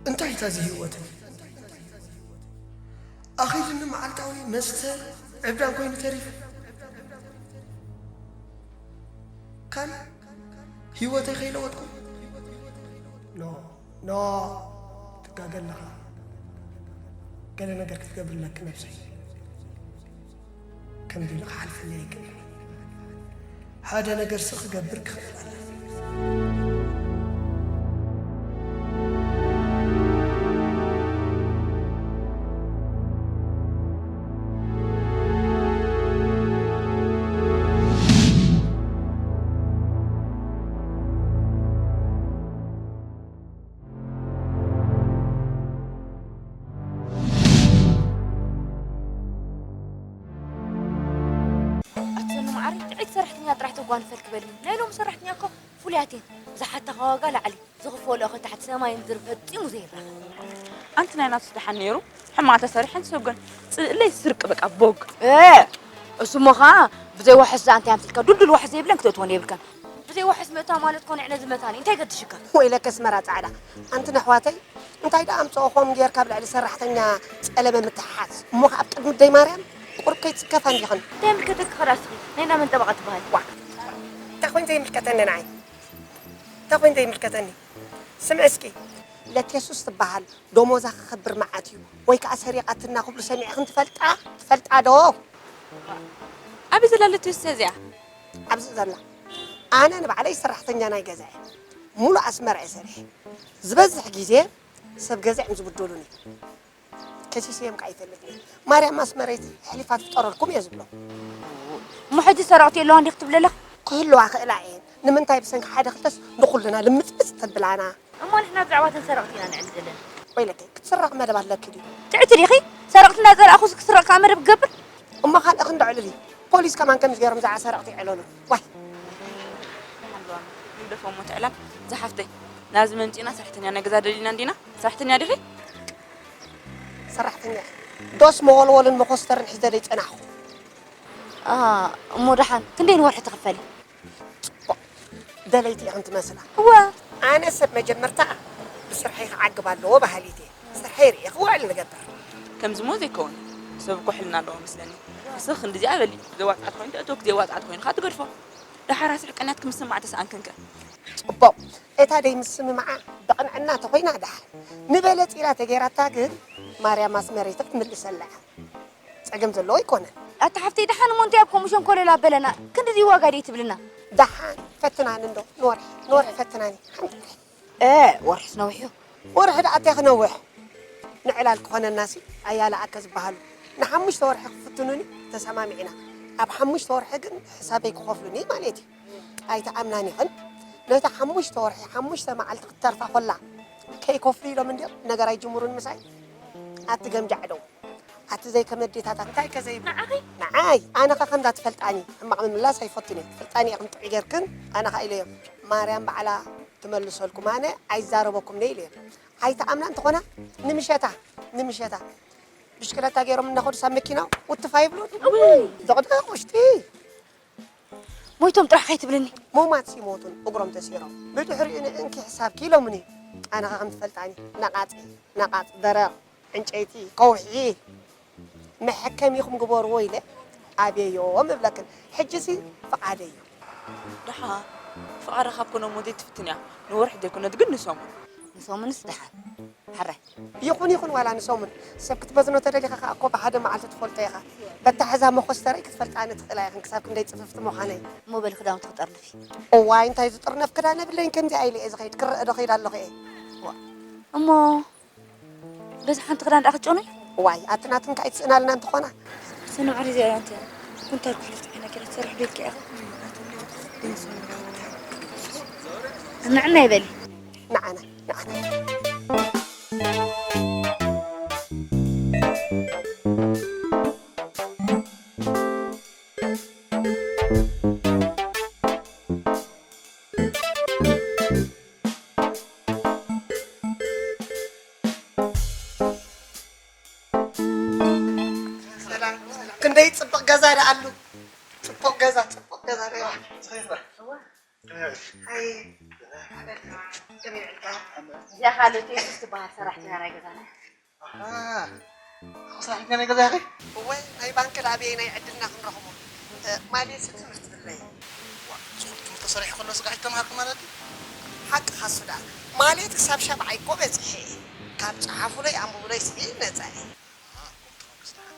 እንታይ እዩ እዚ ህይወተይ? ኣኺሉኒ መዓልታዊ መስተ ዕብዳን ኮይኑ ተሪፉ። ካን ህይወተይ ከይለወጥኩ? ኖ፣ ኖ፣ ትጋገ ኣለኻ። ገለ ነገር ክትገብር ኣለኪ ነብሰይ። ከምዚ ኢሉ ክሓልፈለይ ኣይክእልን። ሓደ ነገር ስቕ ክገብር ክኽእል ኣለኒ። ኣቲ ሰኑ መዓረይ፣ ጥዕይቲ ሰራሕተኛ ጥራሕ ተጓንፈልኪ በልኒ። ናይ ሎሚ ሰራሕተኛ እኮ ፍሉያት እየን። ዝሓታኻ ዋጋ ላዕሊ፣ ዝኽፈለኦ ከ ታሕቲ፣ ሰማይ ምድሪ ፈጺሙ ዘይራኸብ። ኣንቲ ናይ ናቱስ ደሓን ነይሩ፣ ሕማቕ ተሰሪሐን ሰገን ጽእለይ ስርቂ በቃ ቦግ። እ፣ እሱ እሞ ኸኣ ብዘይ ዋሕስ ዝኣ እንታይ ኣምሲልካ፣ ዱልዱል ዋሕስ ዘይብለን ክተእትወን የብልካን። ብዘይ ዋሕስ ምእታው ማለት ኮነ ዕነ ዝመታኒ፣ እንታይ ገድሽካ? ወይለከ ኣስመራ ጻዕዳ፣ ኣንቲ ነሕዋተይ እንታይ ደኣ ኣምጽኦኹም ጌርካ ኣብ ልዕሊ ሰራሕተኛ ጸለመ ምትሓዝ? እሞ ከኣ ኣብ ቅድሚ ደይ ማርያም ቁሩብ ከይትስከፋ እንዲኽን። እንታይ ይምልከተኪ ኸኣ እስኺ? ናይ እንዳ መን ጠበቓ ትበሃሊ? ዋእ! እንታይ ኮይኑ ዘይምልከተኒ ንዓይ? እንታይ ኮይኑ ዘይምልከተኒ? ስምዒ እስኪ፣ ለቴሱስ ትበሃል ደሞዛ ክኸብር መዓት እዩ፣ ወይ ከኣ ሰሪቓትና ክብሉ ሰሚዕኽን ትፈልጣ? ትፈልጣ ዶ? ኣበይ ዘላ ለቴሱስ እዚኣ? ኣብዚ ዘላ። ኣነ ንባዕለይ ሰራሕተኛ ናይ ገዛ እየ። ሙሉእ ኣስመራ እየ ሰሪሐ። ዝበዝሕ ግዜ ሰብ ገዛ እዮም ዝብደሉኒ። ከሲሰዮም ከኣ ኣይፈልጥን እየ። ማርያም ኣስመረይቲ ኣሕሊፋ ትፍጠረልኩም እየ ዝብሎም። እሞ ሕጂ ሰረቕቲ የለዋን ዲኺ ትብሊ ኣለኺ? ክህልዋ ክእላ እየን። ንምንታይ ብሰንኪ ሓደ ክልተስ ንኹልና ልምጽምጽ ተብላና? እሞ ንሕና ብዛዕባ እተን ሰረቕቲ ኢና ንዕልል ዘለና። ወይለከይ፣ ክትስረቕ መደብ ኣለኪ ድዩ? ጥዕቲ ዲኺ? ሰረቕቲ እናጸላእኹስ ክስረቕ ከኣ መደብ ክገብር? እሞ ካልእ ክንዲ ዕልል እዩ። ፖሊስ ከማን ከምዚ ገይሮም ብዛዕባ ሰረቕቲ ይዕለሉ። ዋይ! ሓለዋና፣ ንግደፎ እሞ እቲ ዕላል። ዝሓፍተይ፣ ናብዚ መምጺእና ሰራሕተኛ ናይ ገዛ ደሊና እንዲና? ሰራሕተኛ ዲኺ? ሰራሕተኛ ዶስ መወልወልን መኾስተርን ሒዘ ደይጸናሕኹ። ኣ፣ እሞ ደሓን ክንደይ ንወርሒ ትኽፈሊ? ጽቡቕ ደለይቲ ኢኽን ትመስላ። እወ። ኣነ ሰብ መጀመርታ ብስርሐይ ክዓግብ ኣለዎ በሃሊት እየ። ስርሐይ ርእየ ክውዕል ንገብር። ከምዚ እሞ ዘይከውን። ሰብ እኮ ሕልና ኣለዎ መስለኒ። እስኺ ክንድዚኣ በሊ፣ ዘዋጽኣት ኮይኑ ተእትወኪ፣ ዘየዋጽኣት ኮይኑ ከኣ ትገድፎ። ደሓር ኣስሕቀናት ክምስማዕ ተሰኣንክን ከ? ጽቡቕ። እታ ደይምስምማዓ ብቕንዕና ተኾይና ደሓን። ንበለጽ ኢላ ተገይራታ ግን ማርያም ኣስመረይቲ ክትምልሰላ እያ። ጸገም ዘለዎ ኣይኮነን። ኣታ ሓፍተይ፣ ደሓን እሞ እንታይ ኣብ ከምኡ ሸንኮለል ኣበለና? ክንድዚ ዋጋ ደይ ትብልና? ደሓን ፈትናኒ እንዶ፣ ንወርሒ፣ ንወርሒ ፈትናኒ። ሓንቲ ወርሒ። እ፣ ወርሒስ ነዊሕ እዩ። ወርሒ ደኣ እንታይ ክነውሕ? ንዕላል ክኾነናሲ ኣያለ ኣከ ዝበሃሉ ንሓሙሽተ ወርሒ ክፍትኑኒ ተሰማሚዕና። ኣብ ሓሙሽተ ወርሒ ግን ሕሳበይ ክኸፍሉኒ ማለት እዩ። ኣይትኣምናን ኢኽን። ነታ ሓሙሽተ ወርሒ፣ ሓሙሽተ መዓልቲ ክትተርፋ ኮላ፣ ከይከፍሉ ኢሎም እንድዮም ነገር ኣይጅምሩን ምሳይ። ኣቲ ገምጃዕ ደው። ኣቲ ዘይከመ ኣዴታታት እንታይ ከ ዘይብሉ? ንዓኺ? ንዓይ፣ ኣነ ኸ ከምዛ ትፈልጣኒ፣ ሕማቕ ምምላስ ኣይፈቱን እየ። ትፈልጣኒ ኢኽን ጥዑይ ጌርክን፣ ኣነ ኸ ኢለዮም። ማርያም ባዕላ ትመልሰልኩም፣ ኣነ ኣይዛረበኩምን እየ ኢለዮም። ኣይትኣምና እንተኾና፣ ንምሸታ፣ ንምሸታ፣ ብሽክለታ ገይሮም እናኸዱ ሳብ መኪና ውትፍ ኣይብሉን። እውይ! ዘቕድቕ ውሽጢ። ሞይቶም ጥራሕ ከይትብልኒ። ሙማት ሲሞቱን እግሮም ተሲሮም። ብድሕሪኡ ንእንኪ ሕሳብኪ ኢሎምኒ። ኣነ ኸ ከም ትፈልጣኒ፣ ነቓጺ፣ ነቓጽ ደረቕ ዕንጨይቲ፣ ከውሒ፣ መሐከሚኹም ግበርዎ ኢለ ኣብየዮም እብለክን። ሕጂሲ ፍቓደይ እዩ። ደሓን፣ ፍቓዳ ካብ ኮነ እሞ ዘይትፍትን እያ። ንወርሒ ዘይኮነት ግን ንሰሙን። ንሰሙንስ ደሓን። ሕራይ። ይኹን ይኹን ዋላ ንሰሙን። ሰብ ክትበዝኖ ተደሊኻ ከኣ እኮ ብሓደ መዓልቲ ትፈልጦ ኢኻ። በታ ሕዛ መኾስተረይ ክትፈልጣኒ ትኽእላ ኢኽን ክሳብ ክንደይ ጽፍፍቲ ምዃነይ። እሞ በሊ ክዳውንቲ ክጠርንፊ። እዋይ እንታይ ዝጥርነፍ ክዳን የብለይን ከምዚኣ ኢለ እየ ዝኸይድ ክረአ ዶ ኸይድ ኣለኹ እየ። ዋ። እሞ በዚ ሓንቲ ክዳን ደኣ ክትጨኑይ? እዋይ ኣቲ ናትንካ ኣይትስእናልና እንተኾና። ሰኑ ዓሪ እዚኣ እንተ ኩንታል ኩሕሊ ፍትሒ ነጊራ ትሰርሕ ዶ ኢልካ ኢኻ? ንዕና ይበሊ። ንዓና፣ ንዓና። ሰላም። ክንደይ ጽብቕ ገዛ ደኣ ኣሉ። ጽቡቕ ገዛ፣ ጽቡቕ ገዛ ዶ። ኣይ፣ እዚኣ ካልኦት የሱስ ትበሃል ሰራሕተኛ ናይ ገዛና። ኣሃ፣ ሰራሕተኛ ናይ ገዛ ኢኺ? እወ፣ ናይ ባንክ ላብየይ ናይ ዕድልና ክንረኽቦ። እ፣ ማልየት ትምህርቲ ብለይ። ዋ፣ ዝኾነ ትምህርቲ ተሰሪሑ ከሎ ስጋዕ ይተምሃርኩ ማለት እዩ? ሓቅኻ እሱ ደኣ። ማልየት ክሳብ ሻብዓይ እኮ በጺሐ እየ። ካብ ጸሓፉለይ ኣንብቡለይ ስዒ ነጻ እየ። ኣሃ፣ ከምኡ ተኾንክስ ደሓን።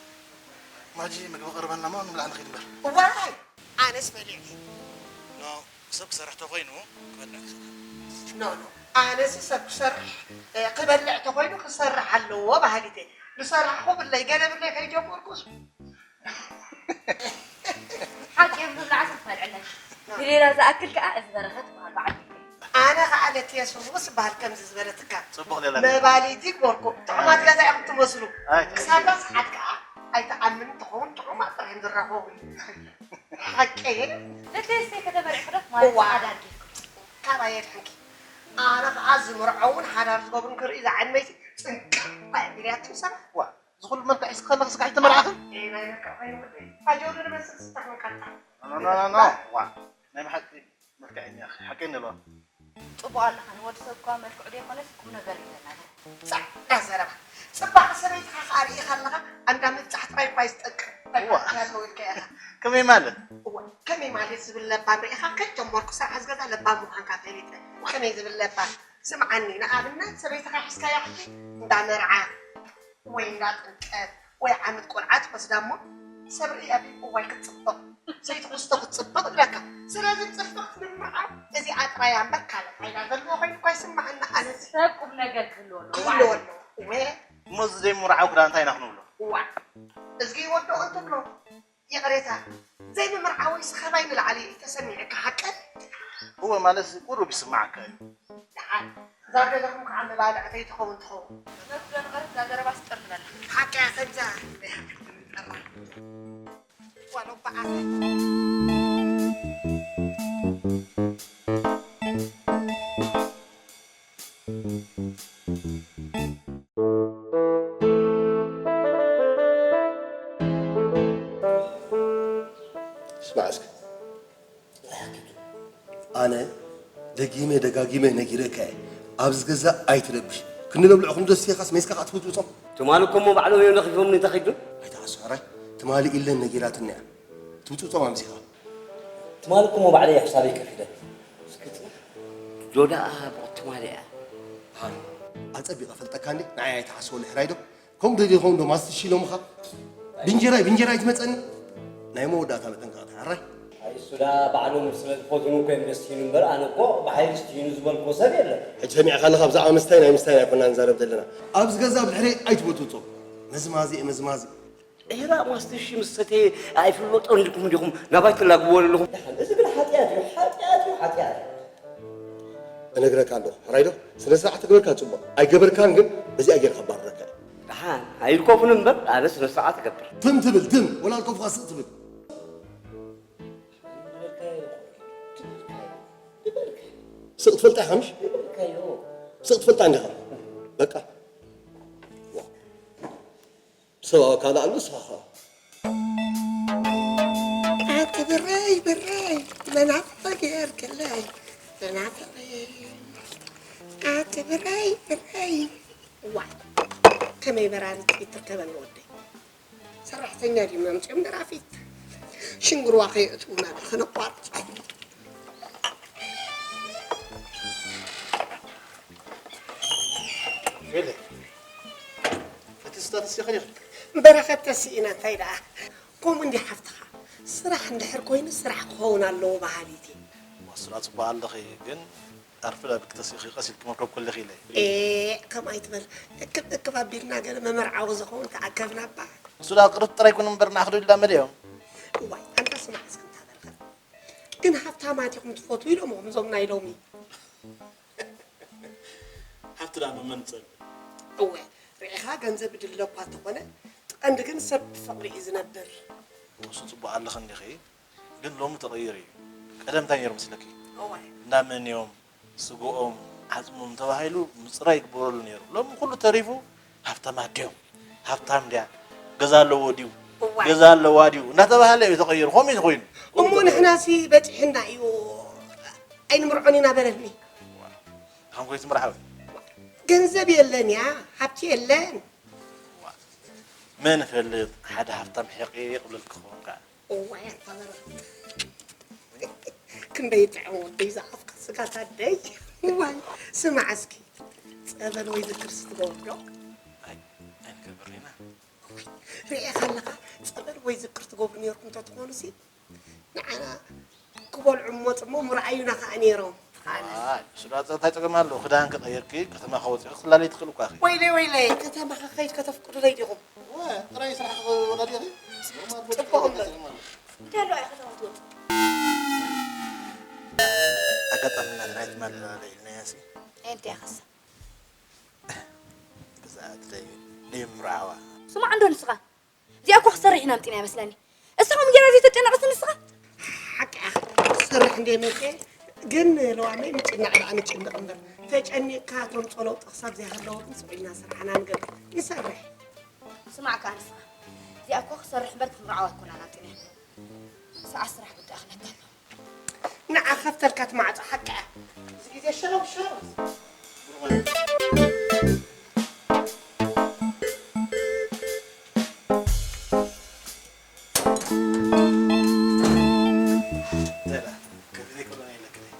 ማጂ፣ ምግቢ ቀርበልና እሞ ንብላዕ ንኺድ እምበር። እዋይ! ኣነስ በሊዐ። ኖ፣ ሰብ ክሰርሕ ተኾይኑ ክበልዕ ክሰርሕ። ኖ፣ ኖ፣ ኣነስ ሰብ ክሰርሕ፣ እ፣ ክበልዕ ተኾይኑ ክሰርሕ ኣለዎ በሃሊት እየ። ዝሰራሕኹ ብለይ፣ ገለ ብለይ ከይጀመርኩስ። ሓቂ እዮም ዝብልዓ ሰብ ክበልዕለን። ንሌላ ዝኣክል ከኣ እዚ በረኸት በሃል በዓል ቤተይ። ኣነ ኸዓ ለትየስ ርቡስ በሃል ከምዚ ዝበለትካ። ጽቡቕ ሌላ። መባሊቲ ግበርኩ። ጥዑማት ገዛ ኢኹም ትመስሉ። ኣይ። ክሳብ ዳስ ሓድ ከኣ ኣይትኣምን ትኸውን ጥዑማት ጥራሕ እዮም ዝራኸቡ። ሓቂ። ለትየስ ከተመርዕኹ ዶ ማለት እዋ። ኣዳጊ። ካባይ የድሕንኪ። ኣነ ኸዓ ዝምርዐውን ሓዳር ዝገብሩን ክርኢ ዝዓይነይቲ ጽንቀቕ እያ ኢልያትም ሰባት። ዋ፣ እዚ ኩሉ መልክዕ ሒዝኪ ከለኺ ስጋዕ ኣይተመርዓኺ? ኤ፣ ናይ መልክዕ ኮይኑ ወደይ። ኣጆ ንመስል ስታሕ መቃልታ። ኖ፣ ኖ፣ ኖ፣ ኖ። ዋ፣ ናይ ብሓቂ መልክዐኛ ኢኺ። ሓቀይ ንብሎ። ጽቡቕ ኣለኻ። ንወዲ ሰብ እኳ መልክዑ ዘይኮነስ ቁም ነገር እዩ ዘናግር። ጻዕዳ ዘረባ። ጽባቐ ሰበይትኻ ኸኣ ርኢኻ ኣለኻ፣ ኣንዳ ምብጻሕ ጥራይ እኳ እዩ ዝጠቅም። ዋ። ያለው ኢልካ ኢኻ። ከመይ ማለት? እወ፣ ከመይ ማለት ዝብል ለባም ርኢኻ ከይጀመርኩ ስራሕ ዝገዛ ለባም ምዃንካ ፈሊጠ። ከመይ ዝብል ለባም? ስምዓኒ፣ ንኣብነት ሰበይትኻ ሒዝካያ ሕጂ እንዳ መርዓ ወይ እንዳ ጥምቀት ወይ ዓመት ቆልዓ ትወስዳ እሞ ሰብ ርእያ ቢል እዋይ ክትጽብቕ፣ ዘይትኽስቶ ክትጽብቕ ይብለካ። ስለዚ ጽብቕቲ ንምምርዓው እዚኣ ጥራይ እያ እምበር ካልእ ፋይዳ ዘለዎ ኮይኑ እኳ ኣይስምዓኒ ኣነሲ። ሰብ ቁም ነገር ክህልዎ ኣለዎ። ክህልዎ ኣለዎ። እወ። እሞ እዚ ዘይምምርዓው ክዳን እንታይ ኢና ክንብሎ? እዋ። እዝጊ ይወድኦ እንትብሎ። ይቕሬታ፣ ዘይምምርዓወይ ስኻባይ ንላዕሊ ተሰሚዑካ ሓቀይ? እወ፣ ማለትሲ ቁሩብ ይስምዓካ እዩ። ደሓን፣ እዛ ገዛኹም ከዓ መባልዕተይ ትኸውን ትኸውን። መፍረ ንቐርብ እዛ ዘረባ ስጥር ንበላ። ሓቀያ ከምዛ ዋሎ በዓል። ስማዕ እስከ። ኣነ ደጊመ ደጋጊመ ነጊረካ እየ። ኣብዚ ገዛ ኣይትረብሽ። ክንዲ ነብልዕኹም ዘስቲኻስ ሜስካ ከዓ ትብጥብጦም። ትማሊ እኮ እሞ ባዕሎም እዮም ለኺፎምኒ ተኺዱ። ኣይትሓሱ ሕራይ። ትማሊ ኢለን ነጊራትኒ እያ። ትብጥብጦም ኣምሲኻ። ትማሊ እኮ እሞ ባዕለይ እየ ሕሳበይ ከፊለ። እስኪ ጽናሕ። ጆ ደኣ ብቕትማሊ እያ። ኣጸቢቐ ፈልጠካ እንዴ? ንዓይ ኣይትሓስበሉ ሕራይ ዶ? ከምኡ ደሊኹም ዶ ማስትሽ ኢሎምኻ? ብእንጀራይ፣ ብእንጀራይ ትመጸኒ? ናይ መወዳእታ መጠንቀቕታ፣ ሕራይ? ኣይ፣ እሱ ደኣ ባዕሎም ስለ ዝፈትኑ እኮ እዮም ደስ ይብሉ እምበር፣ ኣነ እኮ ብሓይሊ ስትይኑ ዝበልኩዎ ሰብ የለን። ሕጂ ሰሚዕካ ኣለኻ፣ ብዛዕባ ምስታይ ናይ ምስታይ ኣይኮናን ንዛረብ ዘለና። ኣብዚ ገዛ ብድሕረይ ኣይትበጥብጦ። መዝማዚ እየ፣ መዝማዚ። ዒራ ማስትሽ ምስ ሰተየ ኣይፍለጦን ኢልኩም እንዲኹም ናባይ ትላግብዎ ዘለኹም? ደሓን፣ እዚ ግን ሓጢኣት እዩ፣ ሓጢኣት እዩ፣ ሓጢኣት እዩ። እነግረካ ኣለኹ፣ ሕራይ ዶ? ስነ ስርዓት ተግበርካ ጽቡቕ፣ ኣይገበርካን ግን በዚኣ ጌርካ ባርረካ እዩ። ደሓን፣ ኣይልኮፉን እምበር ኣነ ስነ ስርዓት እገብር። ትም ትብል፣ ትም፣ ወላ ልኮፉኻ ስቕ ትብል። ስቕ ትፈልጣ ኢኻ ምሽ? ስቕ ትፈልጣ እንዲኻ? በቃ። ሰብኣዊ ካልእ ኣሎ፣ ንስኻ ኸኣ። ኣቲ ብረይ፣ ብረይ፣ መናፍቕ ጌርክለይ፣ መናፍቕ። ኣቲ ብረይ፣ ብረይ። ዋይ፣ ከመይ በራሪ ጥይት ትርከበኒ ወደይ። ሰራሕተኛ ድዮም ኣምጺኦም ደራፊት? ሽንግርዋ ከየእትዉና ዶ ከነቋርጾ? ሄለ፣ እቲ ስታትስ ይኸይር። በረኸት ተስኢና እንታይ ደኣ? ከምኡ እንዲ ሓፍትኻ። ስራሕ እንድሕር ኮይኑ ስራሕ ክኸውን ኣለዎ በሃሊት እየ። ዋስና ጽቡቕ ኣለኺ፣ ግን ኣርፍዳ ብክተስኢኺ ቀስ ኢልኪ መርከብ ኮለኺ ኢለ። ኤ፣ ከምኡ ኣይትበል። እክብ እክብ ኣቢልና ገለ መመርዓዊ ዝኸውን ተኣከብና እባ። እሱ ደኣ ቅርብ ጥራይ ኩን እምበር ንዓኺ ዶ ኢልዳ መሊኦም? እዋይ፣ ኣንታ ስማዕ እስከ እንታይ በልካ። ግን ሃብታማት ኢኹም ትፈትዉ ኢሎምኹም እዞም ናይ ሎሚ። ሃብቲ ደኣ መመንጸል። እወ፣ ርኢኻ ገንዘብ ድለ እኳ እንተኾነ፣ እቲ ቀንዲ ግን ሰብ ብፍቕሪ እዩ ዝነብር። እሱ ጽቡቕ ኣለኺ እንዲኺ፣ ግን ሎሚ ተቐይሩ እዩ። ቀደም እንታይ ነይሩ መስለኪ? እዋይ። እንዳ መን እዮም፣ ስግኦም፣ ዓጽሞም ተባሂሉ ምጽራይ ይግበረሉ ነይሩ። ሎሚ ኩሉ ተሪፉ ሃብታማት ድዮም፣ ሃብታም ድያ፣ ገዛ ኣለዎ ድዩ፣ እዋይ። ገዛ ኣለዋ ድዩ እንዳተባሃለ እዩ ተቐይሩ። ከምኡ እዩ ኮይኑ። እሞ ንሕናሲ በጺሕና እዩ ኣይንምርዖን ኢና በለኒ። ከም ኮይት ምርዓው። ገንዘብ የለን እያ፣ ሃብቲ የለን። መን ይፈልጥ፣ ሓደ ሃብታም ሕቕ ይቕልል ክኸውን ከኣ። እዋይ፣ ኣታ በረኸት። ክንደይ ጥዑም ወደይ ዝኣፍካ ስጋት ኣደይ። እዋይ፣ ስማዕ እስኪ፣ ጸበል ወይ ዝክር ስትገብር ዶ? ኣይ፣ ኣይንገብር ኢና። ርኤኻ ኣለኻ፣ ጸበል ወይ ዝክር ትገብሩ ነይርኩም እንተትኾኑሲ፣ ንዓና ክበልዑ እሞ ጽሞ ምርኣዩና ከኣ ነይሮም። ኣይ፣ እሱ ደኣ እንታይ ጸገም ኣለዎ? ክዳን ክቐየርኪ፣ ከተማ ከወጺኺ ክትላለይ ትኽእሊ እኳ ኢኺ። ወይለይ፣ ወይለይ፣ ከተማ ከኸይድ ከተፍቅዱለይ ዲኹም? እወ፣ ጥራይ ስራሕ ክወዳዲኺ። ጽቡቕ እምበር። እንታይ ኣለዋ ኢኻ ከተማ ትወጽእ? ኣጋጣሚ ናትና ኣይትማልላለይ ኢልናያሲ። እንታይ ኢኻሳ? ብዛዕባ ደይ-፣ ደይምርዓዋ። ስማዕ እንዶ ንስኻ። እዚኣ እኮ ክትሰርሕ ኢና ኣምጺና ይመስለኒ። እሳ ከምኡ ጌራ ዘይተጨነቐት ንስኻ? ሓቂ ኢኻ። ክትሰርሕ እንደ መጸ ግን ለዋመይ ምጭናቕ ደኣ ምጭንቕ እምበር። ተጨኒቕካ እቶም ጸለውጢ ክሳብ ዘይሃለወ ግን ስቕ ኢልና ስራሕና ንገብር። ንሰርሕ። ስማዕ ከኣ ንስኻ። እዚኣ እኮ ክትሰርሕ እምበር ክትምርዓው ኣይኮናን ኣምጺና። ሰዓት ስራሕ ጉዳይ ክነካ ኣሎ። ንዓ ከፍተልካ እቲ ማዕጾ ሓቂ እያ። እዚ ግዜ ሸረው ሸረው።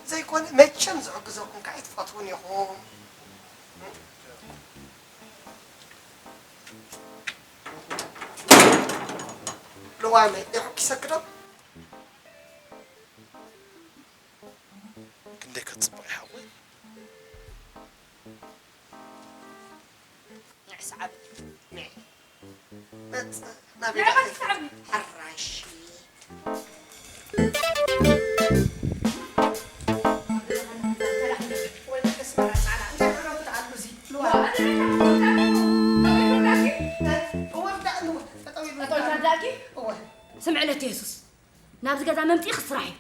ዘይኮነ መቸም ዝሕግዘኩም ከኣ ኣይትፈትዉን ኢኹም። ልዋመይ፣ ይሕኪሰኪ ዶ? ክንደይ ክትጽብቕ ይሓወይ። ንዕ ሰዓብ። ንዕ። መጽ-፣ ናበይ ንዕ ደኣ ባክ ሰዓብ። ሓራሽ። ወይለከ ስመራ ጻዕዳ። እንታይ ብዕረቱ ደኣ ኣሉ እዚ? ልዋ። እወ፣ ደኣ ንዋ። ጠጠው ኢሉ። ጠጠው ኢሉ ደኣ። እወ። ስምዕለት የሱስ። ናብዚ ገዛ መምጺእኺ ስራሕ እዩ።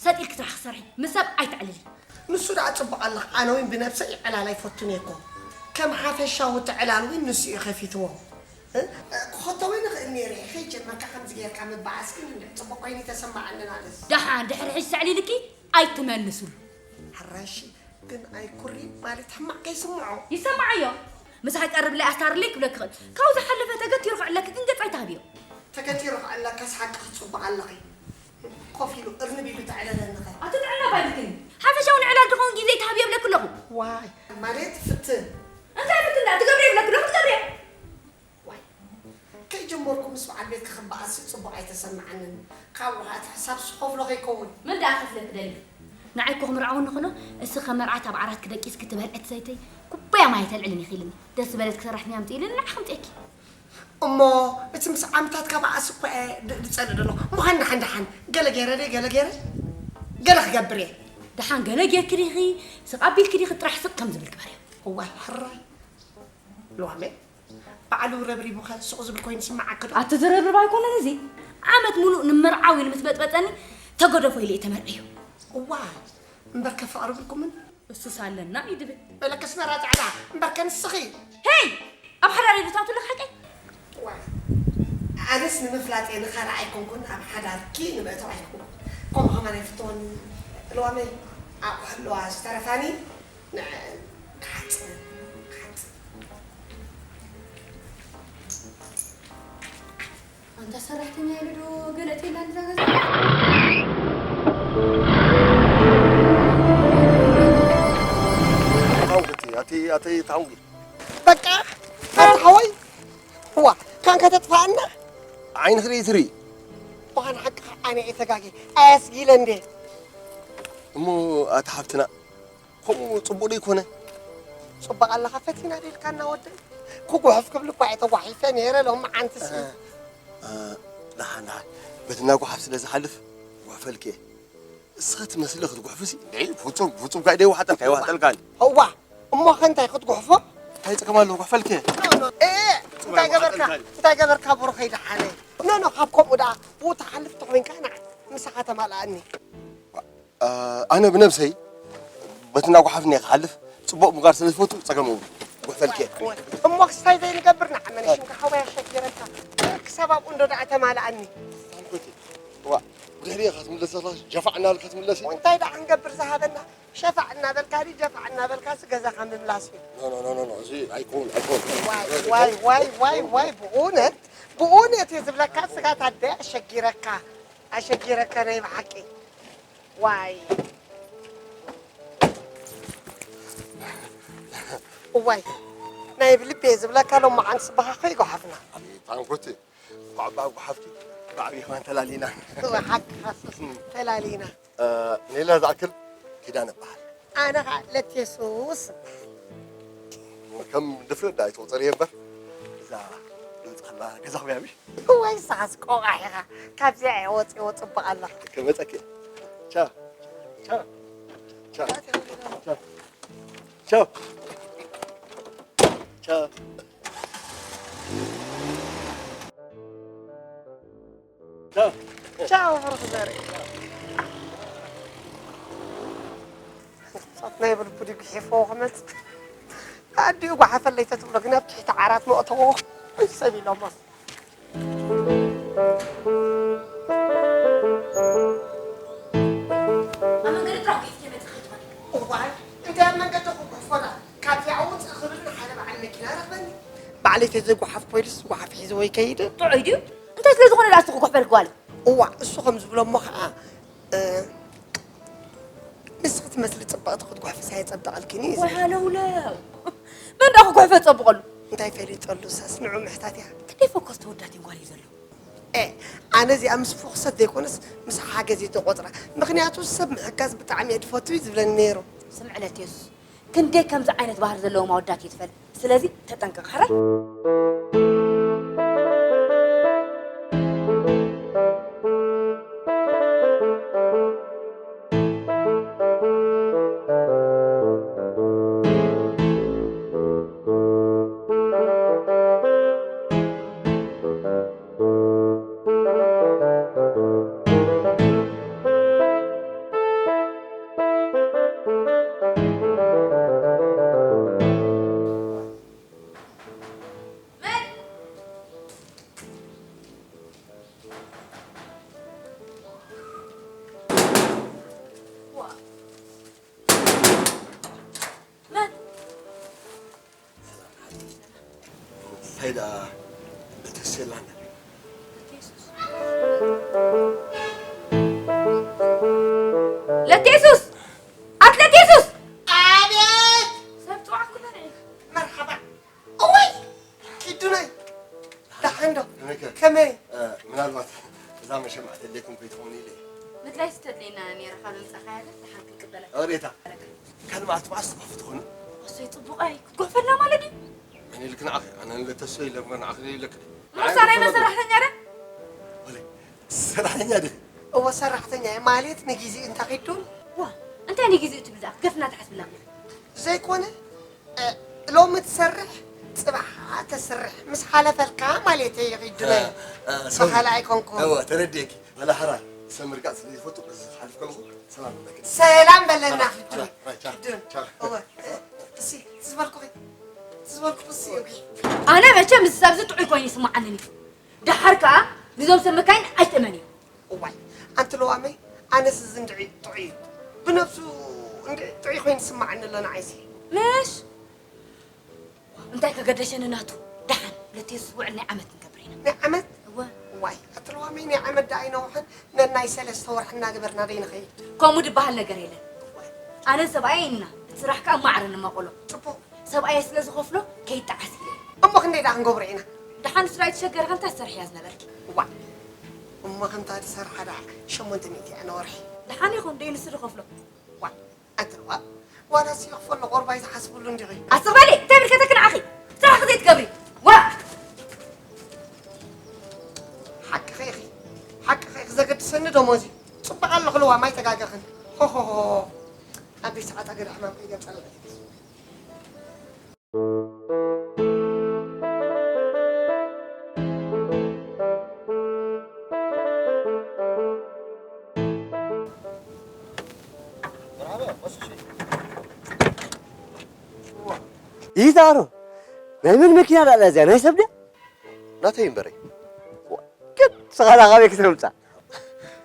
ሰጥ ኢልኪ ስራሕ ክሰርሒ፣ ምስ ሰብ ኣይተዕልሊ። ንሱ ደኣ ጽቡቕ ኣለኺ፣ ኣነ እውን ብነብሰይ ዕላል ኣይፈቱን እየ እኮ። ከም ሓፈሻዊ እቲ ዕላል እውን ንሱ እዩ ከፊትዎ። እ? ክኸቶ እውን ይኽእል ነይረ እየ። ከይጀመርካ ከምዚ ጌርካ ምበኣስ ግን እንድዒ ጽቡቕ ኮይኑ ኣይተሰማዓንን ኣነስ። ደሓን ድሕሪ ሕጂ ሰዕሊልኪ ኣይትመልስሉ። ሕራይ እሺ። ግን ኣይኩሪ ማለት ሕማቕ ከይስምዖ። ይሰምዓዮ። ምሳሕ ቀርብለይ ኣስታርለይ ክብለኪ ይኽእል። ካብኡ ዝሓለፈ ተገቲሩ ክዕለኪ ግን ገጽ ኣይትሃብዮ። ተገቲሩ ክዕለካስ ሓቂ ክትጽብቕ ኣለኺ። ኮፍ ኢሉ እርንብ ኢሉ ተዕለለኒ ኸ? ኣቲ ጥዕና ባይልክኒ። ሓፈሻዊ ንዕላል ዝኸውን ግዜ ኣይትሃብዮ ይብለኪ ኣለኹ። ዋይ፣ ማለት ፍትን። እንታይ ፍትን ደኣ ትገብርዮ ይብለኪ ኣለኹ ትገብርዮ። ዋይ፣ ከይጀመርኩ ምስ በዓል ቤትኪ ክበኣስ ጽቡቕ ኣይተሰምዓንን። ካብ ውሃ እቲ ሕሳብ ክኸፍሎ ከይከውን። መን ደኣ ክኸፍለኪ ደልዩ? ንዓይ እኮ ክምርዓወኒ ከሎ፣ እስኺ ከም መርዓት ኣብ ዓራትኪ ደቂስኪ ትበልዒ ትሰትዪ፣ ኩባያ ማይ ኣይተልዕልን ኢኺ ኢሉኒ። ደስ ዝበለትኪ ሰራሕተኛ ኣምፅእ ኢሉኒ፣ ንዓኺ ኣምፅኤኪ። እሞ እቲ ምስ ዓመታት ክበኣስ እኮ እየ ድ-፣ ዝጸልእ ዘለኹ። እሞ ሃንደ ሃንደ ሃን፣ ገለ ገይረ ደይ፣ ገለ ገይረ፣ ገለ ክገብር እየ። ደሓን ገለ ጌርኪ ዲኺ፣ ስቕ ኣቢልኪ ዲኺ፣ ጥራሕ ስቕ ከም ዝብል ግበርዮ። እዋይ፣ ሕራይ። ልዋመይ፣ ባዕሉ ረብሪቡ ኸ ስቕ ዝብል ኮይኑ ይስምዓኪ ዶ? ኣቲ ዝርርብ ኣይኮነን እዚ። ዓመት ሙሉእ ንመርዓዊ ኢሉ ምስ በጥበጠኒ፣ ተገደፎ ኢለ እየ ተመርዕዮ። እዋ፣ እምበር ከ ፍቕሪ ብልኩምን? እሱስ ኣለና እዩ ድብል። በለከ ኣስመራ ጻዕዳ፣ እምበር ከ ንስኺ? ሄይ! ኣብ ሓዳር እየ ዝኣቱ ኣለኹ ሓቀይ? ዋ፣ ኣነስ ንምፍላጥ እየ ንኻልእ ኣይኮንኩን፣ ኣብ ሓዳርኪ ንምእታው ኣይኮንኩን። ከምኡ ከማን ኣይፍተወን። ልዋመይ፣ ኣብኡ ኣለዋ ዝተረፋኒ። ንዐ-፣ ክሓጽበን፣ ክሓጽብ። ኣንታ ሰራሕተኛ ኢሉ ዶ ገለ እትብላ ንዛ ገዛ? ታውቂ፣ ኣቲ፣ ኣቲ ታውቂ። በቃ፣ ኣቲ ሓወይ፣ ዋ፣ ካንካ ተጥፋኣና? ዓይንኺ ርኢ ትርኢ። ብኻን ሓቅኻ ኣነ እየ ተጋግየ፣ ኣየስጊለ እንዴ? እሞ ኣቲ ሓፍትና፣ ከምኡ ጽቡቕ ዶ ይኮነ? ጽቡቕ ኣለኻ፣ ፈቲና ዶ ኢልካና ወደይ? ክጉሕፍ ክብል እኳ እየ ተጓሒፈ ነይረ ሎሚ መዓንትሲ። እ፣ እ፣ ደሓን፣ ደሓን። በቲ እናጓሓፍ ስለ ዝሓልፍ፣ ጉሕፈልኪ እየ። እስኸ ትመስሊ ክትጉሕፍሲ? ደይ፣ ፍጹም፣ ፍጹም ካይ ደይ ዋሕጠልካ፣ ኣይዋሕጠልካን። እዋ፣ እሞ ኸ እንታይ ክትጉሕፎ? እንታይ ጸገም ኣለዎ? ጉሕፈልኪ እየ። ኖ፣ ኖ፣ እ፣ ጽቡቕ እንታይ ገበርካ? ኣይዋሕጠልካን። እንታይ ገበርካ ብሩኸይ ደሓነይ? ኖ፣ ኖ፣ ካብ ከምኡ ደኣ ብኡ ትሓልፍ ተኾይንካ ንዓ ምሳኻ ተማልኣኒ። ኣ-፣ ኣነ ብነብሰይ በቲ እናጓሓፍኒ እየ ክሓልፍ፣ ጽቡቕ ምግባር ስለ ዝፈቱ ጸገም የብሉን። ጉሕፈልኪ እየ። እሞ ክስታይ ዘይንገብር ንዓመነ ሽምካ ሓወይ ኣሸጊረካ። ክሳብ ኣብኡ እንዶ ደኣ ተማልኣኒ። ዋ፣ ድሕሪ ኢኻ ትምለስ ዘለኻ፣ ሸፋዕ እናበልካ ትምለስ። እንታይ ደኣ ክንገብር ዝሃበና? ሸፋዕ እናበልካ ድዩ ጀፋዕ እናበልካስ ገዛኻ ምምላስ እዩ። ኖ፣ ኖ፣ ኖ፣ ኖ፣ ኖ፣ እዚ ኣይከውን፣ ኣይከውን። ዋይ፣ ዋይ፣ ዋይ፣ ዋይ፣ ዋይ፣ ብእውነት፣ ብእውነት እየ ዝብለካ፣ ስጋት ኣደ ኣሸጊረካ፣ ኣሸጊረካ ናይ ብሓቂ። ዋይ። እዋይ፣ ናይ ብልቢ እየ ዝብለካ፣ ሎማዓንቲ ስባኻ ከይጓሓፍና። ኣቤት፣ ኣንኮቲ፣ እኳ ብኣብ ጓሓፍኪ፣ ብዓብዪ ከማን ተላሊና። እወ፣ ሓቅኻስ፣ ተላሊና። እ፣ ኔላ ዝኣክል ኪዳነ እበሃል። ኣነ ኸዓ ለቴሱስ እበሃል። ከም ድፍረት ደኣ ኣይትቑጸርዮ እምበር፣ እዛ ገጽ ከላ ገዛኹም እያ፣ ምሽ? እዋይ፣ ንስኻስ ቆቓሕ ኢኻ። ካብዚኣ እየ ወፂኦ ፅቡቕ ኣለኻ። ከመፀኪ። ቻ፣ ቻ፣ ቻ፣ ቻ፣ ቻ፣ ቻ። ቻው። ቻው፣ ብሩኽ ዘርኢ። ሶት ናይ ብልቡ ድዩ ግሒፍዎ ክመጽእ? ኣዲኡ ጓሓፈለይ ተትብሎ ግን ኣብ ትሕቲ ዓራት መእተዎ ሰብ ኢሎሞ። ኣብ መንገዲ ጥራሕ ሒዝኪ መጺኺ ትኾኒ። እዋይ፣ እንታይ ኣብ መንገዲ ክጉሕፎ ደኣ? ካብዚኣ ውፅእ ክብል ንሓደ በዓል መኪና ረኽበኒ። ባዕለይ ተዘይጓሓፍኩ ኢሉስ ጓሓፍ ሒዝዎ ይከይድ? ጥዑይ ድዩ? እንታይ ስለ ዝኾነ ደኣ እሱ ክጉሕፈልኪ ጓለይ? እዋ፣ እሱ ከም ዝብሎ እሞ ኸዓ፣ እ፣ ንስኺ ትመስሊ ፅብቕቲ ክትጉሕፍስ ኣየፀብቐልክን እዩ ወይ ዝብል። ሃለውለው። መን ደኣ ክጉሕፈ ፀብቐሉ? እንታይ ፈሊጠሉ? ሳስ ንዑ ምሕታት እያ። ክንደይ ፈኮስ ተወዳት እዩ ጓል እዩ ዘሎ። ኤ፣ ኣነ እዚኣ ምስ ፍኹሰት ዘይኮነስ ምስ ሓገዝ እየ ተቖጽራ። ምኽንያቱ ሰብ ምሕጋዝ ብጣዕሚ እየ ዝፈቱ እዩ ዝብለኒ ነይሩ። ስምዒ ለቴሱስ፣ ክንደይ ከምዚ ዓይነት ባህሪ ዘለዎም ኣወዳት እየ ትፈልጥ። ስለዚ ተጠንቀቕ፣ ሕራይ። እንታይ ደኣ እተስየላና? ለቴሱስ! ኣት ለቴሱስ! ኣቤት! ሰብ ጽዋዕኩ ተርኢ። መርሓባ። እወይ! ኪዱነይ! ደሓን ዶ? ከመይ ከ? ከመይ? እ፣ ምናልባት እዛ መሸማዕ ተድልየኩም ከይትኸውን ኢለ እየ። ምድላይ ዝተድልየና ነይራ ካብ ዘምጻኻያ ግን ደሓን ክንቅበላ። ኦሬታ፣ ካልእ መዓልቲ መዓስ ትጓሕፉ ትኾኑ? እሰይ፣ ጽቡቐይ፣ ክትጓሕፈልና ማለት ድዩ? ኣነ ኢልክ ንዓኺ፣ ኣነ ንለተሶ ኢለ እሞ ንዓኺ ኢለክ። ንዓይ ምሳና ኢለ ኣይኮነን። ሰራሕተኛ ደ? ወለ፣ ሰራሕተኛ ደ? እወ፣ ሰራሕተኛ እየ። ማለት ንጊዜኡ እንተ ኺዱን? ዋ፣ እንታይ ንጊዜኡ ትብል ደኣ? ገፍና ትሓስብላ። ዘይኮነ፣ እ፣ ሎሚ ትሰርሕ፣ ጽባሕ ተስርሕ። ምስ ሓለፈልካ ማለት እየ ኺዱነ። እ፣ እ፣ ሶሪ። ብኻልእ ኣይኮንኩን። እወ፣ ተረዲኤኪ። ወላ ሕራይ፣ ሰብ ምርቃጽ ስለ ዝፈቱ፣ በዚ ክሓልፍ ከለኹ ሰላም ንበለኪ። ሰላም በለና፣ ሕራይ፣ ኪዱ። ሕራይ፣ ሕራይ፣ ቻው፣ ኪዱ። ቻው። እወ፣ እ፣ እሲ፣ ዝበልኩኺ፣ ዝበልኩ እሲ፣ እውቂ። ኣነ መቸም እዚ ሰብዚ ጥዑይ ኮይኑ ይስምዓኒ እዩ። ደሓር ከኣ ንዞም ሰብ መካይን ኣይትእመንዮም። እዋይ፣ ኣንቲ ለዋመይ፣ ኣነስ እዚ እንድዒ ጥዑይ እዩ። ብነብሱ እንድዒ ጥዑይ ኮይኑ ይስምዓኒ ኣሎ ንዓይሲ። ምሽ? እንታይ ከገደሸኒ ናቱ? ደሓን፣ ሁለቴ ዝውዕል ናይ ዓመት ንገብር ኢና። ናይ ዓመት? እወ። ዋይ፣ ኣቲ ለዋመይ ናይ ዓመት ደኣ ኣይነውሕን፣ ነናይ ሰለስተ ወርሒ እናገበርና ደይ ንኸይድ። ከምኡ ዝበሃል ነገር የለን። ዋይ። ኣነን ሰብኣየይ ኢና፣ እቲ ስራሕ ከኣ ማዕረ ንመቐሎ። ጽቡቕ። ሰብኣየ ስለ ዝኸፍሎ ከይጠዓስ ኢለ። እሞ ክንደይ ደኣ ክንገብሮ ኢና? ደሓን ንሱ ደኣ ኣይተሸገረ፣ ከምታ ትሰርሕያ ዝነበርኪ። ዋይ። እሞ ከምታ ትሰርሓ ደኣ ሸሞንተ ሚእቲ እያ ንወርሒ። ደሓን ይኹን፣ ደይ ንሱ ዝኸፍሎ። ዋይ። ኣንተ ዋ፣ ዋላ እሱ ይኽፈሎ ቆርባይ ዝሓስብሉ እንዲኺ። ኣስቕ በሊ፣ እንታይ ይምልከተኪ ንዓኺ? ስራሕኺ ዘይትገብሪ። ዋ! ሓቅኺ ኢኺ፣ ሓቅኺ ኢኺ፣ ዘገድሰኒ ደሞዝ እዩ። ጽቡቕ ኣለኹ ልዋም፣ ኣይተጋገኽን። ሆሆሆ። ኣበይ ሰዓት ኣገደ ሕማም ከይገጸለይ። ይዛሮ ናይ መን መኪና ደኣ እዚኣ? ናይ ሰብ ድያ? ናተይ እምበረይ። ግን ስኻ ደኣ ካበይ ክተምጻ?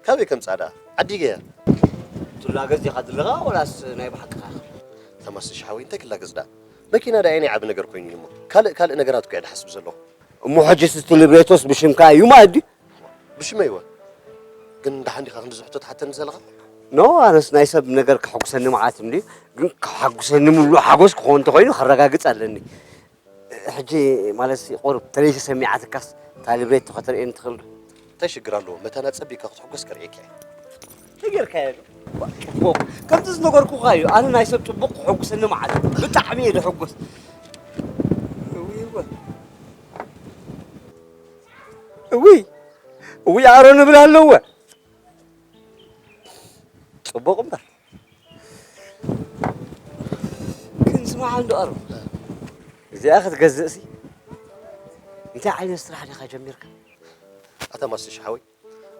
ካበይ ከም ጻዳ? ዓዲገያ። ትላገጽ ዲኻ ዘለኻ ወላስ ናይ ብሓቅኻ? ተማስሽ ሓወይ፣ እንታይ ክላገጽ ደኣ? መኪና ደኣ ናይ ዓቢ ነገር ኮይኑ እዩ እሞ። ካልእ፣ ካልእ ነገራት እኮ እየ ዝሓስብ ዘለኹ። እሞ ሕጂስ እቲ ልብሬቶስ ብሽምካ እዩ ማለት ድዩ? ብሽመይ እወ። ግን ደሓን ዲኻ ክንዲ ዝሕቶ ትሓተኒ ዘለኻ? ኖ፣ ኣነስ ናይ ሰብ ነገር ከሐጉሰኒ መዓት እንድዩ። ግን ከሐጉሰኒ ምሉእ ሓጎስ ክኸውን እንተኾይኑ ከረጋግጽ ኣለኒ። ሕጂ ማለትሲ ቁሩብ ተለይሰ ሰሚዓትካስ እታ ልብሬቶ ከተርእየኒ ትኽእል ዶ? እንታይ ሽግር ኣለዎ? መታን ኣጸቢቕካ ክትሕጎስ ከርእየካ እየ። ተጌርካዮ ዶ? ጽቡቕ። ከምቲ ዝነገርኩኻ እዩ። ኣነ ናይ ሰብ ጽቡቕ ክሕጉሰኒ መዓት። ብጣዕሚ እየ ዝሕጎስ። እውይ፣ እወ። እውይ፣ እውይ፣ ኣሮን እብል ኣለዎ። ጽቡቕ እምበር። ግን ስማዕ እንዶ ኣሮን። እዚኣ ክትገዝእሲ እንታይ ዓይነት ስራሕ ዲኻ ጀሚርካ? ኣታ ማስሽ ሓወይ፣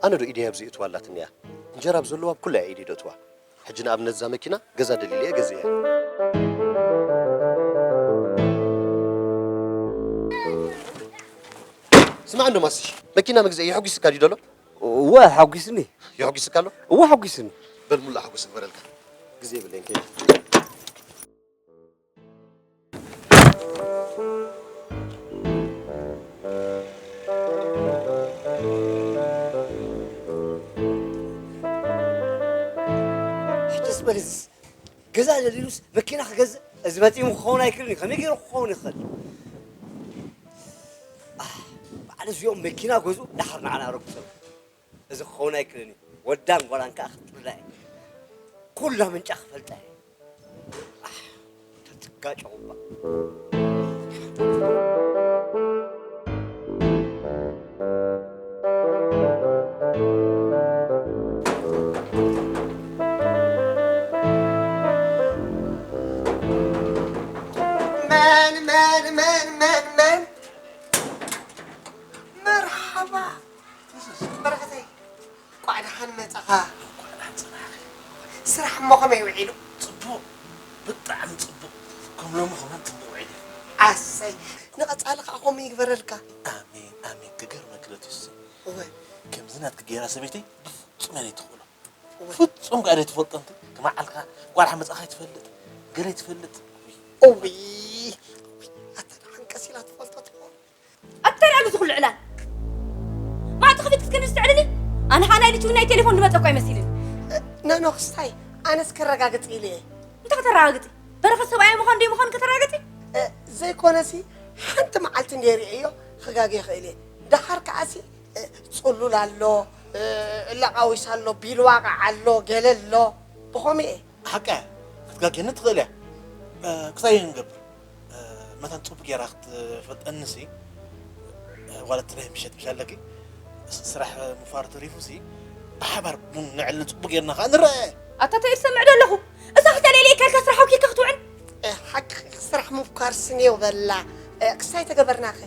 ኣነ ዶ ኢደይ ኣብዚ እትዋ ኣላትኒ እያ? እንጀራ ኣብ ዘለዋ ኣብ ኩላ እያ ኢደይ ደእትዋ። ሕጂ ንኣብነት እዛ መኪና ገዛ ደሊለ እየ ገዚአ። ስማዕ እንዶ ማስሽ፣ መኪና ምግዛእ የሐጒስካ ድዩ ደሎ? እወ፣ ሓጒስኒ። የሐጒስካ ኣሎ? እወ፣ ሓጒስኒ። በል ሙሉእ ሓጎስ እግበረልካ። ግዜ የብለይን ከይደ። ሕጅስ በል እዝስ ገዛ ደሊሉስ መኪና ክገዝእ እዚ መጺኡ ክኸውን ኣይክእልን እዩ። ከመይ ገይሩ ክኸውን ይኽእል? ኣህ፣ በዓል እዚኦም መኪና ገዝኡ ደሓር ንዓና ረጉሶም። እዚ ክኸውን ኣይክእልን እዩ። ወዳን ጓላን ከኣ ክትጥላ እየ። ኩላ ምንጫ ክፈልጣ እየ። ኣሕ፣ ተትጋጨው እባ። መን፣ መን፣ መን፣ መን፣ መን? መርሓባ። በረኸተይ፣ እንቋዕ ደሓን መጻኻ። እንቋዕ ደሓን ጸናሕኺ። ስራሕ እሞ ከመይ ውዒሉ? ጽቡቕ፣ ብጣዕሚ ጽቡቕ። ከም ሎሚ ከማን ጽቡቕ ውዒሉ። ኣሰይ፣ ንቐጻሊ ከኣ ከምኡ ይግበረልካ። ኣሜን፣ ኣሜን። ክገርመኪ ዶ ትስኒ፣ እወ። ከምዚ ናትኪ ገይራ ሰበይተይ ብፍጹም እያ ዘይትኽእሎ። እወ። ፍጹም ከኣ ዘይትፈልጦ እንተ፣ ክመዓልካ ጓል ሓመጻኻ ኣይትፈልጥ፣ ገለ ኣይትፈልጥ። እውይ፣ ኣታ ደሓን ቀስ ኢላ ትፈልጦ ትኾን። ኣታ ርኣሉ ዝኹሉ ዕላል። ማዕጾ ከፊትኪ እስከ ንስተዕልሊ። ኣነ ኸኣ ናይ ልጅ ናይ ቴሌፎን ዝመጸ እኳ ኣይመሲልን። ኖ፣ ኖ፣ ክስታይ፣ ኣነስ ከረጋግጽ ኢለ እየ። እንታይ ከተረጋግጺ? በረኸት ሰብኣይ ምዃን ደይምዃን ከተረጋግጺ? እ፣ ዘይኮነሲ፣ ሓንቲ መዓልቲ እንድየ ርእየዮ፣ ክጋገ ይኽእል እየ። ደሓር ከኣሲ፣ እ፣ ጽሉል ኣሎ፣ እ፣ ላቃዊስ ኣሎ፣ ቢልዋቃዕ ኣሎ፣ ገለ ኣሎ። ብኸምኡ እየ። ሓቃ እያ፣ ክትጋግየኒ ትኽእል እያ። እ፣ ክሳይ ክንገብር፣ እ፣ መታን ጽቡቅ ጌራ ክትፈልጠኒሲ፣ እ፣ ዋላ ትረይ ምሸት ምሽ ኣለኪ፣ ስ-፣ ስራሕ ምፋር ተሪፉሲ፣ ብሓባር ቡን ነዕሊ ጽቡቅ ጌርና ከኣ ንረኣየ። ኣታ እንታይ ትሰምዕ ዶ ኣለኹ? እዛ ክልተ ሌሊት ከልካ ስራሕ ኣውኪልካ ክትውዕል? እ፣ ሓቂ ስራሕ ምፍካር ስኔው በላ። እ፣ ክሳይ ተገበርናኸ?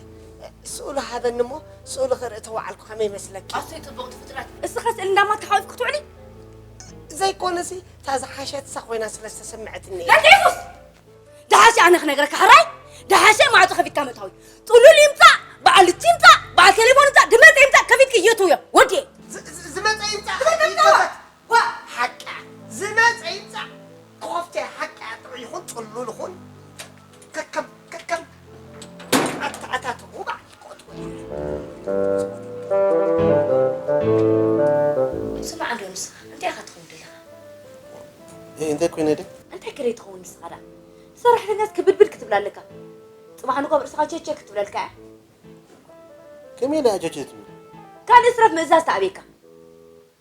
እ፣ ስእሉ ሃበኒ እሞ፣ ስእሉ ክርኢ ተዋዓልኩ ከመይ ይመስለኪ? ኣሰይ ጽቡቕቲ ፍጥረት። እስኻ ስእሊ እንዳማትካ ሓቂፍኪ ክትውዕሊ? ዘይኮነሲ፣ እታ ዝሓሸትሳ ኮይና ስለ ዝተሰምዐትኒ እየ። በርጌሱስ! ደሓሸ ኣነ ክነግረካ ሕራይ፣ ደሓሸ ማዕጾ ከፊትካ ምእታው እዩ። ጥሉል ይምጻእ፣ በዓል ልቺ ይምጻእ፣ በዓል ቴሌፎን ይምጻእ፣ ድመጸ ይምጻእ፣ ከፊትኪ እየትውዮ። ወዲኤ። ዝ-፣ ዝ-፣ ዝመጸ ይምጻእ፣ ዝመጸ ይምጻእ። ይከፈት። ዋ፣ ሓቃ። ዝመጸ ይምጻእ፣ ክኸፍት እየ፣ ሓቃ። ጥዑይ ይኹን፣ ጥሉል ይኹን፣ ከከም፣ ከከም ኣተኣታትርኡ በዓል ይቆጽሮ። ስማዕ እንዶ ንስኻ፣ እንታይ ኢኻ ትኸውን ደለኻ? እ፣ እንታይ ኮይነ ድየ? እንታይ ከ ደይ ትኸውን ንስኻ ደኣ? ሰራሕተኛስ ክብድብድ ክትብላ ኣለካ። ጽባሕ ንጎ ኣብ ርእስኻ ቸቸ ክትብለልካ እያ። ከመይ ኢላ እያ ቸቸ ትብል? ካልእ ስረት ምእዛዝ ተኣብየካ።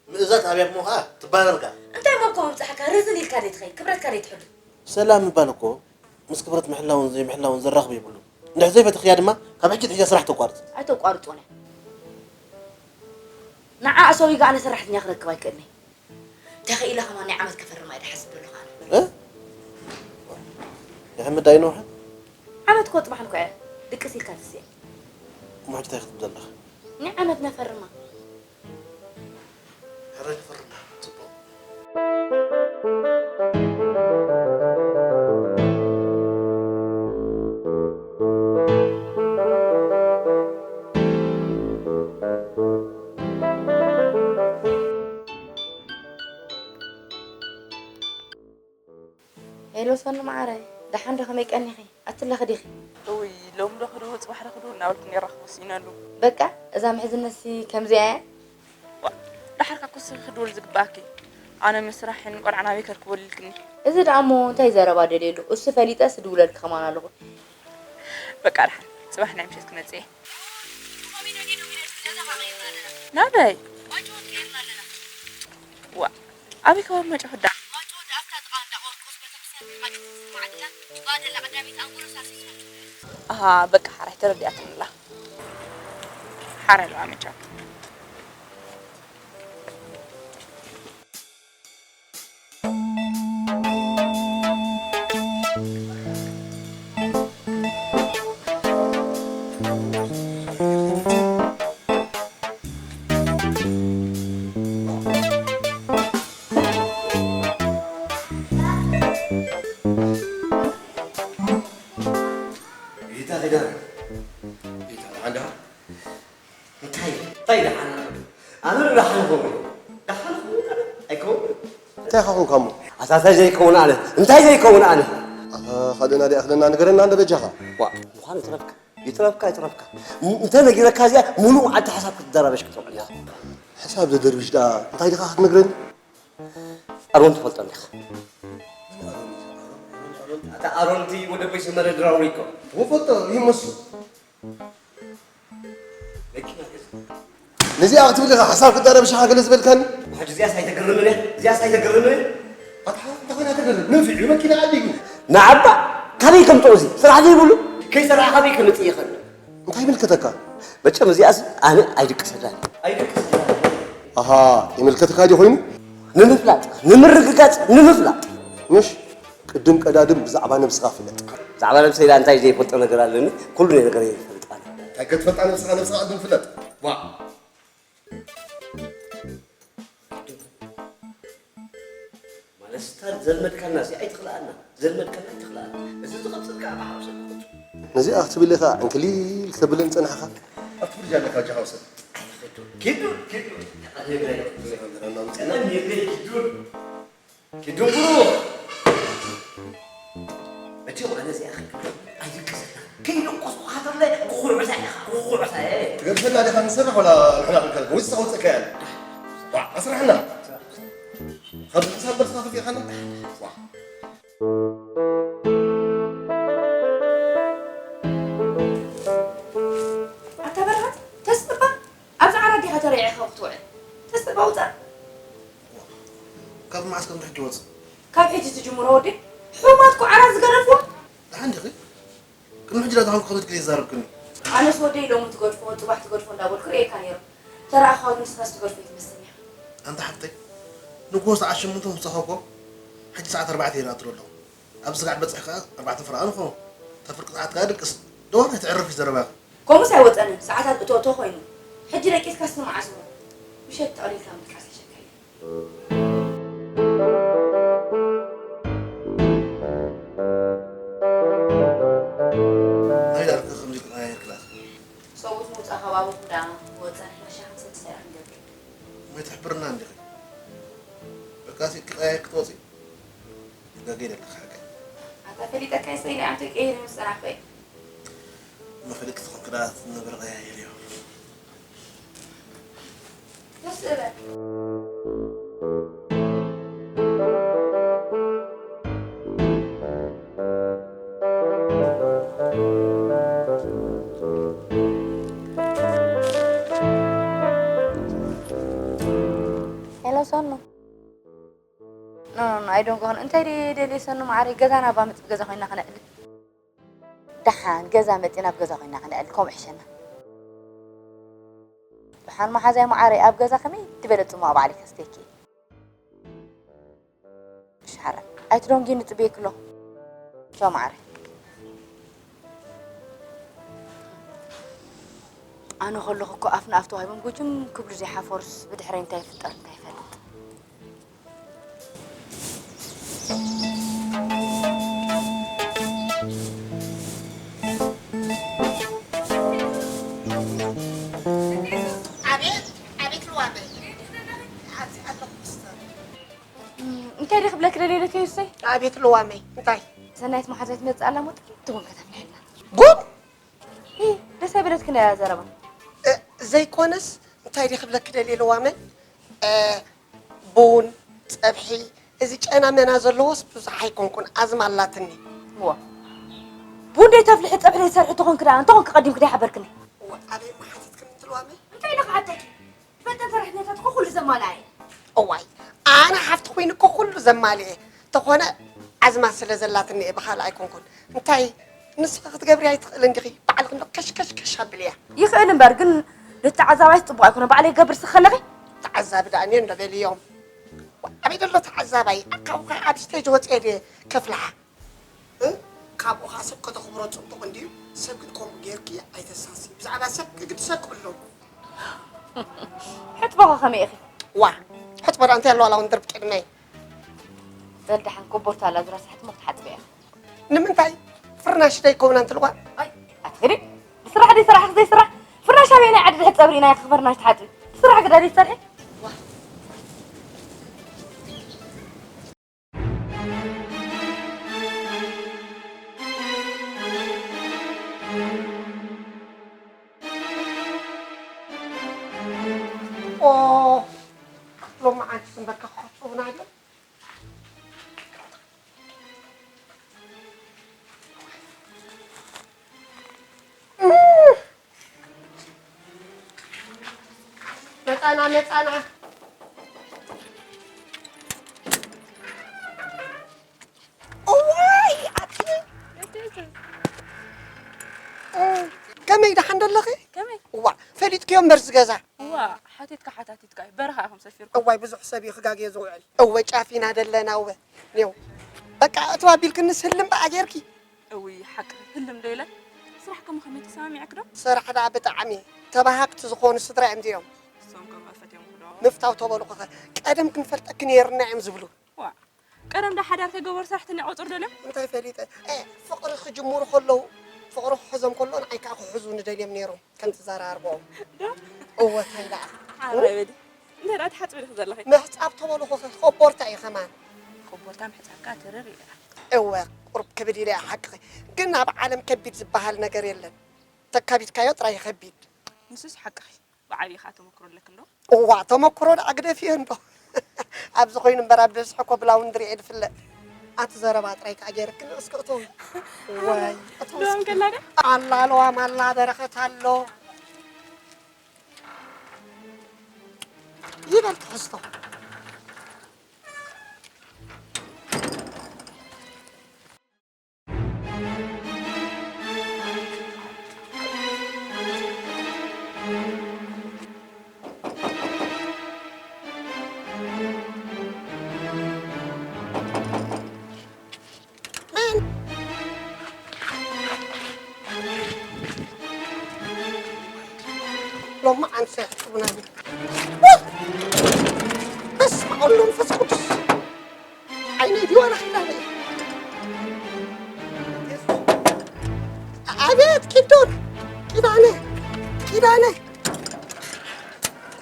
ምእዛዝ ኣብያ እሞ ኸኣ ትባረር ከኣ። እንታይ እሞ እኮ ምብጻሕካ ርዝን ኢልካ ደይ ትኸይድ፣ ክብረትካ ደይ ትሕሉ? ሰላም ምባል እኮ ምስ ክብረት ምሕላውን ዘይምሕላውን ዘራኽቦ የብሉን። እንድሕር ዘይፈተኽያ ድማ ካብ ሕጂ ኣትሒዛ ስራሕ ተቋርጽ። ኣይተቋርጾን እያ። ንዓ ኣሰዊጋ ኣነ ሰራሕተኛ ክረክብ ኣይክእልን እየ። ተኽኢለ ከማን ናይ ዓመት ከፈርማ እየ ዝሓስብ ዘለኹ ኣነ። እ? የሕምድ ኣይነውሐን? ዓመት እኮ ጽባሕ እንኮ እያ ድቅስ ኢልካ ትስየ። እሞ ሕጂ እንታይ ክትብል ዘለኻ? ናይ ዓመት ነፈርማ። ሕራይ ነፈርማ። ጽቡቕ። ማዕረ፣ ደሓን ዶ ከመይ ቀኒኺ? ኣትለኺ ዲኺ? እውይ፣ ሎሚ ዶ ክድውል፣ ጽባሕ ዶ ክድውል እናበልኩ ነይረ ክወስነሉ። በቃ፣ እዛ ምሕዝነትሲ ከምዚኣ እያ? ዋ፣ ደሓርካ እኮ ንስኺ ክድውል ዝግባኣኪ። ኣነ ምስራሕን ቆልዓ ናበይ ከርክበሉ ኢልክኒ። እዚ ደኣ እሞ እንታይ ዘረባ ደልየሉ? እሱ ፈሊጠስ እድውለልኪ ከማን ኣለኹ። በቃ፣ ደሓን፣ ጽባሕ ናይ ምሸት ክመጽእ እየ። ናበይ? ዋ፣ ኣበይ ከባቢ ማይጨው ክዳ? ኣሃ፣ በቃ ሓራይ ተረዲኣትኒ ኣላ። ሓራይ ኣለዋ መቸም። ሪታ ኸይዳ? ሪታ ደሓን ደኣ? እንታይ? እንታይ ደሓን? ኣነ ዶ ደሓን ክኸውን? ደሓን ክኸውን ኣነ? ኣይከውንን። እንታይ ኢኻ ኮንካ እሞ? ኣታ እንታይ ዘይከውን ኣነ? እንታይ ዘይከውን ኣነ? ኣታ ካልእ ናደይ ኣኽለና ንገረና እንዶ በጃኻ። ዋ፣ ምዃኑ ይትረፍካ፣ ይትረፍካ፣ ይትረፍካ። ም-፣ እንተ ነጊረካ እዚኣ፣ ሙሉእ መዓልቲ ሓሳብ ክትደራበሽ ክትውዕል ኢኻ። ሓሳብ ዘደርብሽ ደኣ እንታይ ዲኻ ክትነግረኒ? ኣሮን ትፈልጦ እንዲኻ? ኣታ ኣሮን እቲ ወደ ቦይ ሰመረ ድራውሪ እኮ። እፈልጦ፣ ይመስል። መኪና ገዛ። ነዚኣ ክትብል ኢኻ ሓሳብ ክትደራረብ ሽሓ ገለ ዝበልካኒ? ሕጂ እዚኣስ ኣይተግርምን እያ? እዚኣስ ኣይተግርምን እያ? ኣታ እንታይ ኮይና ተግርም? ነንፊዑ መኪና ዓዲጉ። ንዓባ ካበይ ከምጽኦ እዚ? ስራሕ ዘይብሉ? ከይሰራሓ ካበይ ከምጽእ ይኽእል? እንታይ ይምልከተካ? መቸም እዚኣስ ኣነ ኣይድቅሰላን። ኣይድቅሰላን። ኣሃ፣ ይምልከተካ ድዩ ኮይኑ? ንምፍላጥ፣ ንምርግጋጽ፣ ንምፍላጥ። ምሽ? ቅድም ቀዳድም ብዛዕባ ነብስኻ ፍለጥ። ብዛዕባ ነብሰይ ኢላ እንታይ ዘይፈልጦ ነገር ኣለኒ? ኩሉ ነገር እየ ዝፈልጥ ኣነ። እንታይ ከትፈልጣ ነብስኻ፣ ነብስኻ ቅድም ፍለጥ። ዋ። ማለት ስታር ዘልመድካና ሲ ኣይትኽልኣና። ዘልመድካና ኣይትኽልኣና። እዚ ዝቐጽል ከኣ ብሓውሰ ክቕጽል። ነዚኣ ክትብል ኢኻ ዕንክሊል ክተብለን ጸናሕካ? ኣብቲ ፍርጅ ኣለካ ጃ ሓውሰ። ኪዱ፣ ኪዱ። ኪዱ። ኪዱ። ኪዱ ብሩኽ! መቸም ኣነ እዚኣ ኣይድቅሰላን። ከይደቆስኩኻ ተሎ ክኹዕታ ኢኻ፣ ክኹዕታ እየ። ትገድፈና ዲኻ ንስራሕ ወላ ንሕና ክንከልካ? ወይ ንስኻ ውፅእ ከያኒ? ዋ፣ ኣስርሓና። ካብ ሕሳብ በርስኻ ከፊእኻና? ዋ። ኣታ በርሃት፣ ተስጥባ፣ ኣብዚ ዓራት ዲኻ ተረዒኻ ክትውዕል? ተስጥባ ውፃእ። ካብ መዓስ ከም ሕጂ ወፅእ? ካብ ሕጂ ትጅምሮ ወዲ፣ ሕሙማት እኮ ዓራት ዝገደፍዎ። ደሓን ዲኺ? ቅድሚ ሕጂ ዳታ ኮንኩ ክልተ ግዜ ይዛረብክኒ። ኣነስ ወደይ ሎሚ ትገድፎ፣ ጽባሕ ትገድፎ እንዳበልኩ ርእየካ ነይረ። ተረኣኻ ግን ንስኻስ ትገድፎ ኣይትመስልን ኢኻ። ኣንታ ሓፍተይ፣ ንግሆ ሰዓት ሸሞንተ ምሳኻ እኮ፣ ሕጂ ሰዓት ኣርባዕተ ይርኣ ትሎ ኣለኹ። ኣብ ስጋዕ በጽሕ ከኣ ኣርባዕተ ፍርቓ ንኾ። ተፍርቂ ሰዓት ከኣ ድቅስ። ደወል ኣይትዕርፍ እዩ ዘረባኺ። ከምኡስ ኣይወጸንን፣ ሰዓታት እቶ እቶ ኮይኑ። ሕጂ ደቂስካስ ንመዓስ እሞ? ምሸት ጠቕሊልካ ምድቃስ ይሸካ እዩ። ናይ ዳርጋ ከምዚ ክቐያየር ክላስ። ሰብኡት ምውጻእ ከባቢኹም ደኣ ወጸ፣ ንሕና ሻሂ ክንሰቲ ሰሪዓ ክንገብር። እሞ ኣይትሕብርና እንዲኺ። በቃ፣ ሲ ክቐያየር ክትወጺ? ትጋገይ ዘለኺ ሓቀይ። ኣታ ፈሊጠካ ይሰይለ ኣንተ ቀይር ምስ ጸናሕኮይ። መፈለጥቲ ትኾንኪ ደኣ ነገር ቀያይር እዮ። ደስ እበል። ሄሎ ሰኑ። ኖ፣ ኖ፣ ኖ፣ I don't go on። እንታይ ደልየ ሰኑ መዓረይ፣ ገዛና ባ መጽ-፣ ገዛ ኮይና ክነዕልል። ደሓን ገዛ መጺና ኣብ ገዛ ኮይና ክነዕልል፣ ከምኡ ይሕሸና። ደሓን መሓዛይ መዓረይ፣ ኣብ ገዛ ከመይ ዝበለ ጽማቕ ባዕለይ ከስተኪ። እሺ፣ ሓራይ። ኣይትደንጉይኒ፣ ጽበየኪ ኣለኹ። ቻው መዓረይ። ኣነ ከለኹ እኮ ኣፍ ንኣፍ ተዋሂቦም ጉጅም ክብሉ ዘይሓፈሩስ ብድሕረይ እንታይ ይፍጠር እንታይ ይፈልጥ። ኣቤት፣ ኣቤት ልዋመይ። ኣብዚ ኣለኹ ክስተር። እም፣ እንታይ ደኣ ክብለኪ ደልየ ኢለኪ እሰይ? ኣቤት ልዋመይ፣ እንታይ? ሰናይት መሓዛይ ትመጽእ ኣላ፣ ሞ ጥቂት ትኹን ከተፍልሐልና። ቡን? ሂ፣ ደስ ኣይበለትክን እያ ዘረባ። እ፣ ዘይኮነስ፣ እንታይ ድየ ክብለኪ ደልየ ለዋመ? እ፣ ቡን፣ ጸብሒ፣ እዚ ጨና መና ዘለዎስ ብዙሕ ኣይኮንኩን፣ ኣዝማ ኣላትኒ። እዋ። ቡን ደይ ተፍልሒ፣ ጸብሒ ደይ ትሰርሒ ተኾንኪ ደኣ፣ እንተኾንኪ ቀዲምኪ ደይ ሓበርክኒ። እዋ፣ ኣበይ እሞ ሓቲትክኒ ትልዋመ? እንታይ ኢለ ክሓተኪ? ትፈልጠን ሰራሕተኛታት እኮ ኩሉ ዘማልኣ እየ። እዋይ፣ ኣነ ሓፍቲ ኮይነ እኮ ኩሉ ዘማልእ እየ። ተኾነ ኣዝማ ስለ ዘላትኒ እየ፣ ብኻልእ ኣይኮንኩን። እንታይ ንስኺ ክትገብሪ ኣይትኽእልን ዲኺ? ባዕልኺ እንዶ ከሽ ከሽ ከሽ ኣብልያ። ይኽእል እምበር ግን ንተዓዛባይስ ጽቡቕ ኣይኮነን። ባዕለይ ክገብር ስኽ ከለኺ? ተዓዛቢ ደኣ እኔ እንዶ በልዮም። ኣበይ ደሎ ተዓዛባይ? ካብኡ ከኣ ኣብ ስቴጅ ወጽየ ድየ ከፍልሓ? እ? ካብኡ ኸዓ ሰብ ከተኽብሮ ጽቡቕ እንድዩ። ሰብ ግን ከምኡ ጌርኪ ኣይተሳስዪ። ብዛዕባ ሰብ ክግድሰኪ ኣለዎ። ሕጥቦ ኸ ከመይ ኢኺ? ዋ፣ ሕጥቦ ደኣ እንታይ ኣለዋ? ኣላ እውን ድርብ ቅድመይ። በል ደሓን ኮቦርታ ኣላ ዙራ ሳሕቲ ሞ ክትሓጽቢ እያ። ንምንታይ? ፍርናሽ ደይከውና እንትልዋ? ኣይ፣ ኣትኽዲ። ብስራሕ ደይ ስራሕ ዘይስራሕ? ፍርናሽ ኣበየናይ ዓዲ ድሕሪ ጸብሪ ኢና ኢኺ ፍርናሽ ትሓጽቢ? ብስራሕ ግዳ ደይ ትሰርሒ? ኦ፣ ሎማዓንቲ ስምበካ ክሕጽቡና እዮም። መጻና፣ መጻና። እዋይ፣ ኣቲ። ከመይ ደሓን ደለኺ? ከመይ? እዋ፣ ፈሊጥክዮ እምበር ዝገዛ። እዋ፣ ሓቲትካ ሓታቲትካ እዩ። በረኻ ኢኹም ሰፊርኩም። እዋይ፣ ብዙሕ ሰብ እዩ ክጋግዮ ዝውዕል። እወ፣ ጫፍ ኢና ደለና፣ እወ። ኔው። በቃ፣ እትው ኣቢልክኒ ስልም በኣ ጌርኪ። እውይ፣ ሓቂ ህልም ዶ ኢለ? ስራሕ ከሞ ከመይ ተሰማሚዕክ ዶ? ስራሕ ደኣ ብጣዕሚ ተባሃግቲ ዝኾኑ ስድራ እዮም እዚኦም። እሶም ከ መፈት እዮም ዶ? ምፍታው ተበሉ ኸ፣ ቀደም ክንፈልጠኪ ነይርና እዮም ዝብሉ። ዋ፣ ቀደም ዶ ሓዳር ከይገበሩ ሰራሕተኛ ቆጽሩ ደልዮም? እንታይ ፈሊጠ? እ፣ ፍቕሪ ክጅምሩ ከለዉ፣ ፍቕሪ ክሕዞም ከሎ ንዓይ ከኣ ክሕዙ ንደልዮም ነይሮም፣ ከምቲ ዘራርቦም። ዶ? እወ፣ እንታይ ደኣ? ሓራይ በሊ። እንታይ ደኣ ትሓጽቢ ዲኺ ዘለኺ? ምሕጻብ ተበሉ ኸ፣ ኮቦርታ እዩ ከማን። ኮቦርታ ምሕጻብካ ትርር ይብለካ። እወ፣ ቁሩብ ክብድ ኢለ እየ ሓቅኺ። ግን ኣብ ዓለም ከቢድ ዝበሃል ነገር የለን። ተካቢድካዮ ጥራይ እዩ ከቢድ። ንሱስ ሓቅኺ። ብዓብዪ ኸኣ ተመክሮ ኣለኪ እንዶ? እዋ፣ ተመክሮ ደኣ ግደፍዮ እንዶ። ኣብዚ ኮይኑ እምበር ኣብ ብዝሒ እኮ ብላውንድሪ እየ ዝፍለጥ። ኣቲ ዘረባ ጥራይ ከኣ ገይርክኒ እስኪ እቶ። ዋይ፣ እቶ ዶም እስኪ። ከላ ዶ? ኣላ ለዋም ኣላ በረኸት ኣሎ። ይበል ትሕዝቶ። ሎሚ ኣንሰ ቡና በስመ ኣብ ወወልድ ወመንፈስ ቅዱስ። ዓይነይ ድዩ ዋላ ኪዳነይ? ኣቤት ኪዱን፣ ኪዳነ፣ ኪዳነ።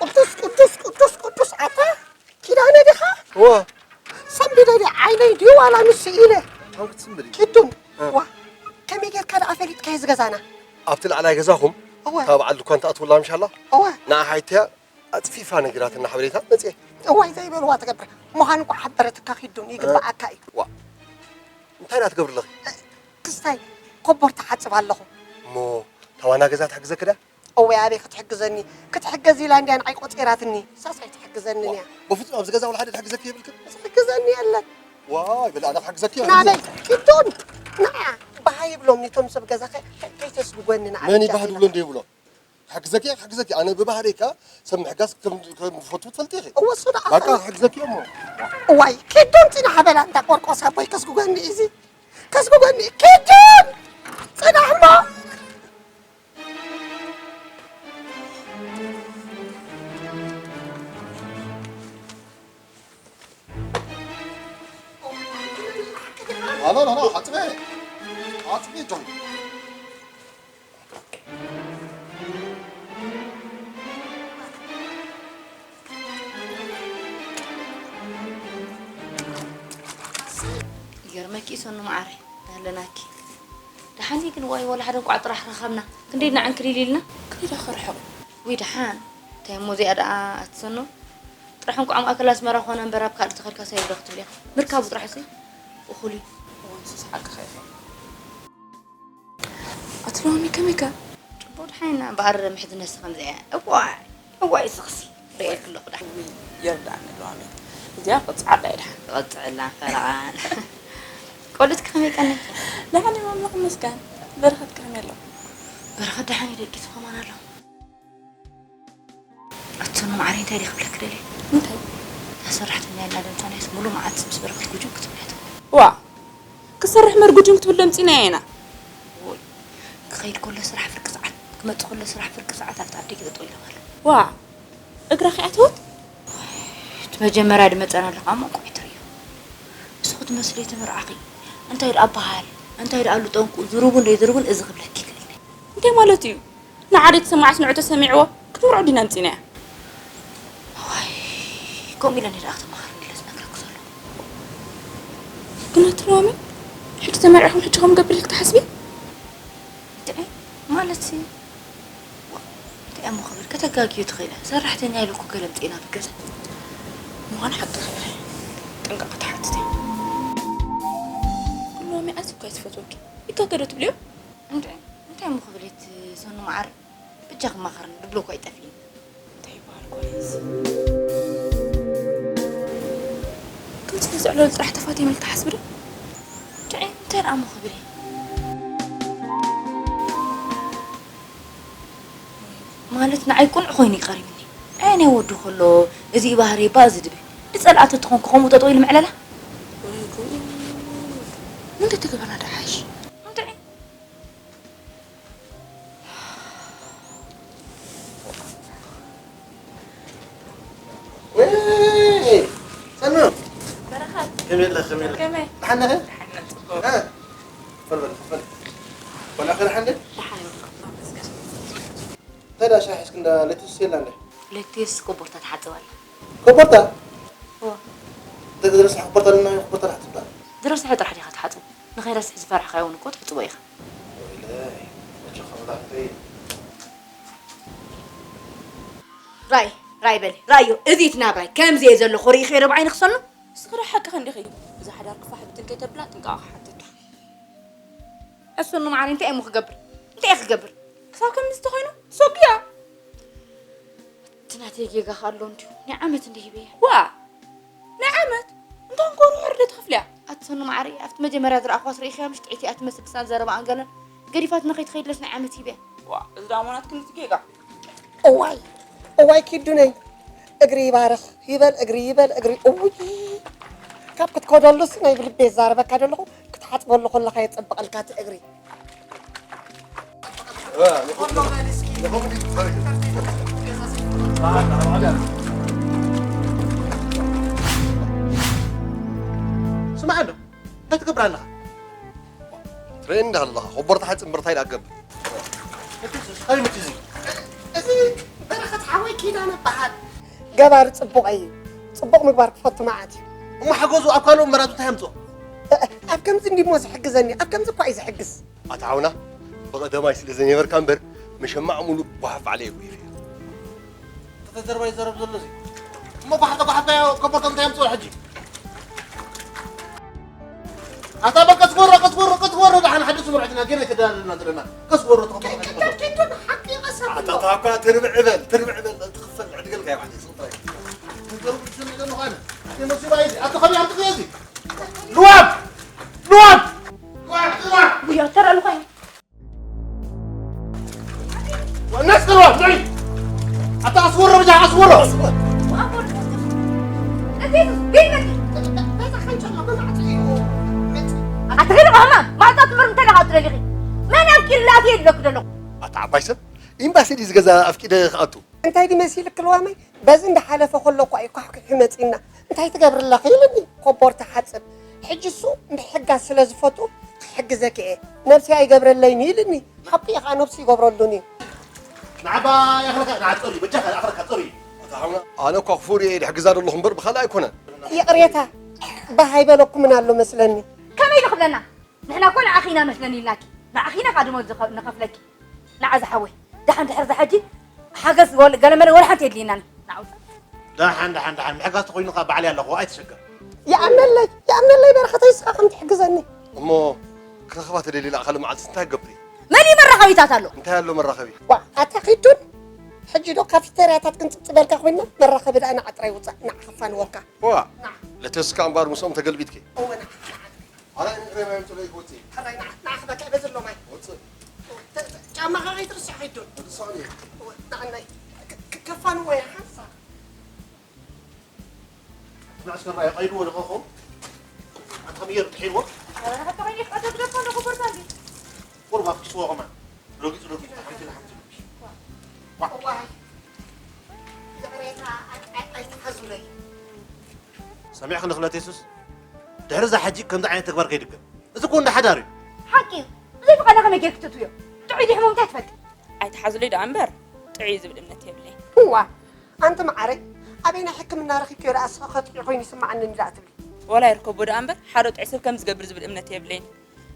ቅዱስ፣ ቅዱስ፣ ቅዱስ፣ ቅዱስ ኣታ ኪዳነ ዲኻ? እወ። ሰንቢደ ድየ ዓይነይ ድዩ ዋላ ንሱ ኢለ? ታው ክትስንብዲ? ኪዱን፣ እ። ዋ፣ ከመይ ጌርካ ደኣ ፈሊጥካዮ እዚ ገዛና? ኣብቲ ላዕላይ ገዛኹም፣ እወ። እታ በዓል ድኳን ትኣትውላ ምሻላ? እወ። ንዓ ሓይትያ ኣጽፊፋ ነጊራትና ሓበሬታ መጽኤ። እዋይ ዘይበልዋ ትገብር። ምዃን እኳ ሓበረትካ ኪዱን ይግብኣካ እዩ። ዋ። እንታይ ደኣ ትገብሪ ኣለኺ? ክስታይ ኮቦርታ ሓጽብ ኣለኹ። እሞ እታ ዋና ገዛ ትሕግዘኪ ድያ? እወ ኣበይ ክትሕግዘኒ? ክትሕገዝ ኢላ እንድያ ንዓይ ቆጺራትኒ። ሳስ ኣይትሕግዘንን እያ። በፍጹም ኣብዚ ገዛ ወላ ሓደ ትሕግዘኪ የብልክን? ዝሕግዘኒ የለን። ዋይ በል ኣነ ክሕግዘኪ እየ። ናበይ? ኪዱን። ንዓ። ባሃ ይብሎም ነቶም ሰብ ገዛ ከ-፣ ከ-፣ ከይተስጉጎኒ ንዓ መን እዩ ባህ ብቻ። ድብሎ እንደ ይብሎ? ክሕግዘኪ እየ፣ ክሕግዘኪ። ኣነ ብባህሪይ ከኣ ሰብ ምሕጋዝ ከም፣ ከም ዝፈቱ ትፈልጢ ኢኺ። እወ፣ እሱ ደኣ በቃ፣ ኸ-፣ ክሕግዘኪ እየ እሞ። እዋይ፣ ኪዱን ጽናሕ በላ፣ እንዳ ቆርቆስ ኣቦይ ከስጉገኒ እዩ እዚ። ከስጉገኒ እዩ። ኪዱን! ጽናሕ እሞ! ኣላ፣ ኣላ፣ ኣላ፣ ሓጽበ። ሓጽበ፣ ጆን። ይገርመኪ እዩ ሰኑ መዓረይ፣ ኣለናኪ። ደሓን ግን ዋይ፣ ወላ ሓደ እንቋዕ ጥራሕ ረኸብና። ክንደይ ኢና ዕንክሊል ኢልና? ክንደይ ደኣ ክርሕቕ? ውይ ደሓን። እንታይ እሞ እዚኣ ደኣ ኣትሰኖ? ጥራሕ እንቋዕ ማእከል ኣስመራ ኮነ እምበር ኣብ ካልእ ተኸድካ ሰብ ዶ ክትብልያ? ምርካቡ ጥራሕ ሲ እኹል እዩ። እወ፣ ንሱስ ሓቅኻ ኢኻ። ኣቲ ሎሚ ከመይካ? ጽቡቕ ደሓን ኢና። እምበኣር ምሕዝነትሲ ከምዚኣ እያ። እዋይ፣ እዋይ፣ ስኽሲ ርእየልኪ ኣለኹ ደሓን። ውይ፣ የርድኣኒ ሎሚ። እዚኣ ቅጽዓላ እያ ደሓን። ቅጽዕላን ፈረቓን። ቆልዑትኪ ከመይ ቀኒኺ? ደሓን እዮም ኣምላኽ ይመስገን። በረኸት ከመይ ኣሎ? በረኸት ደሓን እዩ ደቂሱ ከማን ኣሎ። ኣቱኑ ማዕረ እንታይ ደኣ ክብለኪ ደልየ? እንታይ? እታ ሰራሕተኛ ኢልና ዶ እንተኾነስ ሙሉ መዓልቲ ምስ በረኸት ጉጅም ክትብልያ ትኽእሊ። ዋ! ክሰርሕ መር ጉጅም ክትብል ደምፂና ኢና። ዎይ፣ ክኸይድ ከሎ ስራሕ ፍርቂ ሰዓት፣ ክመፅእ ከሎ ስራሕ ፍርቂ ሰዓት ኣብቲ ኣደይ ጠጠው ኢሎም ኣለዉ። ዋ! እግራ ከይኣተወት? እቲ መጀመርያ ድመፀና ኣለኻ እሞ እንቋዕ ትርእዮ። ንስኹ ትመስሊ እቲ ምርዓኺ። እንታይ ደኣ በሃል፣ እንታይ ደኣ ኣሉ ጠንቁ፣ ዝሩቡን ደይዝሩቡን እዚ ክብለኪ ክእል። እንታይ ማለት እዩ? ንዓዲ ተሰማዕስ ንዑ ተሰሚዕዎ ክትምርዖ ዲና ኣምጺናያ። ዋይ፣ ከምኡ ኢለ እኔ ደኣ ክተማኸርኒ ኢለ ዝነግረኪ ዘለኹ። ግን ኣቲ ሎሚ ሕጂ ተመሪዕኹም ሕጂ ከም ገብር ኢልኪ ትሓስቢ? እንታይ ማለት ሲ? ዋ፣ እንታይ እሞ ክብል ከተጋግዩ ትኽእለ። ሰራሕተኛ ኢሉ እኮ ገለምጤና ብገዛ። ምዃኑ ሓቂ ኸይረ ጥንቃቐ ትሓትት እያ። ሎሚ ኣዚ እኳ እዩ ዝፈትወኪ። ይጋገዶ ትብልዮ? እንታይ እንታይ እሞ ክብል እቲ ሰኑ መዓር ብጃ ክማኸርኒ ድብሎ እኳ ይጠፍእኒ። እንታይ ይበሃል እኳ እዚ? ከምዚ ነዚ ዕለል ጥራሕ ተፋትዮም ኢልካ ትሓስብ ዶ? እንታይ እንታይ ደኣ እሞ ክብል እየ? ማለት ንዓይ ቁኑዕ ኮይኑ እዩ ቀሪብኒ። ኣየ ናይ ወዱ ከሎ እዚ ባህሪ ባ እዚ ድብል ንጸልኣቶ ተኾንኩ ከምኡ ጠጠው ኢሉ ምዕለላ? ወይ ጉድ! ምን ተተገበርና ደሓሽ? እንታይ? ወይ! ሰኑ! በረኸት! ከመይ ኣለኺ? ከመይ ኣለኺ? ከመይ? ደሓን ዲኺ? ደሓን፣ ጽቡቕ። እ? በል፣ በል፣ በል። ቆልዑ ከ ደሓን ድየን? ደሓን እዮም። እንታይ ደኣ ሻሂ እስኪ እንዳ ሌትስ የላ እንደ? ሌትስ ኮቦርታ ትሓጽብ ኣላ። ኮቦርታ? እወ። እንታይ ዝረስሐ ኮቦርታ ኣለና? ኮቦርታ ትሓጽብ ደኣ? ዝረስሐ ጥራሕ ዲኻ ትሓጽብ? ንኸይረስሕ ዝፈራሕካዮ እውን እኮ ትሕጽቦ ኢኻ። ወይለይ፣ መቸ ከምዛ ክትርኢ። ራይ፣ ራይ በሊ፣ ራዮ፣ እዚ እቲ ናብራይ፣ ከምዚ እየ ዘለኹ፣ ርኢኸዮ ዶ ብዓይኒ ክሰኑ? እስኺ ዶ ሓቅኺ እንዲኺ? እዛ ሓዳር ክፋሕ ብትን ከይተብላ ጥንቃቐ ክሓተካ። እሱ ንመዓረይ እንታይ እሞ ክገብር? እንታይ እየ ክገብር? ክሳብ ከምዚ ተኾይኑ ሰጉያ። እቲ ናተይ ጌጋ ከ ኣሎ እንድዩ። ናይ ዓመት እንደ ሂበያ። ዋ! ናይ ዓመት? እንታ እንኮ ርሑር ዶ ትኸፍልያ? ኣቲ ሰኑ መዓረይ፣ ኣብቲ መጀመርያ ዝረኣኽዋስ ርኢኽያ ምሽ ጥዕይቲ እያ ትመስል ክሳብ ዘረባኣን ገለን ገዲፋትና ከይትኸይድለስ ናይ ዓመት ሂበያ። ዋ! እዚ ደኣ እሞ ናትኪ ነቲ ጌጋ። እዋይ እዋይ ኪዱነይ እግሪ ይባርኽ ይበል እግሪ ይበል እግሪ እውይ ካብ ክትከደሉስ ናይ ብልቤ ዛረበካ ዘለኹ ክትሓጽበሉ ከለኻ የጸብቐልካ እቲ እግሪ። ስማዕ ኣሎ እንታይ ትገብር ኣለኻ? ትርእየኒ ዲኻ ዘለኻ? ኮቦርታ ሓፂን ብርታይ ደኣ ክገብር። እቲ እዚ፣ እንታይ ምእንቲ እዚ? እዚ በረኸት ሓወይ ኪዳነ በሃል። ገባሪ ጽቡቕ እዩ። ጽቡቕ ምግባር ክፈቱ መዓት እዩ። እሞ ሓገዙ ኣብ ካልኦት መራቱ እንታይ ኣምጽኦ? እ-፣ እ-፣ ኣብ ከምዚ እንዲሞ ዝሕግዘኒ፣ ኣብ ከምዚ እኳ እዩ ዝሕግዝ። ኣታ ሓውና፣ ብቐደማይ ስለ ዘነበርካ እምበር፣ መሸማዕ ሙሉእ ጓሓፍ ባዕለይ እኮ ኢለ። ተተዘርባ ይዘረብ ዘሎ እዚ። እሞ ጓሓፍ ተጓሓፍካዮ፣ ኮቦርታ እንታይ ኣምጽኦ ሕጂ? ኣታ በል ቀስ በሎ፣ ቀስ በሎ፣ ቀስ በሎ፣ ደሓን ሓድሽ መርዑት ኢና፣ ገና ኣይተደላደልና ዘለና። ቀስ በሎ፣ ተኸተል፣ ተኸተል። ኣታ ታኳ ትርብዕ በል፣ ትርብዕ በል፣ ትኽፈል፣ ዕድገልካ እዩ ማለት እዩ። ኣታ ከመይ ኣምጥኽዮ እዚ? ልዋም! ልዋም! ልዋም! ልዋም! ጉያ ተራ ልኾይኑ። ወነስ ቅርባ፣ ንዒ! ኣታ ኣስወሮ ብጃ፣ ኣስወሮ! ኣትግል ማማ፣ ማዕጾ ትምህር እንተ ደኻ ትደሊኺ። መን ኣብ ኪላቴ ይብለክ ደለኹ? ኣታ ዓባይ ሰብ፣ ኤምባሲ ድዩ ዝገዛ ኣፍቂደ ክኣቱ? እንታይ ድዩ መሲልክ ልዋመይ? በዚ እንዳሓለፈ ከሎ እኳ እዩ ኳሕኲሑ መጺእና። እንታይ ትገብሪ ኣለኺ? ኢሉኒ። ኮቦርታ ሓጽብ። ሕጂ እሱ ንሕጋዝ ስለ ዝፈቱ ክሕግዘኪ እየ። ነብሰይ ኣይገብረለይን እዩ ኢሉኒ። ሓቁ እዩ ኸዓ ነብሱ ይገብረሉን እዩ። ንዓባ ያኽለካ፣ ንዓ ጸሪ፣ በጃኻ ያኽለካ ጸሪ። ኣታ ሓውና፣ ኣነ እኳ ክፉእ ርእየ ድሕግዛ ዘለኹ እምበር ብኻልእ ኣይኮነን። ይቕሬታ፣ ባህ ኣይበለኩምን ኣሎ መስለኒ። ከመይ ኢሉ ክብለና? ንሕና እኮ ንዓኺ ኢና መስለኒ ኢልናኪ። ንዓኺ ኢና ኻድሞ ዝኸ-፣ ንኸፍለኪ። ንዓ ዝሓወይ። ደሓን ድሕሪ ዝሓጂ ሓገዝ ወል-፣ ገለ መለ ወላ ሓንቲ የድልየናን። ንዓ ውፃእ። ደሓን፣ ደሓን፣ ደሓን። ምሕጋዝ ተኾይኑ ኸዓ ባዕለይ ኣለኹ፣ ኣይትሸገር። ይኣምነለይ፣ ይኣምነለይ በረኸተይ፣ ንስኻ ከም ትሕግዘኒ። እሞ ክረኽባ ተደልየ ኢላ ካልእ መዓልቲ እንታይ ክገብር እየ? መሊኡ መራኸቢታት ኣሎ። እንታይ ኣሎ መራኸቢ? ዋ፣ ኣታ ኺዱን፣ ሕጂ ዶ ካፊተርያታት ክንጽብጽበልካ ኮይንና፣ መራኸቢ ደኣ ንዓ ጥራይ ውጻእ፣ ንዓ ክፋንወካ። ዋ፣ ንዓ። ለተስካ እምበኣር ምስኦም ተገልቢጥኪ። እወ፣ ንዓ፣ ንዓ። ኣረ፣ ንዕረ ማይ ምጽእ ለይክ ወጽእ። ሕራይ፣ ንዓ፣ ንዓ ክበካ፣ በዚ ኣሎ ማይ። ወጽእ። ተ-፣ ተ-፣ ጫማኻ ከይትርስዕ ኺዱን። ወዲ ሳሚ። እወ፣ ንዓ፣ ናይ፣ ክ-፣ ክ-፣ ከፋንዎ እየ፣ ሓንሳ። መዓስከር ራእይ ቀይድዎ ዶ ኸኾ? ኣንታ ምየር ድሒርዎ? ኣረ፣ ንሓታ ኸይኒ ክኣቶ ግደፎ ኣለኹ፣ ቦርሳ እንዲ። ቁሩብ ኣፍኪስዎ ኸማን። ረጊጹ፣ ረጊጹ፣ ሓንቲ ኢላ ሓንቲ ኢላ። ዋይ። ይቕሬታ፣ ኣይ-፣ ኣይ-፣ ኣይትሓዙለይ። ሰሚዕኽኒ ክለት የሱስ? ድሕሪ እዛ ሕጂ ከምዚ ዓይነት ተግባር ከይድገም። እዚ እኮ እንዳ ሓዳር እዩ። ሓቂ እዩ። ብዘይ ፍቓድና ከመይ ጌርኪ ትእትውዮ? ጥዑይ ድዩ ሕሙም እንታይ ትፈልጢ? ኣይትሓዙለይ ደኣ እምበር፣ ጥዑይ እዩ ዝብል እምነት የብለይን። እዋ፣ ኣንቲ መዓረይ፣ ኣበይ ናይ ሕክምና ረኺብክዮ ደኣ፣ ንስኺ ከጥዑይ ኮይኑ ይስምዓኒ እንድኣ ትብሊ? ወላ ይርከቦ ደኣ እምበር፣ ሓደ ጥዑይ ሰብ ከምዚ ዝገብር ዝብል እምነት የብለይን።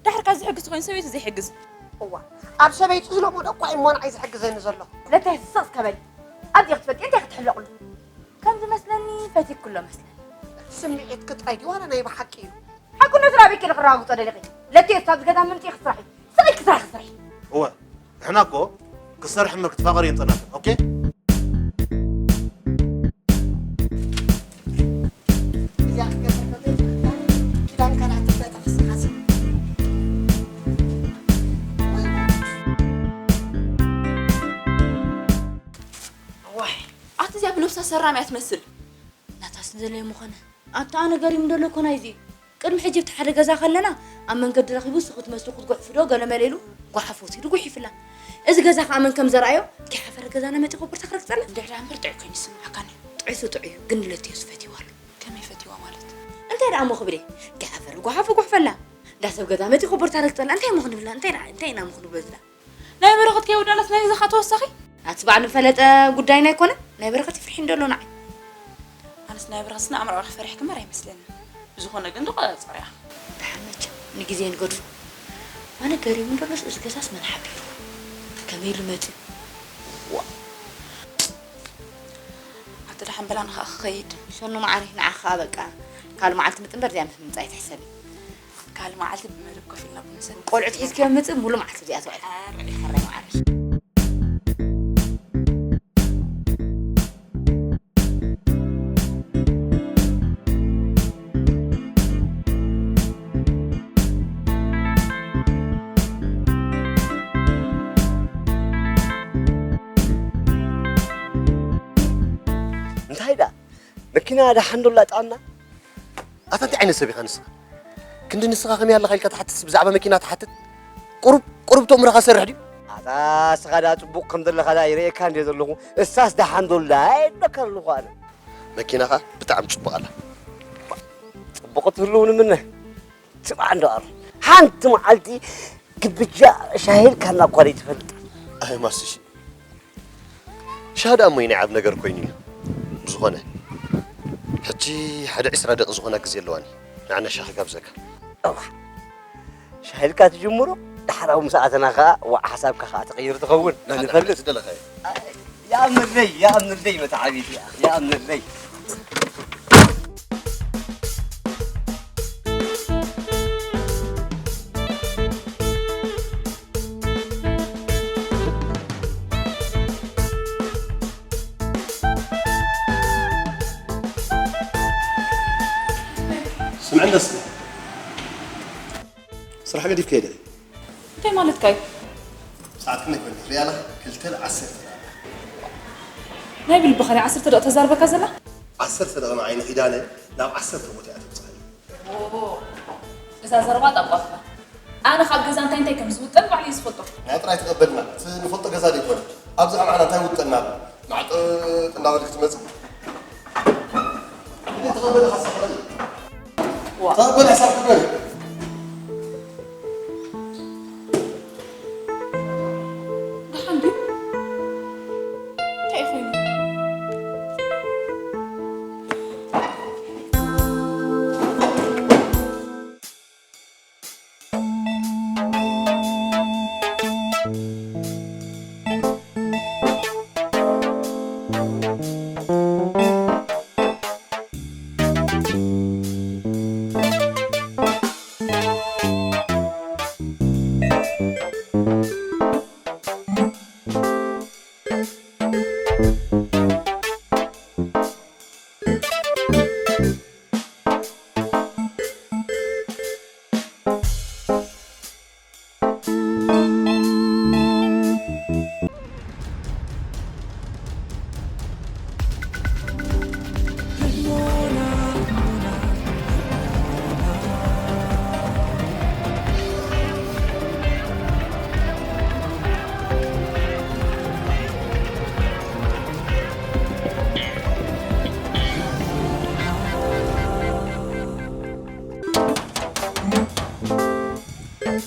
ዳሕር ካብ ዝሕግዝ ተኾይኑ ሰበይቱ ዘይሕግዝ። እዋ፣ ኣብ ሰበይቱ ዝለመዶ እኳ እዩ እሞ ንዓይ ዝሕግዘኒ ዘሎ። ለታይ ስቕ እስከ በሊ። ኣዚኺ ትፈልጢ እንታይ ክትሕለቕሉ? ከም ዝመስለኒ ፈቲክሎ መስለኒ። ስምዒትኪ ጥራይ ድዩ ዋላ ናይ ብሓቂ እዩ? ሓቅነቱ ናበይ ከይደ ክረጋግጾ ደሊኺ? ለተዮስ ኣብዚ ገዛ ምምጺእኺ ስራሒ። ስቕ ኢልኪ ስራሕኺ ስርሒ። እወ፣ ንሕና እኮ ክትሰርሒ እምበር ክትፋቐሪ የምጸናክን። ኦኬ? እዚኣ ክትገብር ከሎ ኪዳን ካልኣት ትበጣ ክስሓስ። ዋይ፣ ኣቲ እዚኣ ብነብሳ ሰራም እያ ትመስል። ናታስ ንዘለየ ምኾነ። ኣታ ኣነ ገሪሙ ደሎ እኮ ናይዚ። ቅድሚ ሕጂ ኣብቲ ሓደ ገዛ ከለና ኣብ መንገዲ ረኺቡ ንስኺ ትመስሉ ክትጉሕፉ ዶ ገለ መለ ኢሉ ጓሓፍ ወሲዱ ጉሒፍላ። እዚ ገዛ ከኣ መን ከም ዘርኣዮ ከይሓፈረ ገዛና መጺኡ ኮቦርታ ክረግጸና። እንድሕር ደኣ እምበር ጥዑይ ኮይኑ ይስምዓካኒ። ጥዑይ እሱ ጥዑይ እዩ፣ ግን ንለትየስ ፈትይዋ ኣሎ። ከመይ ፈትይዋ ማለት? እንታይ ደኣ እሞ ክብል እየ? ከይሓፈረ ጓሓፍ ይጉሕፈላ። እንዳ ሰብ ገዛ መጺኡ ኮቦርታ ረግጸላ። እንታይ እሞ ክንብላ? እንታይ ደኣ፣ እንታይ ኢና እሞ ክንብሎ ዝላ? ናይ በረኸት ከይወዳእናስ ናይ ገዛኻ ተወሳኺ? ኣቲ በዓል ፈለጠ ጉዳይና ኣይኮነን። ናይ በረኸት ይፍርሒ እንዶ ኣሎ ንዓይ። ኣነስ ናይ በረኸት ስነ ኣእምሮኣዊ ክፈርሕኪ እምበር ኣይመስለንን። ብዝኾነ ግን ተቆጻጸርያ። ደሓን መቸም ንግዜ ንገድፎ። ኣነ ገሪሙ እንዶ ኣሎስ እዚ ገዛስ መን ሓቢሩ? ከመይ ኢሉ መጺኡ? ዋ። ኣቲ ደሓን በላ ንኸኣ ክኸይድ። ሸኑ መዓረይ ንዓኻ በቃ ካልእ መዓልቲ ምጽ እምበር እዚኣ ምስ ምምጻእ ኣይትሕሰቢ። ካልእ መዓልቲ ብመደብ ኮፍ ኢልና ቡን ንሰቲ። ቆልዑት ሒዝክዮም ምጽእ፣ ሙሉ መዓልቲ እዚኣ ትውዕል። ኣረ። ሕራይ መዓረይ። እንታይ ደኣ? መኪና ደሓን ዶ ኣላ ጥዕና? ኣታ እንታይ ዓይነት ሰብ ኢኻ ንስኻ? ክንዲ ንስኻ ከመይ ኣለኻ ኢልካ ትሓትትስ ብዛዕባ መኪና ትሓትት? ቁሩብ፣ ቁሩብ ተእምሮኻ ሰርሕ ድዩ? ኣታ ንስኻ ደኣ ጽቡቕ ከም ዘለኻ ደኣ ይርእየካ እንድየ ዘለኹ። እሳስ ደሓን ዶ ኣላ ኢለካ ኣለኹ ኣነ። መኪናኻ ብጣዕሚ ጽቡቕ ኣላ። ጽቡቕ ትህልው ንምነ። ትባዕ እንዶ ኣሉ። ሓንቲ መዓልቲ ግብጃ ሻሂ ኢልካና እኳ ዘይትፈልጥ። ኣይ ማስሽ። ሻሂ ደኣ እሞ ናይ ዓብ ነገር ኮይኑ እዩ። ብዝኾነ፣ ሕጂ ሓደ ዕስራ ደቂ ዝኾና ግዜ ኣለዋኒ። ንዓና ሻሂ ጋብዘካ። እዋ። ሻሂ ኢልካ ትጅምሮ፣ ዳሕራዊ ምስ ኣተና ኸኣ፣ ዋዕ ሓሳብካ ኸኣ ትቕይር ትኸውን። መን ሓደ ይፈልጥ? ዝደለኻዮ። ይኣምነለይ፣ ይኣምነለይ መተዓቢት፣ ይኣምነለይ። ስምዕኒ እስከ። ስራሕ ገዲፍካ ዶ? እንታይ ማለትካ እዩ? ሰዓት ክንደይ ኮይኑ? ሪኣና ክልተ ዓሰርተ ደኣ። ናይ ብልብኻ ናይ ዓሰርተ ደቂ ተዛርበካ ዘላ? ዓሰርተ ደቂ ንዓይ ንኺዳነ ናብ ዓሰርተ ቦታ እያ ተብጽሓኒ። ኦሆ፣ እዛ ዘረባ ጣቋፍካ። ኣነ ካብ ገዛ እንታይ እንታይ ከም ዝውጠን ባዕለይ ዝፈልጦ። ንዓ ጥራይ ተቐበልና። እቲ ንፈልጦ ገዛ ዘይኮነ። ኣብዚ ኣምዓና እንታይ ውጠና ኣሎ? ማዕጠጥ እንዳበልክ ትመጽእ? እንዴ ተቐበል ሓሳብ በል። ዋ። ተቐበል ሓሳብ በል። ደሓን ድዩ? እንታይ ኮይኑ?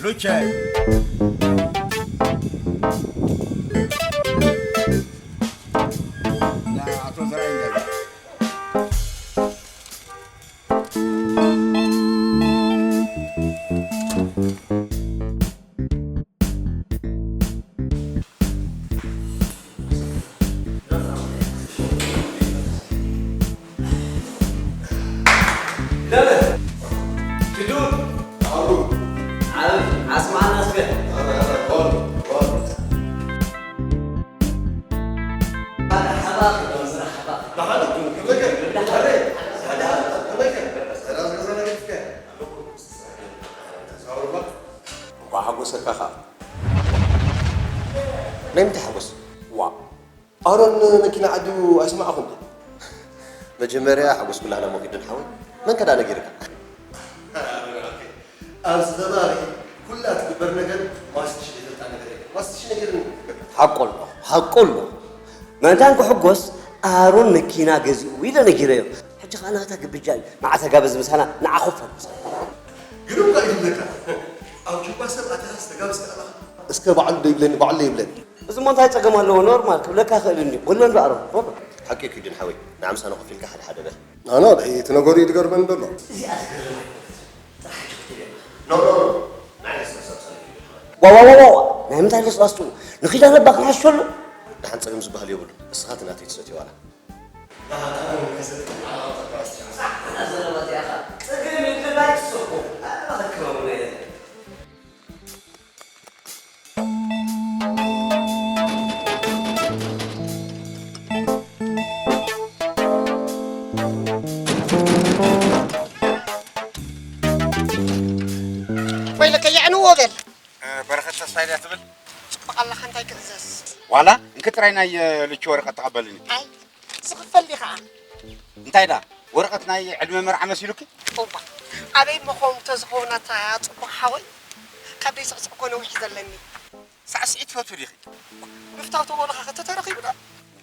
Okay. ና ኣቶ ዘርኣይ ገዛ። እንኳዕ ሓጎሰካ ኸዓ። ናይ ምንታይ ሓጎስ? ዋ፣ ኣሮን መኪና ዓዲቡ ኣይሰማዕኹን ድዩ? መጀመርያ ሓጎስ ኩላህና ሞኺድን ሓወይ። መን ከ ደኣ ነጊርካ? ኣብዚ ከባቢ ኩላ ትግበር ነገር ማስትሽ ዘይፈልጣ ነገር የለን። ማስትሽ ነጊርኒ። ሓቁ ኣሎ፣ ሓቁ ኣሎ። መእንታን ክሕጎስ ኣሮን መኪና ገዚኡ ኢለ ነጊረዮ። ሕጂ ኸኣ ናታ ግብጃ እዩ። መዓት ኣጋበዝ ምሳና ንዓኹ ፈርምሳ። ግርም እኳ እዩ ዝብለካ። ኣብ ጁባ ሰብ ኣተሓዝ ተጋብዝካ ኣለኻ። እስከ ባዕሉ ዶ ይብለኒ፣ ባዕሉ ዶ ይብለኒ። እዚ እሞ እንታይ ጸገም ኣለዎ? ኖርማል ክብለካ ክእል እንድዩ። በሎ እንዶ ኣሮን፣ በሎ። ሓቂ እዩ ኪዱን ሓወይ። ንዓ ምሳና ኮፍ ኢልካ ሓደ ሓደ በል። ኣነ እቲ ነገሩ እዩ ዝገርመኒ ዘሎ። እዚኣ ትገርም ኣይኮነትን። ጥራሕ ሕጂ ክትብል እያ። ኖ፣ ኖ፣ ኖ። ናይ ለስላሳ ምሳና ኪዱን ሓወይ። ዋ፣ ዋ፣ ዋ፣ ዋ፣ ዋ። ናይ ምንታይ ለስላስኡ? ንኪዳነ እባ ክንሕሸሉ። ደሓን ጸገም ዝበሃል የብሉን። እስኻ እቲ ናተይ ትሰትዮ ዋላ። ወይለከ የዕንዎ በል። እ፣ በረኸት ተስፋይ ድያ ትብል? ጽቡቕ ኣለኻ፣ እንታይ ክእዘዝ? ዋላ እንኪ ጥራይ ናይ፣ እ፣ ልቺ ወረቐት ተቐበልኒ። ኣይ፣ ዝኽፈል ዲኻ? እንታይ ደኣ? ወረቐት ናይ ዕድመ መርዓ መሲሉኪ? እዋ፣ ኣበይ እሞ ኸም ተዝኸውን ኣታ ጽቡቕ ሓወይ? ካብ ደይ ስዕስዕ እኮ ነዊሕ ዘለኒ። ሳዕስዒት ትፈትዊ ዲኺ? ምፍታው ተበሉኻ ከተተረኺቡ ዶ?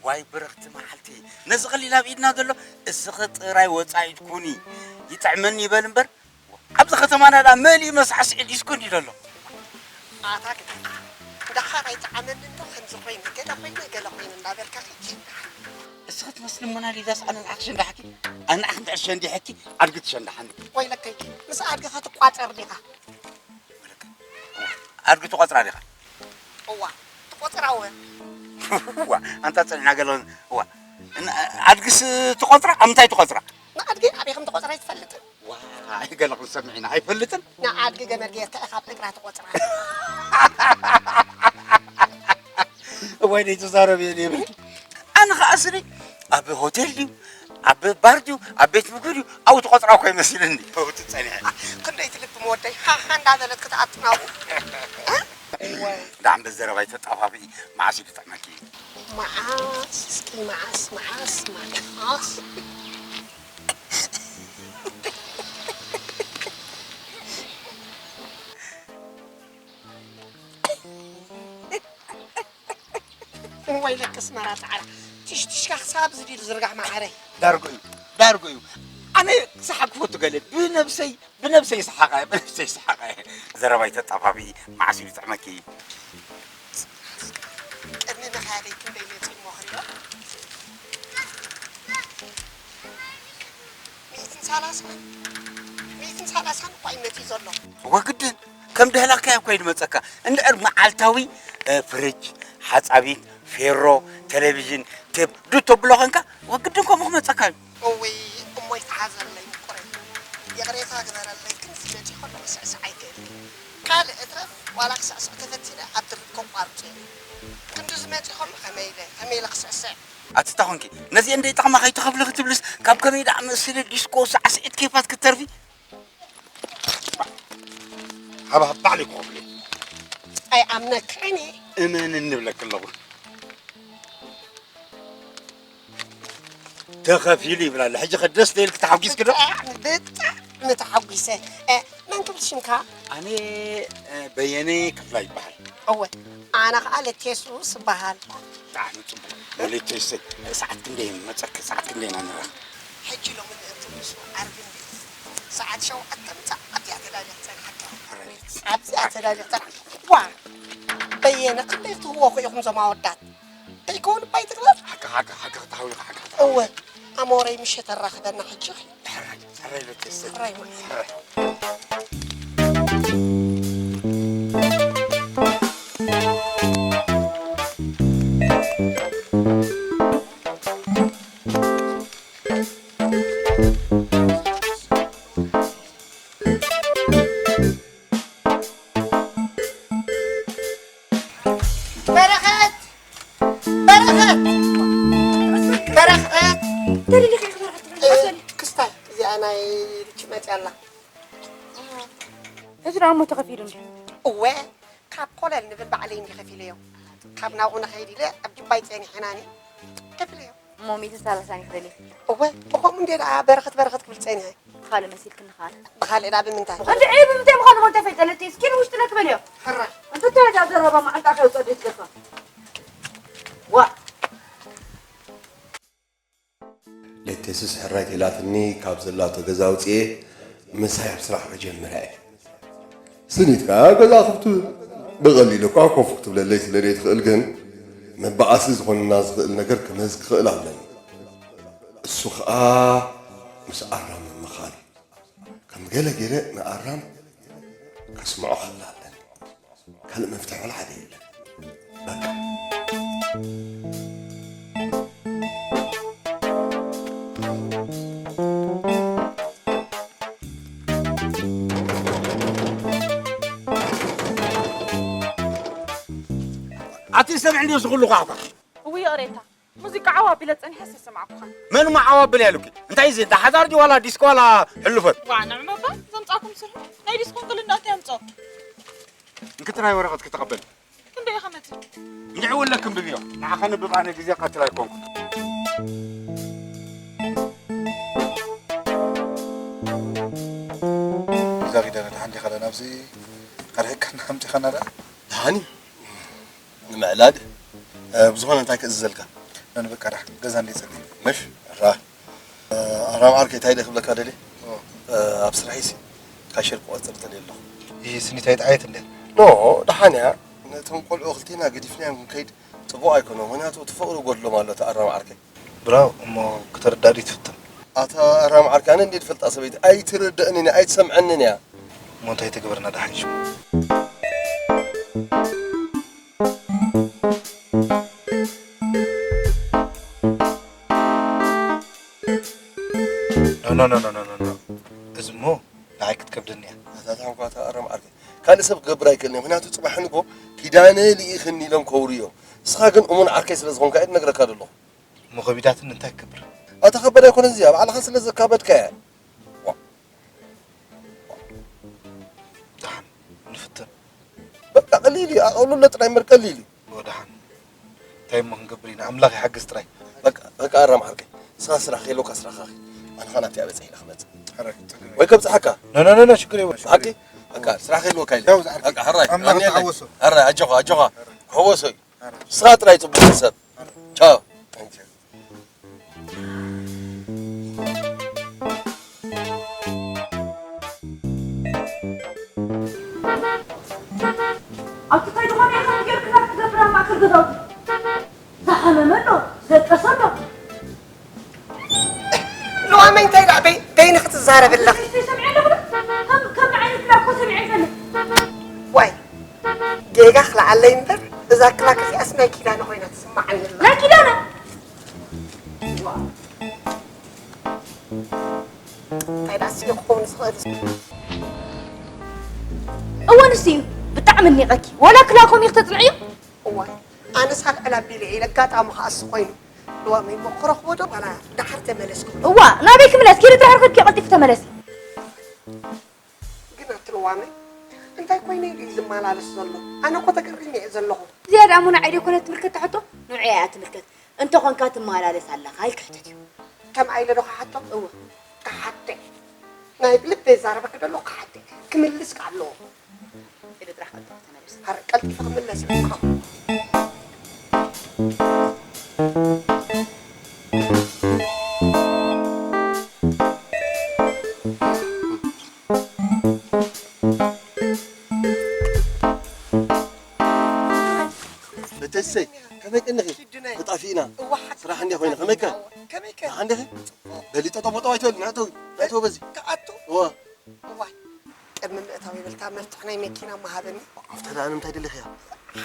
ዋይ ብርኽቲ መዓልቲ፣ ነዚ ቐሊል ኣብ ኢድና ዘሎ፣ እስኺ ጥራይ ወጻኢት ኩኒ። ይጥዕመኒ ይበል እምበር፣ ኣብዚ ከተማና ደኣ መሊኡ መሳዕስዒ ዲስኮ እንድዩ ዘሎ። ኣታ ግደፍ። ደሓር ኣይጠዓመኒ እንዶ ከምዚ ኮይነ፣ ገለ ኮይነ፣ ገለ ኮይነ እንዳበልካ ከይትሸንዳሕ። እስኺ ትመስሊ ሞናሊዛስ ኣነ ንዓኺ ሸንዳሕኪ? ኣነ ንዓኺ እንድሕር ሸንዲሐኪ፣ ኣድጊ ትሸንዳሓኒ። ወይለከይ፣ ምስ ኣድጊ ክትቋጸር ዲኻ? ወይለከይ፣ ኣድጊ ትቖጽራ ዲኻ? እዋ፣ ትቖጽራ እወ። እዋ፣ ኣንታ ጸኒሕና ገለ፣ እዋ። ን-፣ ኣድግስ ትቖጽራ? ኣብ ምንታይ ትቖጽራ? ንኣድጊ ኣበይ ከም ትቖጽራ ኣይትፈልጥን? ዋይ፣ ገለ ክንሰምዕ ኢና፣ ኣይፈልጥን። ንኣድጊ ገመድ ጌርካ ኢኻ ኣብ እግራ ትቖጽራ። እዋይ፣ ዘይትዛረብ እየ ዘይብልኪ። ኣነ ኸዓ ስኒ ኣብ ሆቴል ድዩ፣ ኣብ ባር ድዩ፣ ኣብ ቤት ምግቢ ድዩ፣ ኣብኡ ትቖጽራ እኮ ይመስለኒ። ኣብኡ ትጸንሐ። ክንደይ ትልቢ መወደይ፣ ሃሃ እንዳበለት ክትኣቱ ናብኡ። እ? እዋይ። ደሓን በዚ ዘረባ ኣይተጣፋፍኢ፣ መዓስ እዩ ዝጥዕመኪ? መዓስ፣ እስኪ መዓስ፣ መዓስ፣ መዓስ? እዋይ ለክ ኣስመራ ጻዕዳ። ትሽትሽካ ክሳብ ዝዲሉ ዝርጋሕ መዓረይ። ዳርጎ እዩ፣ ዳርጎ እዩ። ኣነ ክሰሓቅ ክፈቱ ገለ ብነብሰይ፣ ብነብሰይ ይሰሓቃ፣ ብነብሰይ ይሰሓቃ። ዘረባይ ተጣፋፊ መዓስ እዩ ዝጥዕመኪ? ቅድሚ ምኻደይ ክንደይ መጺኡ እሞ ክሪኦ? ሚእትን ሰላሳን፣ ሚእትን ሰላሳን እኳ እዩ መጺኡ ዘሎ። ወግድን ከም ደህላካዮ እኳ እዩ ዝመጸካ። እንድዕር መዓልታዊ፣ እ፣ ፍርጅ፣ ሓጻቢት፣ ፌሮ፣ ቴሌቪዥን፣ ቴፕ፣ ዱቶ ብሎ ኸንካ፣ ወግድን ከምኡ ክመጸካ እዩ። እውይ፣ እሞ ይተሓዘለይ ምቁረይ። ይቕሬታ ግበረለይ፣ ግን ዝመጺእ ከሎ ክስዕስዕ ኣይክእልን። ካልእ እትረፍ፣ ዋላ ክስዕስዕ ተፈቲነ ኣብ ድርብ ከቋርጾ እየ። ክንዱ ዝመጺእ ከሎ ከመይ ኢለ፣ ከመይ ኢለ ክስዕስዕ? ኣቲ እታ ኾንኪ፣ ነዚአን ደይጠቕማ ከይትኸፍሊ ክትብልስ፣ ካብ ከመይ ደኣ መሰለ ዲስኮ ሳዕስዒት ኬፋት ክትተርፊ? ሃባ፣ ሃባ ባዕለይ ክኸፍል እየ። ኣይኣምነካን እየ። እመን እንብለኪ ኣለኹ። ተኸፊሉ ይብላ ኣሎ። ሕጂ ከ ደስ ዶ ኢልኪ ተሓጒስኪ ዶ? ብጣዕሚ፣ ብጣዕሚ ተሓጒሰ። እ፣ መን ክብል ሽምካ? ኣነ፣ እ፣ በየነ ክፍላ ይበሃል። እወ፣ ኣነ ኸዓ ለቴሱስ እበሃል። ብጣዕሚ ጽቡቕ። ወለይተይሰይ፣ ሰዓት ክንደይ መጸኪ? ሰዓት ክንደይ ኢና ንረኽብ? ሕጂ ሎሚ ምእንቲ ምስ ዓርቢ እንድዩ። ሰዓት ሸውዓተ ምጻእ ኣብዚኣ ተዳልያ ክጸንሓካ። ኣብዚኣ ተዳሊኽካ ዋ በየነ ክንደይ ትህዎ እኮ ኢኹም ዞም ኣወዳት ተይከውን እባ ይትግበር ሓቂ ሓቂ ሓቂ ክትሓውልካ ሓቂ እወ ኣሞረይ ምሸት ኣራኽበና ሕጂ ሕራይ ሕራይ በተሰ ሕራይ ማለት ሕራይ በረኸት በረኸት በረኸት ክስታይ እዚኣ ናይ ርቺ መፅያ ኣላ። እዚ ደኣ እሞ ተኸፊሉ እንዲ እወ ካብ ኮለል ንብል ባዕለይ እንዲ ከፊለዮ ካብ ናብኡ ንኸይድ ኢለ ኣብ ጅባይ ፀኒሐናኒ ከፊለዮ። እሞ ሚእትን ሰላሳን ይኽደል እየ። እወ ብኸምኡ እንዴ ደኣ በረኸት በረኸት ክብል ጸኒሐ። ብኻልእ መሲልክኒ ኸኣ። ብኻልእ ደኣ ብምንታይ? እንድዒ ብምንታይ ምዃኑ እሞ እንታይ ፈይጠለቲ እስኪ ንውሽጢ ነክበልዮ። ሕራይ። እንተ እንታይ ደኣ ዘረባ መዓልቲ ኣኺ ኣውጸእ ቤት ገፋ። ዋ። ለተስስ ሕራይ ተይላትኒ ካብ ዘላቶ ገዛ ኣውጽኤ ምሳይ ኣብ ስራሕ ክጀምራ እየ። ስኒት ከኣ ገዛ ክፍቱ ብቐሊሉ እኳ ኮፍ ክትብለለይ ስለ ዘይትኽእል ግን መበኣሲ ዝኾነና ዝኽእል ነገር ክመዝ ክኽእል ኣለኒ። እሱ ከኣ ምስ ኣራም ምምኻር እዩ። ከም ገለ ገይረ ንኣራም ከስምዖ ክኽእል ኣለኒ። ካልእ መፍትሒ ዋላ ሓደ የለን። በቃ። ኣቲ ሰምዕኒ እዚ ኩሉ ኳዕኳዕ። እውይ ይቕሬታ፣ ሙዚቃ ዓው ኣቢለ ጸኒሐስ ኣይሰማዕኩኻን። መን እሞ ዓው ኣብል ያሉኪ? እንታይ እዚ እንዳ ሓዳር ድዩ ዋላ ዲስኮ ዋላ ሕሉፈት? ዋዕ ንዕመባ ዘምጻኩም ስርሑ ናይ ዲስኮን ቅልና እንታይ ኣምጻኩም? እንክትራይ ወረቐት ክተቐበል። ክንደይ ኢኻ መትር? እንድዒ ውለ ክንብብ እዮ። ንዓ ከንብብ ኣነ ግዜ ቀትል ኣይኮንኩ። እዛ ጊደረ ደሓን ዲኻ ደኣ ናብዚ ቀርሕካና ኣምጺኻና ደኣ? ደሓን እዩ። ንምዕላል እ፣ ብዝኾነ እንታይ ክእዝዘልካ? ነን በቃ ደሓን ገዛ እንደ ይጸልይ። ምሽ? ራ ኣራም ዓርከይ እንታይ ደኣ ክብለካ ደልየ ኣብ ስራሒሲ ካሸር ክቆጽር ደልየ ኣለኹ። ይህ ስኒት ኣይጠዓየት እንደ ኖ ደሓን እያ። ነቶም ቆልዑ ክልቴና ገዲፍናዮም ክንከይድ ጽቡቕ ኣይኮነ። ምክንያቱ እቲ ፍቕሪ ጎድሎም ኣሎ እቲ ኣራም ዓርከይ። ብራው እሞ ክተረዳእ ድዩ ትፍትን? ኣታ ኣራም ዓርከይ ኣነ እንደ ዝፈልጣ ሰበይቲ ኣይትርደእንን እያ ኣይትሰምዐንን እያ። እሞ እንታይ ትግበርና ደሓን ሽሙ? ኖ ኖ ኖ ኖ ኖ ኖ እዚ እሞ ንዓይ ክትከብደኒ እያ። ኣታ ታንኳ ኣታ ኣረም ዓርከይ ካልእ ሰብ ክገብር ኣይክእልን እየ። ምክንያቱ ፅባሕ ንጎ ኪዳነ ልኢኽኒ ኢሎም ከውሩ እዮም። ንስኻ ግን እሙን ዓርከይ ስለ ዝኾንካ እየ ዝነግረካ ዘለኹ። እሞ ከቢዳትኒ እንታይ ክገብር? ኣታ ከበድ ኣይኮነን እዚኣ ባዕልኻ ስለ ዘካበድካ እያ። ዋ። ደሓን ንፍትን። በቃ ቀሊል እዩ ኣቐሉለ ጥራይ እምበር ቀሊል እዩ። ወደሓን እንታይ እሞ ክንገብር ኢና ኣምላኽ ይሓግዝ ጥራይ። በቃ በቃ ኣራም ዓርከይ ንስኻ ስራሕ ከይለካ ስራሕኻ ኺድ ኣነ ኸኣ ናብቲ ኣበፀ ኢለ ክመፅእ ወይ ከብፅሓካ። ኖ ኖ ኖ ኖ ሽግር የብሉ። ሓቂ በቃ ስራሕ ከይልወካ ኢለ በቃ ሕራይ ኣምላኽ ተዓወሶ። ሕራይ ኣጆኻ ኣጆኻ ክሕወሶ እዩ። ንስኻ ጥራይ ፅቡቕ ሰብ። ቻው። ኣብቲ እንታይ ዝኾነ ኢኻ ጌርክና ክትገብር ኣብ ማእከል ገዛውቲ? ዝሓመመ ኣሎ፣ ዝደቀሰ ኣሎ። ሉዋመይ እንታይ ደኣ በይ-፣ በይንኺ ትዛረቢ ኣለኺ? ሰሚዐ ኣለኹ ዶ? ከም፣ ከም ንዓይ ክላ እኮ ሰሚዐ ኣይፈልጥ። ዋይ፣ ጌጋ ክልዓለይ እምበር፣ እዛ ክላክ እዚኣስ ናይ ኪዳነ ኮይና ትስምዓኒ ኣላ። ናይ ኪዳነ? እንታይ ደኣ ስኒ ክኸውን ዝኽእል? እወ፣ ንሱ እዩ። ብጣዕሚ ኣድኒቐኪ። ዋላ ክላኮም ኢኺ ተጽንዕዮ? እዋይ፣ ኣነስ ኣልዕል ኣቢለ እየ፣ ኣጋጣሚ ከኣ እሱ ኮይኑ። ልዋመይ እሞ ክረኽቦ ዶ ዋላ ደሓር ተመለስኩ? እዋ፣ ናበይ ክምለስ? ኪዲ ጥራሕ ርኽብኪ ቀልጢፉ ተመለሲ። ግን ኣቲ ልዋመይ፣ እንታይ ኮይነ ኢሉ እዩ ዝመላለስ ዘሎ? ኣነ እኮ ተገሪመ እየ ዘለኹ። እዚኣ ደኣ እሞ ንዓይ ደይኮነት ትምልከት ሕቶ? ንዑ እያ ትምልከት። እንተኾንካ ትመላለስ ኣለኻ ኢልኪ ሕተትዮ። ከምኣ ኢለ ዶ ክሓቶ? እወ። ክሓቶ። ናይ ብልበይ ይዛረበኪ ደሎ ክሓቶ። ክምልስ ከኣ ኣለዎ። ኢለ ጥራሕ ቀልጢፈ ተመለስ። ኣረ፣ ቀልጢፈ ክምለስ እየ። ተሰይ፣ ከመይ ቀኒኺ? ኪዱነይ። ተጣፊእና። እዋ፣ ሓቂ ስራሕ እንዲያ ኮይና፣ ከመይከ? ከመይከ? ደሓን ዲኺ? በሊ ጠጠው መጠው ኣይትበሊ፣ ንዕተዊ፣ ንዕተዊ በዚ። ክኣቱ? እዋ። እዋ። ቅድሚ ምእታው ይብልታ መፍትሕ ናይ መኪና መሃበኒ። መፍትሕ ደኣ ንምንታይ ደሊኽያ?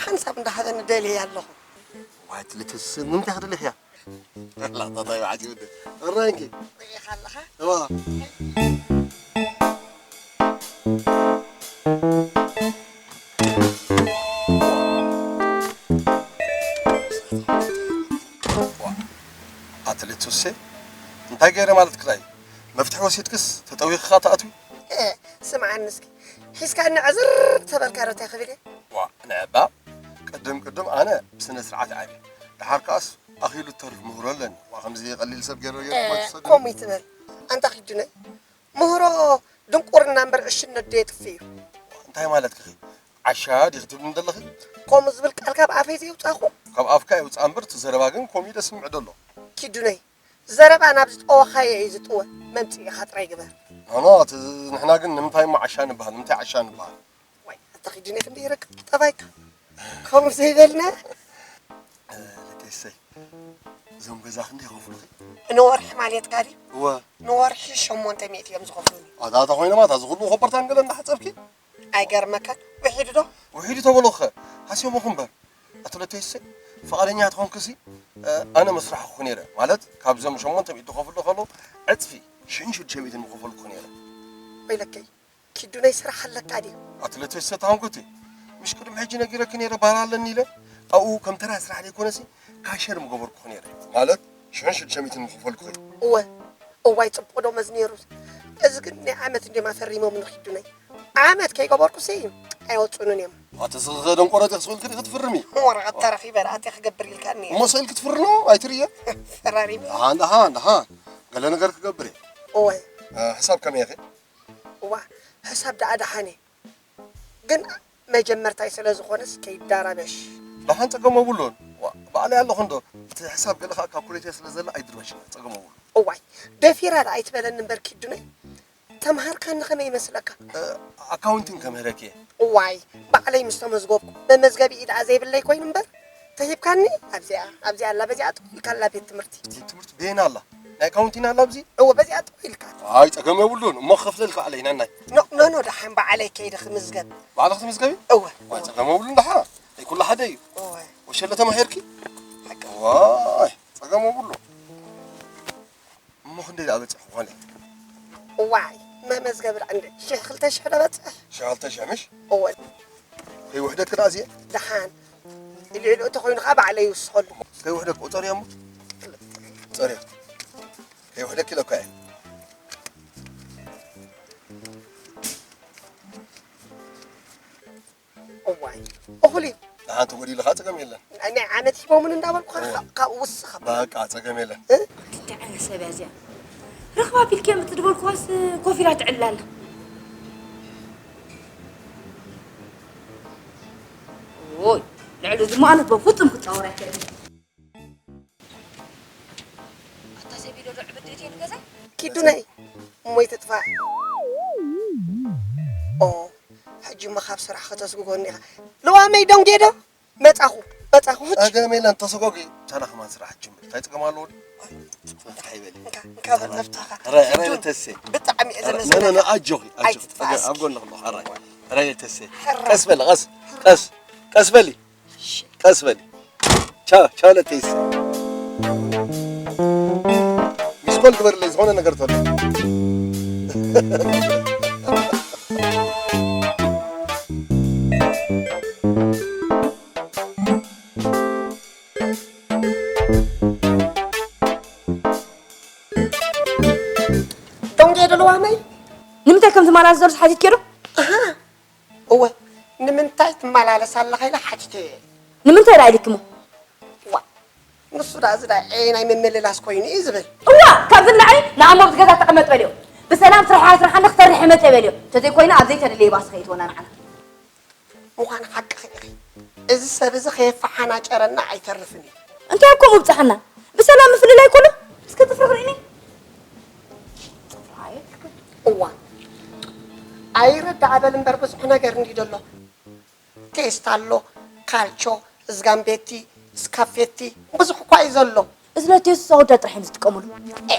ሓንሳብ እንዳሃበኒ ደልየ ኣለኹ። እዋ፣ ትልትስ ንምንታይ ክደሊኽያ? ላታ ታይ በዓል ይወደ። እራንኪ። ርኢኻ ኣለኻ? እዋ። ኣትሌት ሱሴ፣ እንታይ ገይረ ማለት ክላይ? መፍትሒ ወሲድክስ ተጠዊኽኻ ትኣትዊ? እ፣ ስምዓኒ እስኪ። ሒዝካኒ ዕዝር ተበልካ ዶ እንታይ ክብል እየ? ዋ፣ ንዕባ፣ ቅድም ቅድም ኣነ ብስነ ስርዓት ዓብየ። ደሓር ከኣስ ኣኺሉ እተርፍ ምህሮ ኣለኒ። ዋ፣ ከምዚ ቀሊል ሰብ ገይረ ገይረ እ፣ ትመልሶ ድዩ? ከምኡ ይትበል። ኣንታ ኪዱነይ፣ ምህሮ ድንቁርና እምበር ዕሽነት ዶ የጥፍእ እዩ? እንታይ ማለትኪ? ዓሻ ዲኺ ትብልኒ ዘለኺ? ከምኡ ዝብል ቃል ካብ ኣፈይ ዘየውጻኹ? ካብ ኣፍካ ይውጻእ እምበር፣ እቲ ዘረባ ግን ከምኡ እዩ ዘስምዕ ዘሎ። ኪዱነይ፣ ዘረባ ናብ ዝጠወኻዮ እዩ ዝጥወ። መምጽኢኻ ጥራይ ግበር። ኖ፣ ኖ፣ እቲ ንሕና ግን ንምንታይ እሞ ዓሻ ንበሃል? ንምንታይ ዓሻ ንበሃል? ዋይ፣ ኣታ ኪዱነይ ክንደይ ይረቅቕ ጠባይካ። ከምኡ ዘይበልና። እ፣ ልተይሰይ፣ እዞም ገዛ ክንደይ ይኸፍሉኺ? ንወርሒ ማለትካ ድዩ? እወ። ንወርሒ ሸሞንተ ሚእቲ እዮም ዝኸፍሉኒ። ኣታ፣ ኣታ ኮይኖም፣ ኣታ፣ እዚ ኩሉ ኮበርታን ገለ እንዳሓጸብኪ? ኣይገርመካን? ውሒዱ ዶ? ውሒዱ ተበልኹኸ፣ ሃስዮምኹ እምበር። ኣቲ ለተይሰይ፣ ፍቓደኛ ተኾንክሲ፣ እ፣ ኣነ መስራሕኹ ነይረ። ማለት፣ ካብዞም ሸሞንተ ሚእቲ ክኸፍሉ ከለዉ፣ ዕጽፊ፣ ሽሕን ሽዱሽተ ሚእትን ምኸፈልኩ ነይረ። ወይለከይ፣ ኪዱነይ ስራሕ ኣለካ ድዩ? ኣቲ ለተይሰ ተኾንኩቲ፣ ምሽ ቅድሚ ሕጂ ነጊረኪ ነይረ፣ ባር ኣለኒ ኢለ። ኣብኡ ከም ተራ ስራሕ ዘይኮነሲ፣ ካሸር ምገበርኩ ነይረ። ማለት፣ ሽሕን ሽዱሽተ ሚእትን ምኸፈልኩ። እወ፣ እዋይ፣ ጽቡቕ ደሞዝ ነይሩ። እዚ ግን ናይ ዓመት እንድዮም ኣፈሪሞምኒ ኪዱነይ። ዓመት ከይገበርኩሲ ኣይወጹንን እዮም። ኣቲ ስኺ ከ ደንቆሮ ዲኺ ስቕ ኢልኪ ዲኺ ትፍርሚ? ወረቐት ተረኺበ ደኣ እንታይ ክገብር ኢልካኒ? እሞ ስቕ ኢልኪ ትፍርሚ ኣይትርእየ? ፈራሪሚ። ደሓን፣ ደሓን፣ ደሓን። ገለ ነገር ክገብር እየ። እወ። እ፣ ሕሳብ ከመይ ኢኺ? እዋ፣ ሕሳብ ደኣ ደሓን እየ። ግን መጀመርታይ ስለ ዝኾነስ ከይዳረበሽ። ደሓን ጸገም የብሉን። ዋ፣ ባዕለይ ኣለኹ እንዶ። እቲ ሕሳብ ገለ ኸኣ ካልኩሌተር ስለ ዘላ ኣይድርበሽን፣ ጸገም የብሉን። እዋይ፣ ደፊራ ደኣ ኣይትበለኒ እምበር ኪዱነይ። ተምሃርካኒ ከመይ ይመስለካ? እ፣ ኣካውንቲንግ ከምህረኪ እየ። እዋይ፣ ባዕለይ ምስ ተመዝገብኩ፣ መመዝገቢ ኢድ ዘይብለይ ኮይኑ እምበር፣ ተሂብካኒ ኣብዚኣ፣ ኣብዚኣ ኣላ፣ በዚኣ ጥው ኢልካ ኣላ ቤት ትምህርቲ። ቤት ትምህርቲ በየን ኣላ? ናይ ኣካውንቲንግ ኣላ ኣብዚ? እወ፣ በዚኣ ጥው ኢልካ። ኣይ፣ ጸገም የብሉን። እሞ ክኸፍለልካ ባዕለይ፣ ናናይ። ኖ፣ ኖ፣ ኖ፣ ደሓን ባዕለይ ከይደ ክምዝገብ። ባዕልኺ ትምዝገቢ? እወ። ዋይ፣ ጸገም የብሉን፣ ደሓን። ኣይ፣ ኩሉ ሓደ እዩ። እወ። ወሸለ ተማሂርኪ? ሓቂ። ዋይ፣ ጸገም የብሉን። እሞ ክንደይ ደኣ በጺሑ ኮነ? እዋይ፣ መመዝገቢ ደኣ እንደ ሽሕ ክልተ ሽሕ ዶ በጽሕ? ሽሕ ክልተ ሽሕ ምሽ? እወ። ከይውሕደኪ ደኣ እዚአ? ደሓን። ልዕሊኡ እንተኾይኑ ኸዓ ባዕለይ ይውስኸሉ። ከይውሕደኪ ቁጸርዮ እሞ። ቁጸርዮ። ከይውሕደኪ ኢለካ እየ። እዋይ፣ እኹል እዩ። ደሓን ተጎዲሉ ኸዓ ጸገም የለን። ናይ ዓመት ሂቦምን እንዳበልኩ ኸዓ እወ። ካብ፣ ካብኡ ውስኽ ኣብላ። በቃ ጸገም የለን። እ? እንታይ ዓይነት ሰብ እያ እዚኣ? ረኽባ ቢልክያ ምትድበልኩዋስ ኮፍ ኢላ ትዕልል ኣላ። ኦይ፣ ልዕሊ እዚ እሞ ኣነ በፍጹም ክጻወር ኣይክእልን። ኣታ ሰበይቲ ዶ ዕብድ እትየ ንገዛ? ኪዱነይ፣ እሞይ ትጥፋእ። ኦ፣ ሕጂ እሞ ካብ ስራሕ ከተስጉጎኒ ኢኻ። ለዋመይ ደንጌ ዶ? መጻኹ፣ መጻኹ፣ ሕጂ። ጸገም የለን፣ ተሰጎጊ። ቻላ ከማን ስራሕ ጅምር። እንታይ ጸገም ኣለዎ ድዩ? እንታይ ይበል? እንካ፣ እንካ በል መፍትሕኻ። ረ-፣ ረ-፣ ኪዱን፣ ተሴ። ብጣዕሚ እየ ረ-፣ ዘመስግነካ። ነ-፣ ነ-፣ ነ-፣ ኣጆኺ፣ ኣጆኺ። ኣይትጥፋእ ኣብ እስኪ። ጎንኺ ኣለኹ፣ ሕራይ። ሕራይ ተሴ። ሕራይ። ቀስ በሊ፣ ቀስ፣ ቀስ፣ ቀስ በሊ። እሺ። ቀስ በሊ። ቻ-፣ ቻለ ቴስ። ሚስኮል ግበርለይ፣ ዝኾነ ነገር ተሎ። ዶንጌ ደለዋመይ? ንምንታይ ከም ትመላለስ ዘሎ ሓቲትኪ ዶ? ኣሃ። እወ፣ ንምንታይ ትመላለስ ኣለኻ ኢለ ሓቲተዮ እየ። ንምንታይ ደኣ ኢልኪ እሞ? ዋ፣ ንሱ ደኣ እዚ ደኣ ዔ ናይ ምምልላስ ኮይኑ እዩ ዝብል። እዋ፣ ካብዚ ንላዕሊ ንኣሞ ኣብዚ ገዛ ተቐመጥ በልዮ። ብሰላም ስራሕ ስራሕና ክሰርሕ እየ መጸ በልዮ። እንተዘይኮይኑ ኣብ ዘይተደለየ ባስ ከይእትወና ንዓና። ምዃን ሓቅኺ ኢኺ። እዚ ሰብ እዚ ከየፈሓናጨረና ኣይተርፍን እዩ። እንታይ ኣብ ከምኡ ብጽሓና? ብሰላም ምፍልላይ ከሎ እስከ ጥፍርኺ ርኢኒ። እዋ፣ ኣይረዳእ በል እምበር ብዙሕ ነገር እንዲ ዘሎ። ቴስታ ኣሎ፣ ካልቾ፣ እዝጋምቤቲ፣ ስካፌቲ፣ ብዙሕ እኳ እዩ ዘሎ። እዚ ለትዮ ሱስ ኣወዳት ጥራሕ እዮም ዝጥቀሙሉ። ኤ፣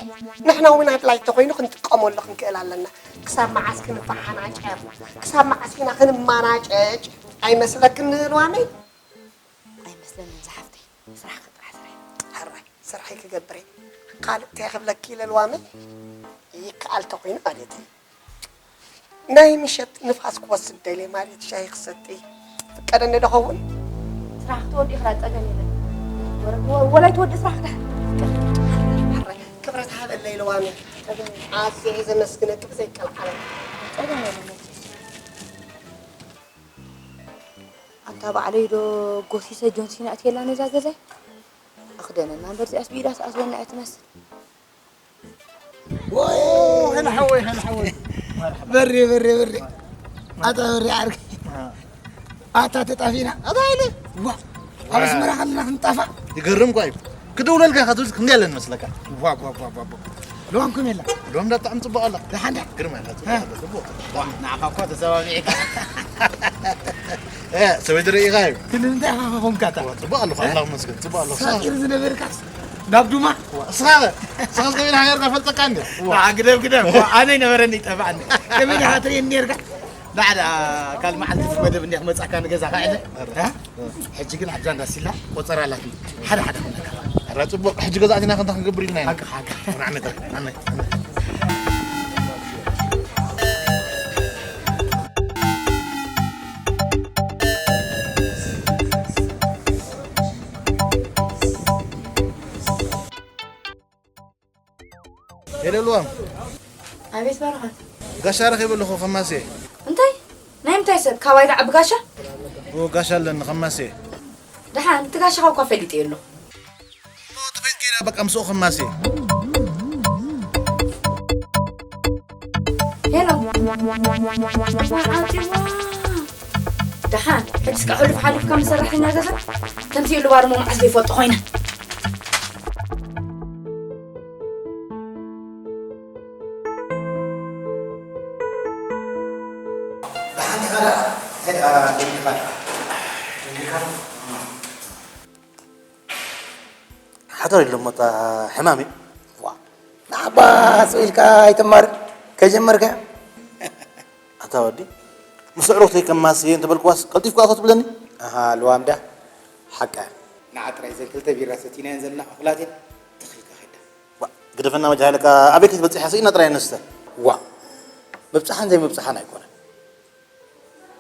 ንሕና እውን ኣድላይ እንተኾይኑ ክንጥቀመሉ ክንክእል ኣለና። ክሳብ መዓስ ክንፈሓናጨር? ክሳብ መዓስ ኢና ክንመናጨጭ? ኣይመስለክን ልዋመይ? ኣይመስለንን ዝሓፍተይ። ስራሕኪ ጥራሕ ስራሕ። ሕራይ፣ ስራሐይ ክገብር እየ። ካልእ እንታይ ክብለኪ ኢለ ልዋመይ? ይከኣል ተኾይኑ ማለት እዩ። ናይ ምሸት ንፋስ ክወስድ ደልየ ማለት ሻሂ ክሰቲ ፍቀደኒ ዶ ኸውን? ስራሕ ክትወዲ ኢኻ ጸገም የለን። ወረ-፣ ወ-፣ ወላይ ትወዲ ስራሕ ክትሓ-፣ ሕራይ፣ ክብረት ሃበለይ ልዋመይ። ጸገም የለን። ኣዝየ እየ ዘመስግነኪ ብዘይቀልዓለም። ጸገም የለን። ኣንታ ባዕለይ ዶ ጎሲሰ ጆንሲና ኣትየላ ነዛ ገዛይ? ኣኽደነና እምበር እዚኣስ ብኢዳ ትኣትወና እያ ትመስል። ወይ፣ ሄሎ ሓወይ፣ ሄሎ ሓወይ። በሬ፣ በሬ፣ በሬ። ኣታ በሬ ዓርኪ። ኣታ ተጣፊና። ኣታ ኢለ። ዋ፣ ኣብ ኣስመራ ከለና ክንጣፋ። ይገርም እኳ እዩ። ክድውለልካ ከትብል ክንደይ ኣለኒ መስለካ? ዋ፣ ዋ፣ ዋ፣ ዋ፣ ዋ። ሎምኩም የላ። ሎም እንዳ ብጣዕሚ ጽቡቕ ኣላ። ደሓን ዳ? ግርማ ኢኻ፣ ጽቡቕ እ። ኣላ፣ ጽቡቕ። ዋ፣ ንዓኻ እኳ ተሰማሚዕካ። እ፣ ሰበይቲ ርኢኻ እዩ። ክንምንታይ ኢኻ ኸኾንካ እታ? ዋ፣ ጽቡቕ ኣለኹ፣ ኣምላኽ ይመስገን፣ ጽቡቕ ኣለኹ። ሳቂር ዝነበርካስ ናብ ዱማ? ዋ፣ እስኻ ኸ? እስኻስ ከመይ ኢኻ ጌርካ ፈልጠካ እንዴ? ዋ። ዋ፣ ግደፍ፣ ግደፍ። ዋ፣ ኣነ ይነበረኒ ይጠፋእኒ። ከመይ ኢኻ ትርእየኒ ኔርካ? ዳዕዳ ካልእ መዓልቲ መደብ እንዲያ ክመጻካ ንገዛ ኸዕለ። እ? ሕጂ ግን ኣብዛ እንዳሲላ ቆጸራ ኣላትኒ። ሓደ ሓደ ክብለካ። ኣረ ጽቡቕ፣ ሕጂ ገዛ ኣቲና ክንታ ክንገብር ኢልና ኢና። ሓቂ፣ ሓቂ። ንዓመት፣ ንዓመት። ሄሎ ልዋም። ኣቤት በረኸት። ጋሻ ረኺበ ኣለኹ ከማሴ። እንታይ? ናይ ምንታይ ሰብ? ካባይ ደኣ ብጋሻ? ኦ፣ ጋሻ ኣለኒ ከማሴ። ደሓን፣ እቲ ጋሻኻ እኳ ፈሊጠዮ ኣለኹ። እሞ ተፈይድ ከይዳ በቃ ምስኡ ከማሴ። ሄሎ። ደሓን፣ ሕጅስ ከኣ ሕሉፍ ሓሊፍካ ምስ ሰራሕተኛ ገዛ ከምቲ ኢሉ ባርሞ መዓስ ዘይፈልጦ ኮይነ። ደሓን ዲኻ ደኣ? እንታይ ደኣ ደንጊኻ ደኣ? ደንጊኻ? ሓደር ኢሎሞ እታ ሕማም እዩ። ዋ፣ ንዓባ ስቕ ኢልካ ኣይትማር ከጀመርካዮ። ኣታ ወዲ፣ ምስ ኣዕሩኽተይ ከማስየ እንተበልክዋስ ቀልጢፍካ እኮ ትብለኒ። ኣሃ፣ ልዋም ዳ? ሓቃ። ንዓ ጥራይ እዘን ክልተ ቢራ ሰቲናየን ዘለና እኹላት እየን። ትኽ ኢልካ ኸይዳ። ዋ፣ ግደፈና በጃ ሃይለካ፣ ኣበይ ከይትበጽሕ ስኢና ጥራይ ንስተ። ዋ፣ ምብጽሓን ዘይምብጽሓን ኣይኮነን።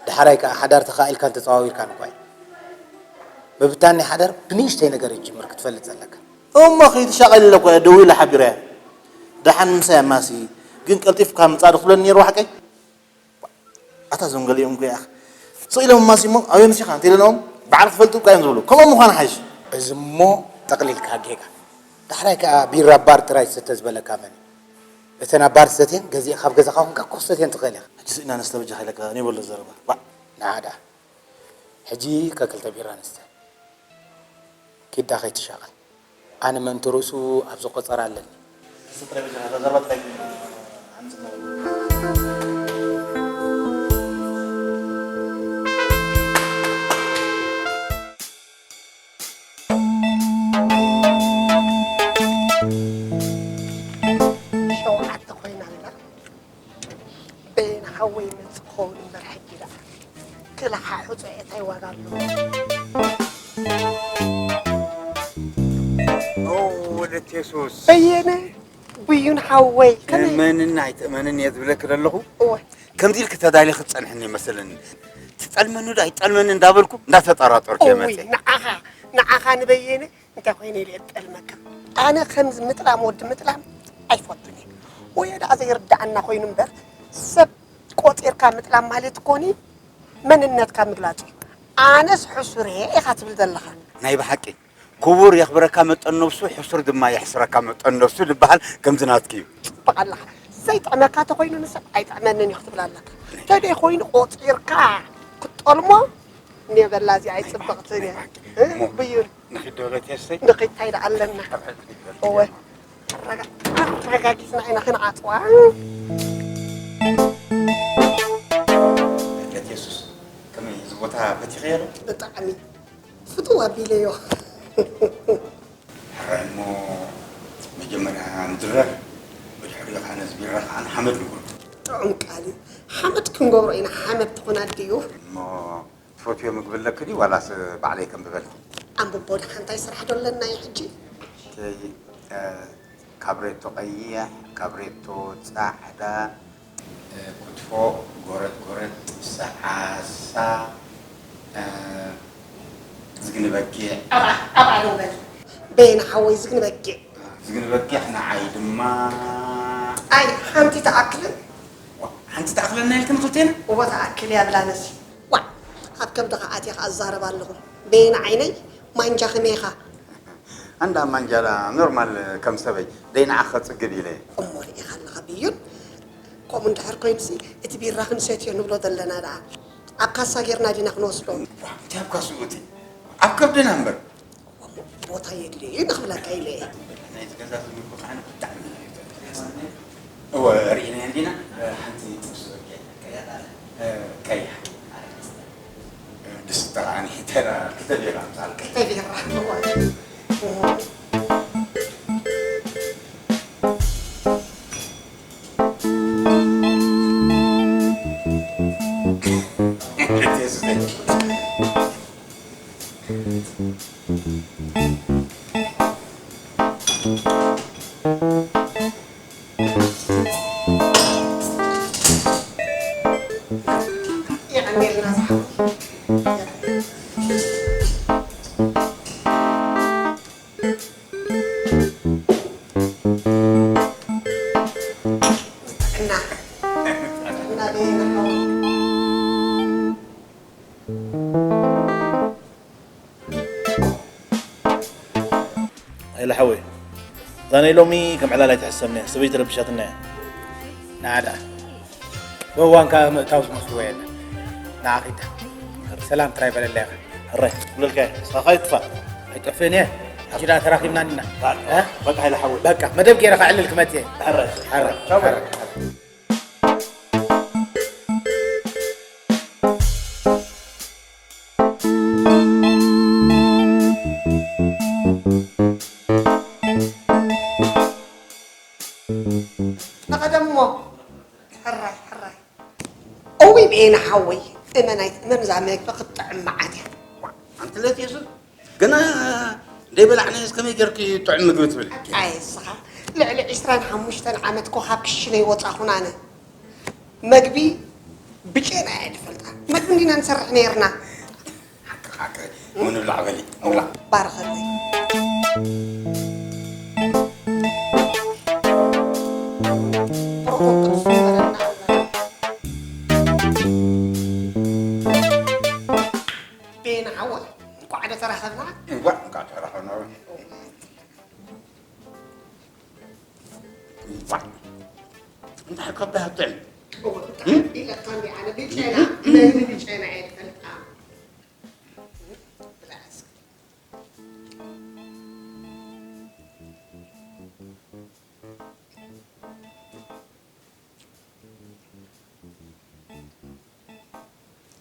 ዳሕራይ ከኣ ሓዳር ተኻኢልካን ተጸዋዊርካን እኳ እዩ። ምብታን ናይ ሓዳር ብንእሽተይ ነገር እዩ ዝጅምር ክትፈልጥ ዘለካ። እሞ ከይትሻቐል ኢለ እኮ እየ ደዊለ ሓቢረያ። ደሓን ምሳይ ኣማሲ፣ ግን ቀልጢፍካ ምጻእ ዶ ክትብለኒ ነይሩ ሓቀይ? ኣታ እዞም ገሊኦም እኮ ይኣኽ። ስቕ ኢሎም ኣማሲ እሞ ኣበይ መሲኻ እንተኢለናኦም በዓል ክፈልጡ እኳ እዮም ዝብሉ። ከምኦም ምዃን ሓይሽ። እዚ እሞ ጠቕሊልካ ጌጋ። ዳሕራይ ከኣ ቢራ ባር ጥራይ ዝስተ ዝበለካ መን እዩ? እተን ኣብ ባር ዝሰትየን ገዚእካ ኣብ ገዛኻ ኮንካ እኮ ክሰትየን ትኽእል ኢኻ። ሕጂ ስኢና ንስተ በጃኻ ኢለካ ነይበሎ ዘረባ። ባዕ። ንዓ ደኣ። ሕጂ ከክልተ ቢራ ንስተ። ኪዳ ከይትሻቐል። ኣነ ምእንቲ ርእሱ ኣብዚ ቆጸራ ኣለኒ። ንስተ በጃኻ እዛ ዘረባ ጥራይ ኣምጽእ። ሸውዓተ ኮይና ኣላ። በየነ ሓወይ ይመጽእ ክኸውን እምበር ሕጂ ደኣ ክልሓ ሕጹ እንታይ ዋጋ ኣለዎ? ኦ፣ ወለተ የሱስ። በየነ፣ ብዩን ሓወይ፣ ከመይ? እመንን ኣይትእመንን እየ ዝብለኪ ዘለኹ። እወ። ከምዚ ኢልኪ ተዳልየ ክትጸንሕኒ መሰለኒ። ትጠልመኒ ዶ ኣይትጠልመኒ እንዳበልኩ እንዳተጠራጠርኩ እየ እውይ፣ መጸ። ንዓኻ፣ ንዓኻ ንበየነ እንታይ ኮይነ ኢለ እጠልመካ? ኣነ ከምዚ ምጥላም ወዲ ምጥላም ኣይፈቱን እየ። ወይ ደኣ ዘይርድኣና ኮይኑ እምበር፣ ሰብ ቆጺርካ ምጥላም ማለት እኮኒ መንነትካ ምግላጽ እዩ። ኣነስ ሕሱር እየ ኢኻ ትብል ዘለኻ። ናይ ብሓቂ ክቡር የኽብረካ መጠን ነብሱ፣ ሕሱር ድማ የሕስረካ መጠን ነብሱ ዝበሃል ከምዚ ናትኪ እዩ። ጽቡቕ ኣለኻ። ዘይጥዕመካ ተኾይኑ ንሰብ ኣይጥዕመንን እዩ ክትብል ኣለካ። ተደይ ኮይኑ ቆጺርካ ክትጠልሞ ኔበላ እዚኣ ኣይጽብቕትን እያ። ናይ ብሓቂ። እ? እሞ ብዩን። ንኺድ ዶ ቤት የስተይ? ንኺድ እንታይ ደኣ ኣለና? ኣብ ሕድ ንግበር። እወ። ኣረጋ-፣ ኣረጋጊጽና ኢና ክንዓጽዋ። ቤት የሱስ፣ ከመይ እዚ ቦታ ፈቲኸዮ ዶ? ብጣዕሚ። ብጥው ኣቢለዮ። ሕራይ እሞ መጀመርያ ንድረር፣ ብድሕሪኡ ከዓ ነዚ ቢራ ከዓ ንሓመድ ንብሎ። ጥዑም ቃል እዩ። ሓመድ ክንገብሮ ኢና፣ ሓመድ ትኾን ኣድዩ። እሞ ትፈትዮ ምግቢ ኣለኪ ድዩ ዋላስ ባዕለይ ከንብበልኪ? ኣንብቦ፣ ደሓን እንታይ ስራሕ ዶ ኣለና እዩ ሕጂ? እተይ፣ እ፣ ካብሬቶ ቀይሕ፣ ካብሬቶ ጻዕዳ፣ እ፣ ክትፎ፣ ጎረድ ጎረድ፣ ጥብሲ ዓሳ፣ እ፣ ዝግኒ በጊዕ። ኣብኣ፣ ኣብኣ ደው በል። በየነ ሓወይ ዝግኒ በጊዕ። ዝግኒ በጊዕ ንዓይ ድማ። ኣይ፣ ሓንቲ ትኣክልን? ሓንቲ ትኣክለና ኢልክን ክልቴና? እወ፣ ትኣክል እያ ብላነሲ። ዋዕ፣ ኣብ ከብድኻ ኣትየ ኸኣ እዛረብ ኣለኹ። በየነ ዓይነይ፣ ማንጃ ከመይ ኢኻ? ኣንዳ ማንጃ ኖርማል ከም ሰበይ፣ ደይ ንዓኻ ጽግብ ኢለ። እሞ ርኢኻ ኣለኻ ብዩን። ከምኡ እንድሕር ኮይኑሲ፣ እቲ ቢራ ክንሰትዮ ንብሎ ዘለና ደኣ፣ ኣብ ካሳ ጌርና ዲና ክንወስዶ? ዋዕ፣ እንታይ ኣብ ካስኡ እቲ? ኣብ ከብድና እምበር። እሞ ቦታ የድልዮ እዩ ንኽብለካ ኢለ እየ። ናይቲ ገዛ ዝምልኩ ከዓ ብጣዕሚ እዩ ዘገርም። እወ፣ ርኢናዮ እንዲና፣ ሓንቲ ጥብሲ በጊዕ ቀያሕ። ድስቲ ከዓ ንሒተላ ክልተ ቢራ ኣምፃልካ። ክልተ ቢራ፣ እወ። የቐንየልና ዝሓወይ። ጥዕና። ጥዕና በየነ ሓወይ። ኣይለ ሓወይ፣ እዛ ናይ ሎሚ ከም ዕላል ኣይትሕሰብኒ እያ፣ ሰበይቲ ረቢሻትና እያ። ንዓ ደኣ። ብእዋንካ ምእታው ዝመስልዎ የለን። ንዓ ኺዳ። ሰላም ጥራይ በለለይ ኢኻ። ሕራይ፣ ክብለልካ እየ። ንስኻ ከይትጥፋእ። ኣይጠፍእን እየ። ሕጂ ደኣ ተራኺብና እኒና። በቃ፣ እ? በቃ፣ ሃይለ ሓወይ። በቃ፣ መደብ ገይረ ከዕልል ክመጽእ እየ። ሕራይ። ሕራይ፣ ቻው፣ በቃ። ሕራይ፣ ሕራይ። ንቐደም እሞ። ሕራይ፣ ሕራይ። እውይ፣ በየነ ሓወይ፣ እመን ኣይትእመን፣ እዛ መግቢ ክትጥዕም መዓት እያ። ኣንቲ ለትየሱ፣ ገና ደይበላዕናዮስ ከመይ ጌርኪ ጥዑም ምግቢ ትብሊ? ኣይ፣ እስኻ ልዕሊ ዒስራን ሓሙሽተን ዓመት እኮ ካብ ክሽነ ይወጻኹን ኣነ። መግቢ ብጨና እየ ዝፈልጣ። መግቢ እንዲና ንሰርሕ ነይርና። ሓቂ፣ ሓቂ። እሞ ንብላዕ በሊ፣ ንብላዕ። ባርኸለይ። ብሩኽ ቅዱስ ይግበረልና ኣምላኽ። ቤና ሓወይ፣ እንቋዕ ዶ ተራኸብና? እንቋዕ፣ እንቋዕ ተራኸብና። እንቋዕ። እንታይ ከብዳ ኣትዕም? እወ፣ ብጣዕሚ ኢለካ እንዲ ኣነ ብጨና፣ መግቢ ብጨና እየ ዝፈልጣ። ብላዕ እስኪ።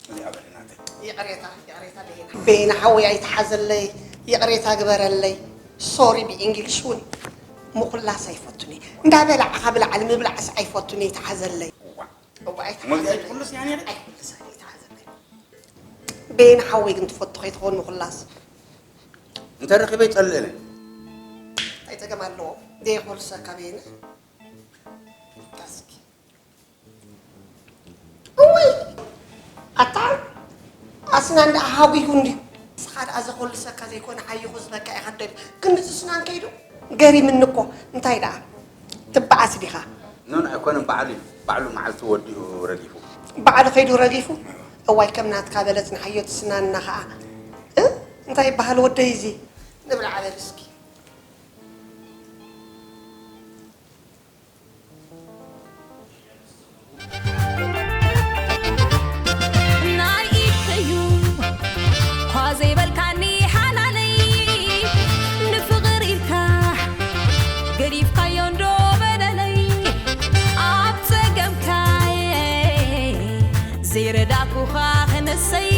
እዚኣ በሊ ናተይ። ይቕሬታ፣ ይቕሬታ በይና። በይና ሓወይ ኣይትሓዘለይ፣ ይቕሬታ ግበረለይ። ሶሪ ብኢንግሊሽ እውን ምኹላስ ኣይፈቱን እየ። እንዳበላዕኻ ብላዕሊ ምብላዕስ ኣይፈቱን እየ፣ ይትሓዘለይ። እዋ። እዋ፣ እሞ እዚኣ ኣይትሓዘለይ። ትኹልስ እያ ነይራ? ኣይኩልስ እያ፣ ይትሓዘለይ። በይና ሓወይ ግን ትፈቱ ከይትኸውን ምኹላስ። እንተ ረኺበ ይጸልእኒ። እንታይ ጸገም ኣለዎ? ደይ ክኹልሰካ በይነ። እስኪ። እውይ! ኣታ ኣስናን ደኣ ሃጒጉ እንድዩ። ንስኻ ደኣ ዘኾልሰካ ዘይኮነ ሓይኹ ዝበካ ኢኻ ትደልዩ። ክንድዚ ስናን ከይዱ? ገሪምኒ እኮ። እንታይ ደኣ? ትበኣስ ዲኻ? ኖ፣ ኖ፣ ኣይኮነን፣ ባዕሉ እዩ። ባዕሉ መዓልቱ ወዲኡ ረጊፉ። ባዕሉ ከይዱ ረጊፉ? እዋይ፣ ከም ናትካ በለ ጽንሓዮ፣ እቲ ስናንና ኸኣ። እ? እንታይ ይበሃል ወደይ እዚ? ንብላዕ በል እስኪ። ናይ ኢድከዩ እኳ ዘይበልካኒ ሓላለይ፣ ንፍቕር ኢልካ ገዲፍካዮ እንዶ በደለይ፣ ኣብ ጸገምካየ ዘይረዳእኩኻ ክነሰይ፣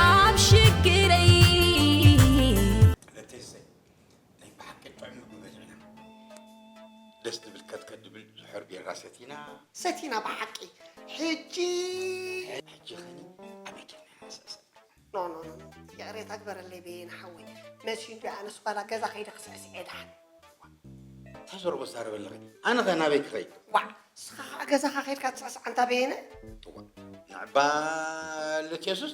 ኣብ ሽግረይ ከድብል ዝሕር ቢራ ሰቲና። ሰቲና ብሓቂ። ሕጂ ሕጂ ኸኒ ኣበይ ኬድና ኢና ንስዕስዕ? ኖ፣ ኖ፣ ኖ፣ ኖ። ይቕሬታ ግበረለይ በየነ ሓወይ። መሲሉ ኣነስ ጓላ ገዛ ከይደ ክስዕስዕ እየ ደሓን። እንታይ ዘረባ ትዛረቢ ኣለኺ? ኣነ ኸ ናበይ ክኸይድ? ዋዕ፣ ንስኻ ኸዓ ገዛኻ ከይድካ ትስዕስዕ ኣንታ በየነ? እዋ፣ ንዕባ ለትየሱስ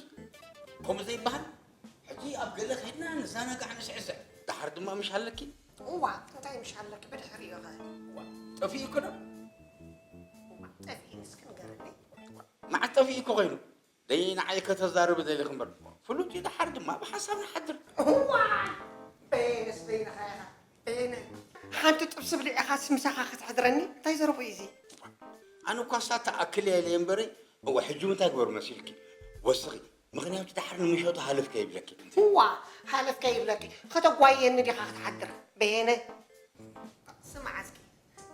ከምኡ ዘይበሃል። ሕጂ ኣብ ገለ ከይድና ንዘናጋዕ ንስዕስዕ። ደሓር ድማ ምሽ ኣለኪ? እዋ፣ እንታይ ምሽ ኣለኪ ብድሕሪኡ ኸ? እዋ፣ ጠፊኡ እኮ ዶ? እዋ፣ ጠፊኡ እስኪ ንገረኒ። እዋ፣ መዓት ጠፊኡ እኮ ኸይኑ? ደይ ንዓይ ከተዛርቢ ደሊኺ እምበር፣ ፍሉጥ እዩ፣ ደሓር ድማ ብሓሳብ ንሓድር። እዋ! በየነስ በይንኻ ኢኻ፣ በየነ። ሓንቲ ጥብሲ ብሊዕኻስ ምሳኻ ከተሕድረኒ? እንታይ ዘረቡ እዩ እዚ? ኣነ እኳ እሳ ትኣክል እያ ኢለ እምበሪ፣ እዋ፣ ሕጂ እውን እንታይ ግበር መሲልኪ? ወስኺ፣ ምኽንያቱ ደሓር ንምሸቱ ሃለፍ ከይብለኪ። እዋ፣ ሃለፍ ከይብለኪ፣ ከተጓየኒ ዲኻ ክትሓድር? በየነ፣ ስማዕ እስኪ፣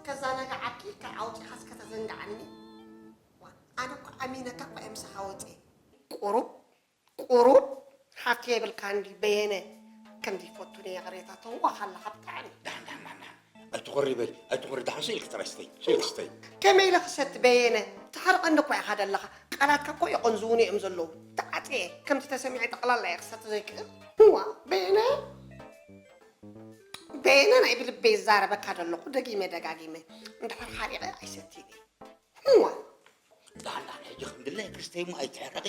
ከዘናግዓኪ ኢልካ ኣውጺኻስ ከተዘንግዓኒ? ዋ፣ ኣነ እኮ ኣሚነካ እኮ እየ ምሳኻ ወፂኤ። ቁሩብ፣ ቁሩብ ሓፍቲ የብልካን ድዩ በየነ? ከም ዘይፈቱኒ ይቕሬታ ተዋኽ ኣለኻ ብጣዕሚ። ደሓን፣ ደሓን፣ ደሓን፣ ደሓን። ኣይትኾሪ በሊ፣ ኣይትኾሪ፣ ደሓን ስኢልኪ ጥራይ ስተይ፣ ስኢልኪ ስተይ። ከመይ ኢለ ክሰቲ በየነ? ተሓርቐኒ እኮ ኢኻ ደለኻ። ቃላትካ እኮ የቐንዝዉኒ እዮም ዘለዉ። ተዓጥየ፣ ከምቲ ተሰሚዐ ጠቕላላ እየ ክሰቲ ዘይክእል። እዋ፣ በየነ፣ በየነ ናይ ብልበይ ይዛረበካ ደለኹ፣ ደጊመ ደጋጊመ። እንድሕር ሓሪቐ ኣይሰትይን እየ። እዋ። ደሓን ደሓን፣ ሕጂ ከም ድላይኪ ስተይ እሞ ኣይትሕረቒ።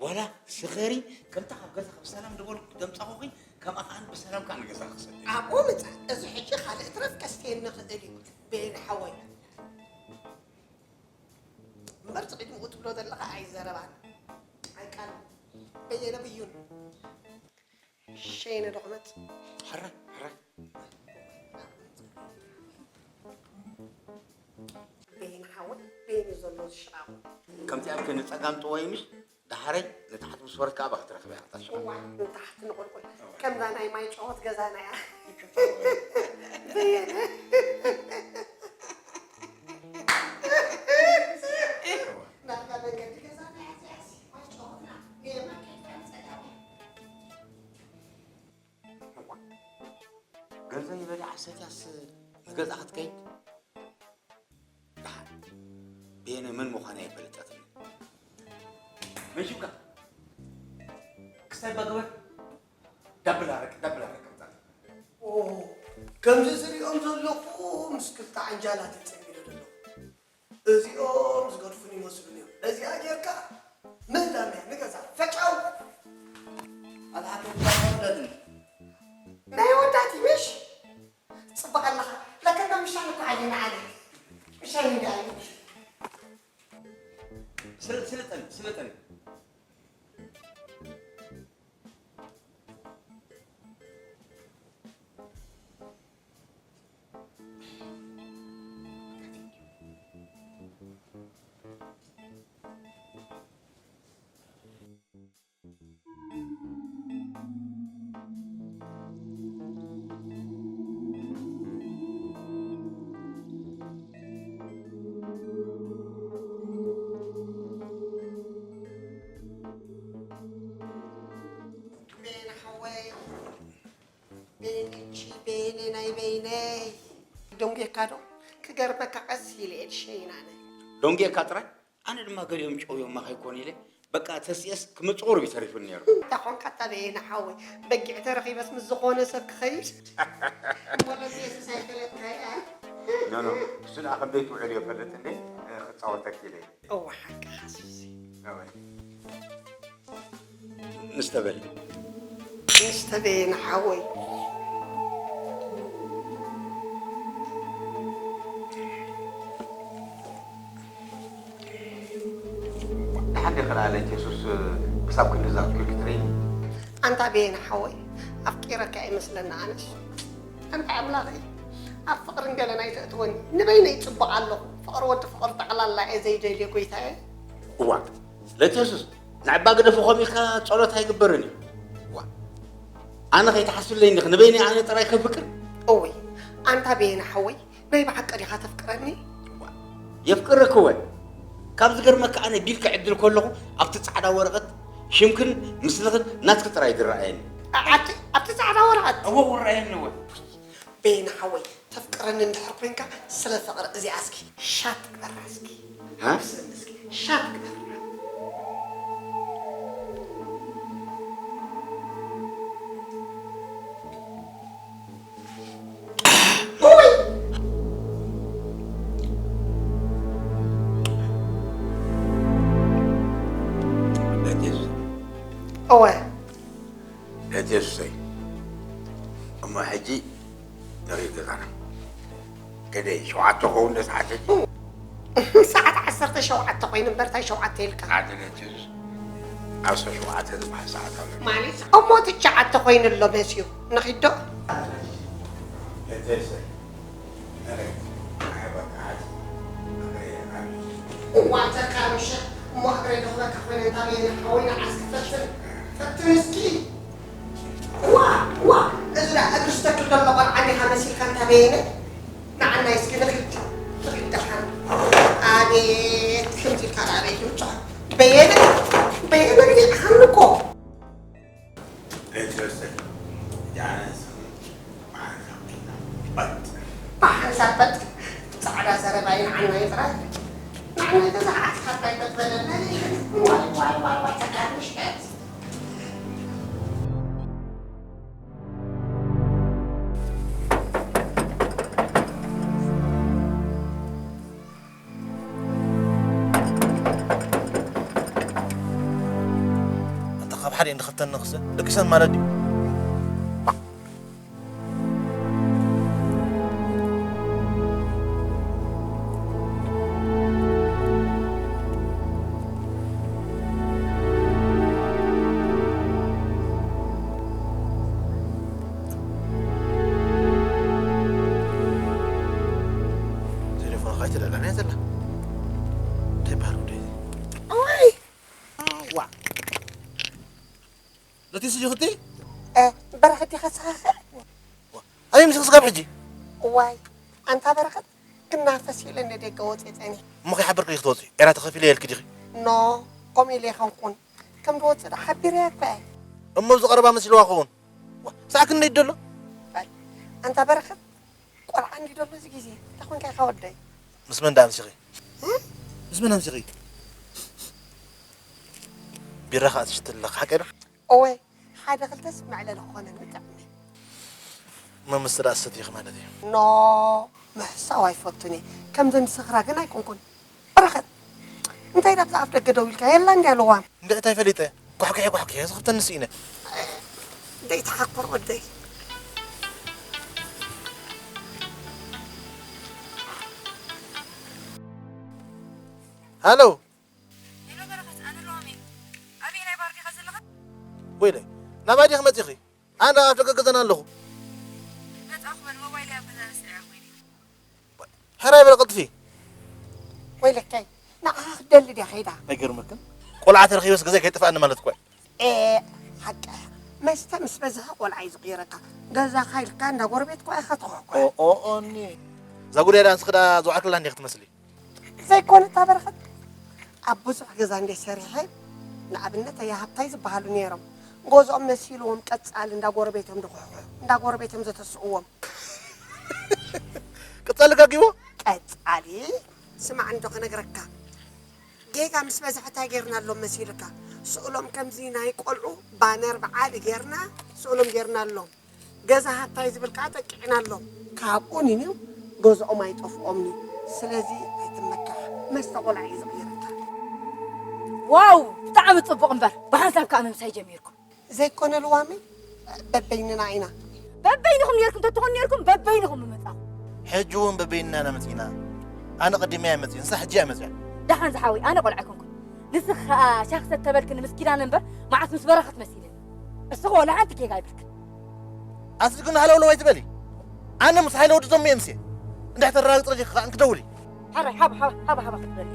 ዋላ ስኸሪ፣ ከምታ ካብ ገዛኺ ብሰላም ደበልኩ ደምጻኹኺ፣ ከምኣ ከኣ ብሰላም ከኣ ንገዛኺ ክሰደኪ። ኣብኡ ምጻእ፣ እዚ ሕጂ ካልእ ትረፍ ከስተየኒ ይኽእል እዩ፣ በየነ ሓወይ። እምበር፣ እዚ ቅድሚኡ ትብሎ ዘለኻ ኣይዘረባን፣ ኣይቃልን። በየነ ብዩን። ሸይነ ዶ ክመጽእ? ሕራይ፣ ሕራይ። በይን ሓወይ፣ በይን እዩ ዘሎ እዚ ሽቓቕ። ከምቲ ኣብኪ ንጸጋም ጥዋይ ምሽ፣ ዳሕረይ ንታሕቲ ምስ ወረድካ ኣባኺ ትረኽብያ ኣቕጣጫ። እዋ፣ ንታሕቲ ንቑልቁል። ከምዛ ናይ ማይ ጨወት ገዛና እያ። በየነ። ናብታ መንገዲ ገዛና እያ እዚኣሲ፣ ማይ ጨወትና። ብየማን ከይድካ ንጸጋም እያ። ገንዘብ ይበልዓ ሰትያስ ንገዛ ክትከይድ? ደሓን፣ ቤነ መን ምዃና የፈለጠትኒ። መን ሽምካ? ክስታይ እባ ግበር። ዳብል ኣረቂ፣ ዳብል ኣረቂ ኣምጻልኒ። ኦ፣ ከምዚ ዝሪኦም ዘለኹ ምስ ክልተ ዓንጃላት እየ ጸሚደ ዘለኹ። እዚኦም ዝገድፉኒ ይመስሉኒ እዮም። ነዚኣ ጌርካ ምህዳም እያ ንገዛ ፈጫው። ኣታ ሓንቲ ወዳት ናይ ወዳት ምሽ? ጽቡቕ ኣለኻ። ለከና ምሻን እኮ ዓሊ ንዓሊ። ምሻን እንዲ ዓሊ። ስለ-፣ ስለጠኒ፣ ስለጠኒ። ቤን ሓወይ፣ ቤንቺ፣ ቤነ ናይ በይነይ። ደንጉየካ ዶ? ክገርመካ ቀስ ኢለ እየ ድሸይን ኣነ። ደንጉየካ ጥራይ? ኣነ ድማ ገሊኦም ጨውዮማ ከይኮን ኢለ፣ በቃ ተስኤስ ክምጽ ቁሩብ እዩ ተሪፉኒ ነይሩ። እንተ ኾንካ ኣታ በየነ ሓወይ፣ በጊዕ ተረኺበስ ምስ ዝኾነ ሰብ ክኸይድ? እሞ ለምየስስ ኣይፈለጥካያ? ኖ፣ ኖ፣ እሱ ደኣ ከም ዘይትውዕል እዮ ፈልጥ እንዴ፣ ክጻወተኪ ኢለ እየ። እወ ሓቅኻ ሱሲ። ኣወይ። ንስተ በሊ። ንስተ በየነ ሓወይ። ደሓን ዲኺ ደኣ ለይቲ የሱስ ክሳብ ክንድዛ ክትብልኪ ትርእይኒ? ኣንታ በየነ ሓወይ፣ ኣፍቂረካ ይመስለኒ ኣነስ። ኣንታ ኣምላኸይ፣ ኣብ ፍቕርን ገለን ኣይተእትወኒ። ንበይነይ ይጽብቕ ኣለኹ። ፍቕሪ ወዲ ፍቕሪ ጠቕላላ እየ ዘይደልዮ ጎይታየ። እዋ፣ ለይቲ የሱስ፣ ንዕባ ግደፎ፣ ከምኡ ኢልካ ጸሎት ኣይግበርን እዩ። እዋ፣ ኣነ ከይትሓስብለይ እንዲኺ፣ ንበይነይ ኣነ ጥራይ ከፍቅር? እወይ፣ ኣንታ በየነ ሓወይ፣ በይ ብሓቂ ዲኻ ተፍቅረኒ? እዋ፣ የፍቅረኪ እወ። ካብ ዝገርመካ ኣነ ቢልኪ ዕድል ከለኹ ኣብቲ ጻዕዳ ወረቐት ሽምክን ምስልኽን ናትኪ ጥራይ ዝረኣየኒ። ኣ-፣ ኣብቲ፣ ኣብቲ ጻዕዳ ወረቐት? እወ፣ ውረኣየኒ እወ። በየነ ሓወይ፣ ተፍቅረኒ ፍቅረኒ እንድሕር ኮንካ ስለ ፍቅሪ እዚኣ እስኪ ሻት ግበራ እስኪ። ሻት ግበራ። እወ ደጀሰይ እሞ ሕጂ ንርኢ ገዛና ከደይ ሸውዓተ ኸውን ዶ ሰዓት ሕጂ? ሰዓት ዓሰርተ ሸውዓተ ኮይኑ እምበር ታይ ሸውዓተ ኢልካ? ሓደ ነቲ ዓሰርተ ሸውዓተ ዝበሃል ሰዓት ኣሎ። ማለት እሞ ትሽዓተ ኮይኑ ኣሎ መሲዩ ንኺዶ? ደጀሰይ ዋተካ ምሸት እሞ እግረይ ደኽመካ ኮይነ እንታ በየነ ሓወይ ንዓስኪ ፈትን ፈትን እስኪ ዋ ዋ እዚ ዳ እግሪ ዝተክል ዘሎ ቆልዓ እንዲኻ መሲልካ እንታ በየነ ንዓናይ እስኪ ንኺድ ንኺድ ደሓን ኣቤት ከምዚ ኢልካ ዳ ኣበይ ትምፅሖ በየነ በየነ ግን ይብሓኒ እኮ ደጀሰይ ጃነስ ብሓንሳብ በጥ ፃዕዳ ዘረባ እዩ ንዓናይ ጥራይ ንዓናይ ገዛ ዓስካ ጥራይ በጥበለና ዋይ ዋይ ዋይ ዋይ ተጋር ምሽት ኣንታ ካብ ሓደ እንድኸፍተኒ ክሰ ደቂሰን ማለት ድዩ? ቴሌፎንኻ ኣይተደላን እያ ዘላ እንታይ በሃል ወደይ ኦይ ዋ ነቲ ስጅኽቲ በረኸት ዲኻ ስኻኸ ኣበይ ምስ ክስጋብ ሕጂ ዋይ ኣንታ በረኸት ክናፈስ ኢለ ንደገ ወፅየ ፀኒሐ እሞ ከይሓበርክኒ ክትወፂ ኤራ ተኸፊለ የልኪ ዲኺ ኖ ከምኡ ኢለ ይኸንኩን ከም ዝወፅእ ዶ ሓቢረያ እኮ እየ እሞ ብዝቐረባ መሲልዋ ክኸውን ሳዕ ክንደይ ደሎ ኣንታ በረኸት ቆልዓ እንዲ ደሎ እዚ ግዜ እንታይ ኮንካ ኢኻ ወደይ ምስ መን ደኣ ኣምሲኺ ምስ መን ኣምሲኺ ቢራ ከዓ ትሽትለኽ ሓቀ ዶ እወ ሓደ ክልተስ መዕለሊ ክኾነኒ ጥዕመ መምስ ደኣ ሰትይኺ ማለት እዩ ኖ ምሕሳው ኣይፈቱን እየ ከምዘን ዝሰኽራ ግን ኣይኮንኩን በረኸት እንታይ ዳብዛ ኣፍ ደገ ደው ኢልካ የላ እንዲ ኣለዋ እንደ እንታይ ፈሊጠ ኳሕኩሐ ኳሕኩሐ ዝኽብተኒ ስኢነ ደይ ተሓኮር ወደይ ሃሎ ሄሎ በረኸት ኣነ ለዋሜ ኣበየናይ ባር ዲኻ ዘለኻ ወይለይ ናባይ ዲኺ መፂኺ ኣነ ኣብ ደገ ገዛና ኣለኹ መፃኹ በል ሞባይለይ ኣብ ገዛ ረሲዐያ ኮይነ ሕራይ በል ቀልጥፊ ወይለከይ ንዓኻ ክደሊ ድያ ከይዳ ኣይገርመክን ቆልዓ ተረኺበስ ገዛይ ከይጠፍኣኒ ማለት እኮ ኤ ሓቂ መስተ ምስ በዝሐ ቆልዓ እዩ ዝቕይረካ ገዛኻ ኢልካ እንዳ ጎረቤት እኳ ኢኻ ትኹሕኩሕ ኦኦኒ እዛ ጉዳይ ዳ ንስኺ ዳ ዝወዓልክላ እንዲኺ ትመስሊ ዘይኮነ እታ በረኸት ኣብ ብዙሕ ገዛ እንደ ሰሪሐ ንኣብነት ኣያ ሃብታይ ዝበሃሉ ነይሮም ገዝኦም መሲልዎም ቀፃሊ እንዳ ጎረቤቶም ድኹሕኩሕ እንዳ ጎረቤቶም ዘተስእዎም ቀፃሊ ጋጊቦ ቀፃሊ ስማዕ እንዶ ክነግረካ ጌጋ ምስ በዝሐ እንታይ ጌርናሎም መሲልካ ስእሎም ከምዚ ናይ ቆልዑ ባነር በዓል ጌርና ስእሎም ጌርናሎም ገዛ ሃብታይ ዝብል ከዓ ጠቂዕናሎም ካብኡ ንንው ገዝኦም ኣይጠፍኦምኒ ስለዚ ኣይትመካሕ መስተ ቆልዓ እዩ ዝቕይረካ ዋው ብጣዕሚ ፅቡቕ እምበር ብሓንሳብ ከዓ ምምሳይ ጀሚርኩም ዘይኮነ ልዋመይ በበይንና ኢና በበይንኹም ኔርኩም ተትኾኑ ኔርኩም በበይንኹም ምመፃኹም ሕጂ እውን በበይንና ኢና መፂና ኣነ ቀዲመ እያ መፅእ ንሳ ሕጂ እያ መፅያ ደሓን ዝሓወይ ኣነ ቆልዓ ኣይኮንኩን ንስኺ ከዓ ሻኽ ሰተበልክኒ ምስ ኪዳነ እምበር መዓስ ምስ በረኸት መሲልኒ እስኺ ወላ ሓንቲ ጌጋ ኣይብልክን ኣስሊ ግን ሃለውለው ኣይትበሊ ኣነ ምስ ሃይለ ወዲ ዞም እየ ምሴ እንድሕር ተረጋግፅ ረዲኺ ከዓ እንክደውል እዩ ሓራይ ሃባ ሃባ ሃባ ሃባ ክትበሊ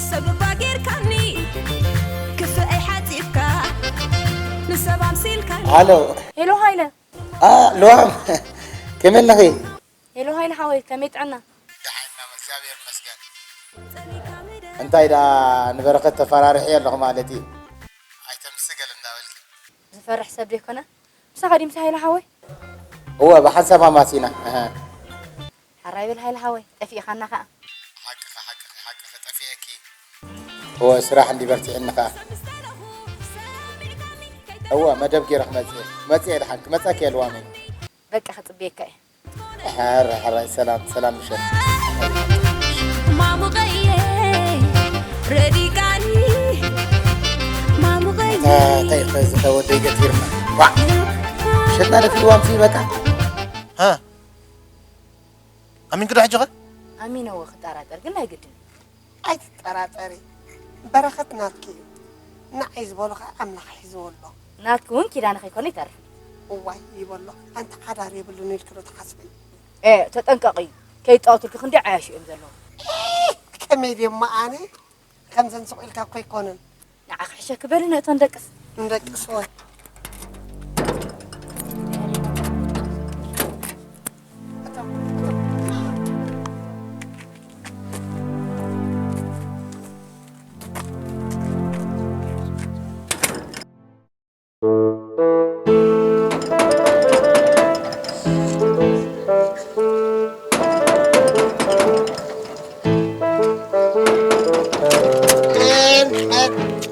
ሰብ እባ ጌርካኒ ክፍእ ኣይሓፂብካ ንሰብ ኣምሲልካኒ ሃሎ ሄሎ ሃይለ አ፣ ልዋም ከመይ ኣለኺ? ሄሎ ሃይለ ሓወይ ከመይ ጥዕና ደሓን ኢና እግዚኣብሔር ይመስገን። እንታይ ደኣ ንበረኸት ተፈራርሒ ኣለኹ ማለት እዩ። ኣይተምስገል እንዳበልኪ ዝፈርሕ ሰብ ዘይኮነ ምሳኻ ድዩ ምሳ ሃይለ ሓወይ? እወ፣ ብሓንሳብ ኣማሲና። ኣሃ። ሓራይ በል ሃይለ ሓወይ፣ ጠፊእኻና ኸኣ። ሓቅኺ፣ ሓቅኺ፣ ሓቅኺ፣ ጠፊኤኪ። እወ፣ ስራሕ እንዲ በርቲዕኒ ኸኣ። እወ፣ መደብ ገይረ ክመጽእ እየ። ክመጽእ እየ፣ ደሓን ክመጸኪ እየ፣ ልዋመይ። በቃ፣ ክጽበየካ እየ። ሕራይ፣ ሕራይ፣ ሰላም፣ ሰላም ምሸት። ማሙቐየ፣ ረዲካኒ፣ ማሙቐየ። እታ፣ እንታይ ኸ፣ እዚ ኸ ወደይ ገቲርና። ዋዕ! ሸጥና ደፊልዋ ምስ በቃ። ሃ? ኣሚንኪ ዶ ሕጂ ኸ? ኣሚነዎ ክጠራጠር ግን ኣይግድን። ኣይትጠራጠሪ። በረኸት ናትኪ እዩ። ንዓይ ዝበሎ ኸኣ ኣምላኽ ሒዝዎ ኣሎ። ናትኪ እውን ኪዳነ ከይኮነ ይተርፍ። እዋይ ይበሎ። ኣንቲ ሓዳር የብሉን ኢልኪ ዶ ትሓስቢ? ኤ፣ ተጠንቀቒ። ከይጣወቱልኪ ክንደይ ዓያሹ እዮም ዘለዉ። ኤ፣ ከመይ ድየ እሞ ኣነ? ከምዘን ስቕ ኢልካ እኮ ኣይኮነን። ንዓ ክሕሸኪ በሊ ነእቶ ንደቅስ። ንደቅስ ወይ።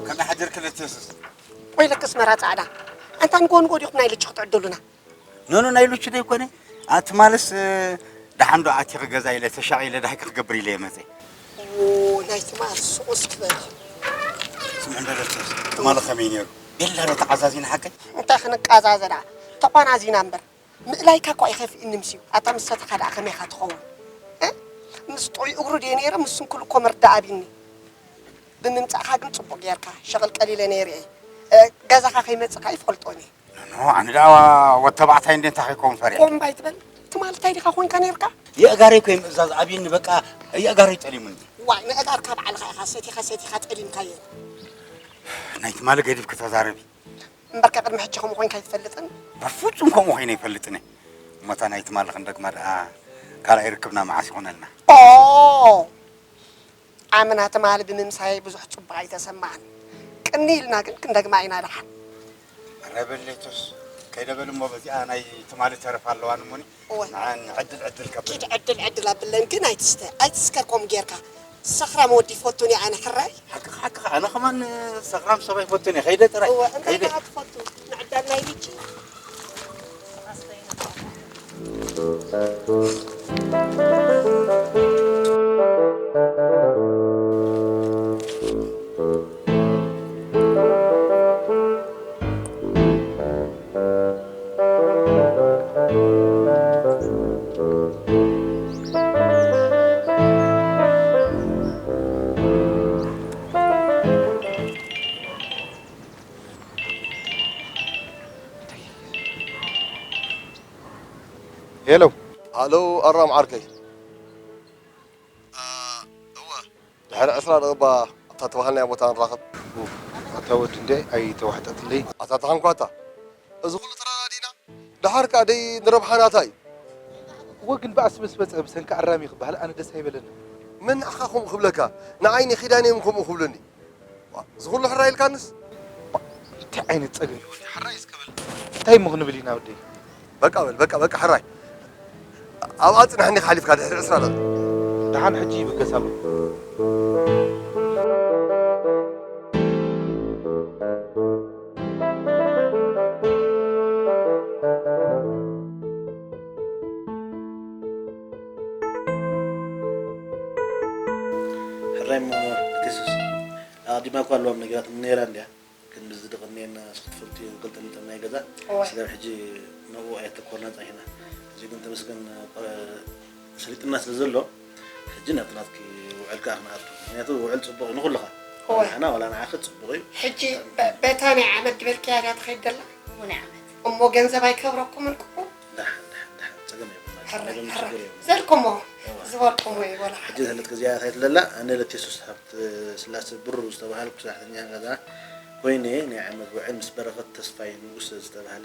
ከመይ ሓደርኪ ለተስስ? ወይለክ ኣስመራ ጻዕዳ። ኣንታ ንጎ ንጎ ዲኹም ናይ ልጅ ክትዕድሉና? ኖ፣ ኖ፣ ናይ ሉቹ ዘይኮነ። ኣቲ ማለስ፣ እ፣ ደሓን ዶ ኣቲኺ ገዛ ኢለ ተሻቒለ ዳህኪ ክገብር ኢለ እየ መጸ። ኦ፣ ናይ ትማል ሱቕ እስኪ በል። ስምዒ እንዶ ዶክተር፣ ትማል ከመይ ነይሩ? ቤላ ዶ ተዓዛዚና ሓቀይ? እንታይ ክንቃዛዘ ደኣ? ተቋናዚና እምበር። ምእላይካ እኳ ኣይኸፍእኒ ምስዩ። ኣታ ምሰተኻ ደኣ ከመይ ኢኻ ትኸውን? እ? ምስ ጥዑይ እግሩ ድየ ነይረ፣ ምስ ስንኩል እኮ መርዳእ ኣቢኒ። ብምምጻእካ ግን ጽቡቕ ጌርካ። ሸቕል ቀሊለ ነይረ እየ። እ፣ ገዛኻ ከይመጽእካ ይፈልጦን እየ። ኖ፣ ኣነ ደኣ ወድ ተባዕታይ እንዴ እንታይ ከይከውን ፈሪሐ። ኮምባይ ትበል? ትማል እንታይ ዲኻ ኮንካ ነይርካ? የእጋረይ እኮ ምእዛዝ ኣብይኒ፣ በቃ የእጋረይ ጠሊሙኒ። ዋይ፣ ንእጋርካ ባዕልኻ ኢኻ ሰቲኻ ሰቲኻ ጠሊምካዮ። ናይ ትማሊ ገዲፍኪ ተዛረቢ። እምበርካ ቅድሚ ሕጂ ከምኡ ኮንካ ኣይትፈልጥን? በፍጹም ከምኡ ኮይነ ኣይፈልጥን እየ። እሞ እታ ናይ ትማሊ ክንደግማ ደኣ ካልኣይ ርክብና መዓስ ይኾነልና? ኦ! ኣምና ትማሊ ብምምሳየይ ብዙሕ ጽቡቕ ኣይተሰማዕን። ቅንይ ኢልና ግን ክንደግማ ኢና ደሓን። ኣረ በል ሌቶስ፣ ከይደ በል እሞ በዚኣ ናይ ትማሊ ተረፍ ኣለዋኒ እሞኒ። እወ። ንዓን ዕድል ዕድል ከብል። ኪድ ዕድል ዕድል ኣብለን ግን ኣይትስተ፣ ኣይትስከር ከምኡ ጌርካ። ሰኽራም ወዲ ይፈቱን እየ ኣነ ሕራይ። ሓቅኻ፣ ሓቅኻ፣ ኣነ ከማን ሰኽራም ሰብ ኣይፈቱን እየ። ከይደ ጥራይ፣ እወ፣ እንታይ ከይደ። ደኣ ትፈቱ? ንዕዳል ናይ ልጂ። ሄሎ። ሃሎ፣ ኣራም ዓርከይ። እ፣ እወ። ድሕሪ ዕስራ ደቂቃ ኣብታ ተባህልናያ ቦታ ንራኸብ። ኡፍ፣ ኣታ ወዲ እንዴ ኣይተዋሕጠትለይ። ኣታ ተሃንኳታ፣ እዚ ኩሉ ተረዳዲእና፣ ደሓር ከኣ ደይ ንረብሓ ናታ እዩ። እወ፣ ግን ባእሲ ምስ መጸ ብሰንኪ ኣራሚ ክበሃል ኣነ ደስ ኣይበለኒ። መን ንዓኻ ከምኡ ክብለካ? ንዓይ ንኺዳነ እዮም ከምኡ ክብሉኒ። ዋ፣ እዚ ኩሉ ሕራይ ኢልካንስ? ባ፣ እንታይ ዓይነት ጸገም እዩ ወዲ? ሕራይ እስከ በል። እንታይ እሞ ክንብል ኢና ወደይ? በቃ በል፣ በቃ፣ በቃ፣ ሕራይ። ኣብኣ ጽናሕኒ ክሓሊፍካ ድሕሪ ዕስራ ደቂቕ። ደሓን ሕጂ ይብገስ ኣሎ። ሕራይ እሞ፣ የሱስ። ኣቐዲማ እኳ ኣለዎም ነገራት ነይራ እንድያ፣ ግን ምስዚ ድቕንየና እስኪ ትፈልጥዮ፣ ክልተ ነጥብ ናይ ገዛ፣ እወ። ስጋብ ሕጂ ንዕኡ ኣየተኮርና ጸኒሕና። እዚ ግን ተመስገን፣ እ፣ ሰሊጥና ስለ ዘሎ፣ ሕጂ ናብቲ ናትኪ ውዕል ከኣ ክንኣቱ። ምኽንያቱ ውዕል ጽቡቕ እዩ ንኹልኻ። እወ። ንዓና ዋላ ንዓኺ ጽቡቕ እዩ። ሕጂ በ-፣ በታ ናይ ዓመት ድበልክያ ድያ ትኸይድ ዘላ? እወ፣ ናይ ዓመት። እሞ ገንዘብ ኣይከብረኩምን ክፉ? ደሓን፣ ደሓን፣ ደሓን። ጸገም የብልናን። ሕራይ፣ ጸገም ሕራይ። ችግር የብልናን። ዘልኩሞ፣ እወ። ዝበልኩሞ እዩ፣ ወላ ሕጂ ሓደ። ዝህለት ግዚያት ኣይትለላ፣ ኣነ ለቴሱስ ሃብተ ስላሴ ብሩ ዝተባሃልኩ ሰራሕተኛ ገዛ ኮይነ፣ ናይ ዓመት ውዕል ምስ በረኸት ተስፋይ ንጉሰ ዝተባህለ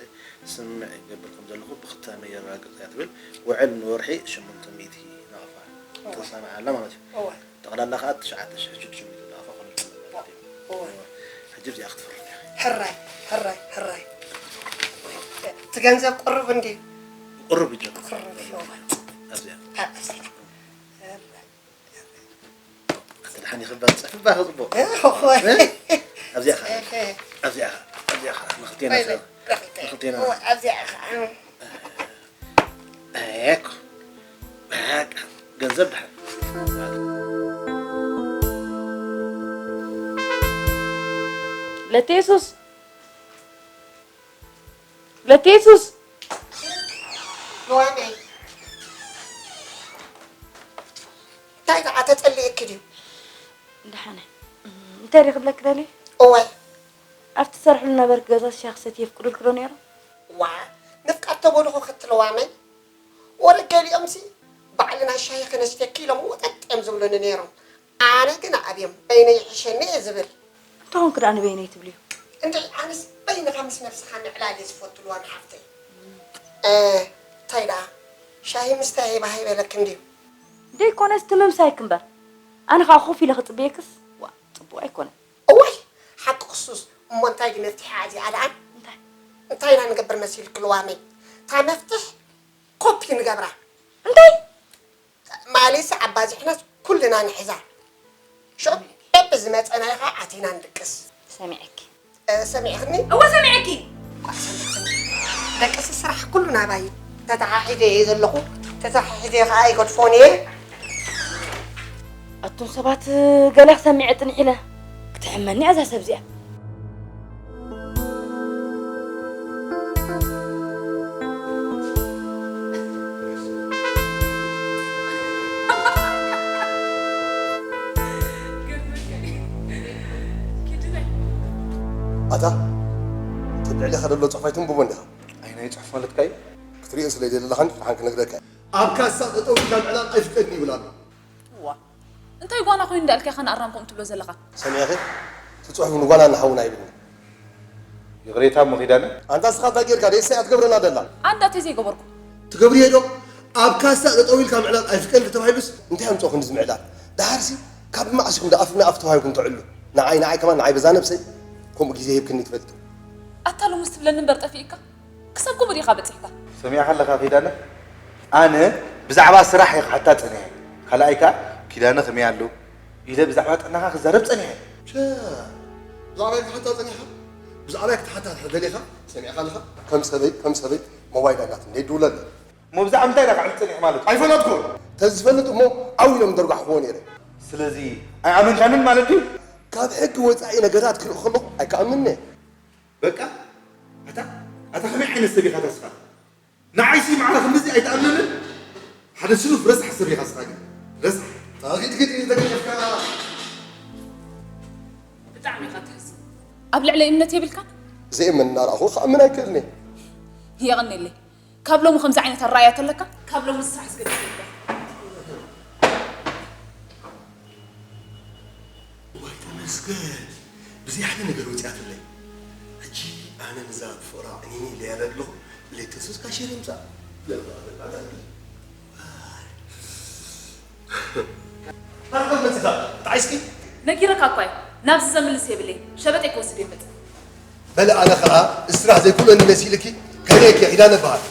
ስምምዕ ይገብር ከም ዘለኹ ብኽታመይ የረጋግጽ እያ ትብል። ውዕል ንወርሒ ሽሞንተ ሚእቲ ናቕፋ እወ። ተሰማምዓላ ማለት እዩ። እወ። ጠቕላላ ከኣ ትሽዓተ ሽሕ ሽዱሽተ ሚእቲ ናቕፋ ክኾነልኩም ማለት እዩ። እወ። ሕጂ እዚኣ ክትፍርም ኢኻ። ሕራይ፣ ሕራይ፣ ሕራይ። እቲ ገንዘብ ቁሩብ እንድዩ። ቁሩብ እዩ። ቁሩብ እዩ። ኣብዚኣ። ኣብዚኣ። ኣቲ ደሓን ይኽበር፣ ጽሕፍባ ክጽቡቕ። እኾ። እ? ኣብዚኣ ኸዓ፣ እህ። ኣብዚኣ ኸዓ፣ ኣብዚኣ ኸዓ፣ ንኽልቴና ወይ፣ ኸዓ፣ ወይ፣ ንኽልቴና። እወ፣ ኣብዚኣ ኸዓ። ኤኮ። በቃ፣ ገንዘብ ደሓን። ለተ የሱስ። ለተ የሱስ። ዮሃነይ። እንታይ ደኣ ተጸሊእኪ ድዩ? ደሓነ። እንታይ ድዩ ክብለኪ ደልየ? እወ። ኣብቲ ትሰርሕሉ ነበርኪ ገዛ ሻሂ ክሰቲ የፍቅዱልኪ ዶ ነይሮም? ዋ፣ ንፍቃድ ተበልኹ ክትልዋመይ? ወረ ገሊኦምሲ ባዕልና ሻሂ ክነስትየኪ ኢሎም ወጠጥ እዮም ዝብሉኒ ነይሮም። ኣነ ግን ኣብዮም በይነይ ይሕሸኒ እየ ዝብል። እንተኾንኪ ደኣ ንበይነይ ትብልዮ? እንድዒ ኣነስ በይንኻ ምስ ነብስኻ ምዕላል እየ ዝፈቱ ልዋም ሓፍተይ። እ፣ እንታይ ደኣ ሻሂ ምስታይ ባህ ይበለኪ እንድዩ? ደይኮነስ እቲ ምምሳይኪ እምበር። ኣነ ኸኣ ኮፍ ኢለ ክጽበየክስ፣ ዋእ፣ ጽቡቕ ኣይኮነን። እዋይ፣ ሓቂ ክሱስ። እሞ እንታይ ድዩ መፍትሒኣ እዚኣ ደኣ? እንታይ? እንታይ ኢና ንገብር መሲልኪ ልዋመይ? እታ መፍትሕ ኮፒ ንገብራ። እንታይ? ማሌሲ ኣባዚሕናስ ኩልና ንሕዛ። ሽዑ በብዝመጸናዮ ኸኣ ኣቲና ንድቅስ። ሰሚዐኪ። እ፣ ሰሚዕኽኒ? እወ ሰሚዐኪ። ደቅሲ ስራሕ ኩሉ ናባይ እዩ። ተተሓሒዘ እየ ዘለኹ። ተተሓሒዘ ኸኣ ኣይገድፎን እየ። ኣቱም ሰባት፣ ገለ ክሰምዐ ጽንሕ ኢለ። ክትሕመኒ እያ እዛ ሰብ እዚኣ። ኣታ፣ እቲ ልዕሌኻ ዘሎ ጽሑፍ ኣይትንብቦ እንዲኻ? ኣይ፣ ናይ ጽሑፍ ማለትካ እዩ? ክትሪኦ ስለ ዘይደለኻን ደሓን ክነግረካ እየ። ኣብ ካሳ ጠጠው ኢልካ ምዕላል ኣይፍቀድን ይብል ኣሎ። ዋ፣ እንታይ ጓና ኮይኑ እንዳልካ ኢኻ ንኣራም ከምኡ ትብሎ ዘለኻ? ሰሚዕኺ? እቲ ጽሑፍ ንጓና ንሓውና ኣይብልን። ይቕሬታ እሞ ኪዳነ። ኣንታ ንስኻ እንታይ ጌርካ? ደይሳ እያ ትገብረና ደላ። ኣንዳ እንታይ ዘይገበርኩ? ትገብርዮ ዶ? ኣብ ካሳ ጠጠው ኢልካ ምዕላል ኣይፍቀድን ተባሂሉስ እንታይ ኣምጽኦ ክንድዚ ምዕላል? ደሓርሲ ካብ መዓስ ኢኹም ደኣ ኣፍ ንኣፍ ተዋሂብኩም ትዕሉ? ንዓይ፣ ንዓይ ከማን፣ ንዓይ በዛ ነብሰይ ከምኡ ግዜ ሂብክኒ ትፈልጥ? ኣታ ሎምስ ትብለኒ እምበር ጠፊእካ? ክሳብ ከምኡ ዲኻ በጺሕካ? ሰሚዕካ ኣለኻ ኪዳነ? ኣነ ብዛዕባ ስራሕ እየ ክሓታ ጸኒሐ። ካልኣይ ከኣ፣ "ኪዳነ ከመይ ኣሎ?" ኢለ ብዛዕባ ጥዕናኻ ክዛረብ ጸኒሐ። ቸ፣ ብዛዕባይ ክሓታ ጸኒሕካ? ብዛዕባይ ክትሓታ እንድሕር ደሊኻ፣ ሰሚዕካ ኣለኻ? ከም ሰበይ፣ ከም ሰበይ ሞባይል ኣላትኒ፣ ደይድውለለይ። እሞ ብዛዕባ ምንታይ ኢኻ ክሕልፍ ጸኒሐ ማለት እዩ? ኣይፈለጥኩን። ተዝፈልጥ እሞ ዓው ኢሎም ምደርጓሕክዎ ነይረ። ስለዚ ኣይኣመንካንን ማለት ድዩ? ካብ ሕጊ ወጻኢ ነገራት ክርኢ ከለኹ ኣይክኣምንን እየ። በቃ፣ ኣታ፣ ኣታ ከመይ ዓይነት ሰብ ኢኻ ታስፋ? ንዓይሲ ማዕረ ከምዚ ኣይትኣምንን? ሓደ ስኑፍ ረሳሕ ሰብ ኢኻ እስኻ ግን። ረሳሕ። ኣኺድ ኪድ እዩ ተገደፍካ። ብጣዕሚ ኢኻ ትሕዝን። ኣብ ልዕለይ እምነት የብልካን? ዘይእመን እናረኣኹ ክኣምን ኣይክእልን እየ። የቐንየለይ። ካብ ሎሚ ከምዚ ዓይነት ኣረኣእያ ተለካ፣ ካብ ሎሚ ስራሕ ዝገድፍ የብልካን። ዋይ ተመስገን፣ ብዘይ ሓደ ነገር ወፂኣትለይ። ሕጂ ኣነ ነዛ ብፍቕራ ዕኒኒ ኢለያ ኣለኹ፣ ብለይ ተንስስ ካሽር ይምፃእ። ለባ፣ ለባ፣ ለባ። ኣታ መፂኻ፣ ጥዓይ እስኪ። ነጊረካ እኳ እየ፣ ናብዚ ዘምልስ የብለይ፣ ሸበጠይ ክወስድ እየ መፅእ። በለ ኣነ ኸዓ ስራሕ ዘይብለኒ መሲልኪ፣ ከመይ እየ ኪዳነ እበሃል።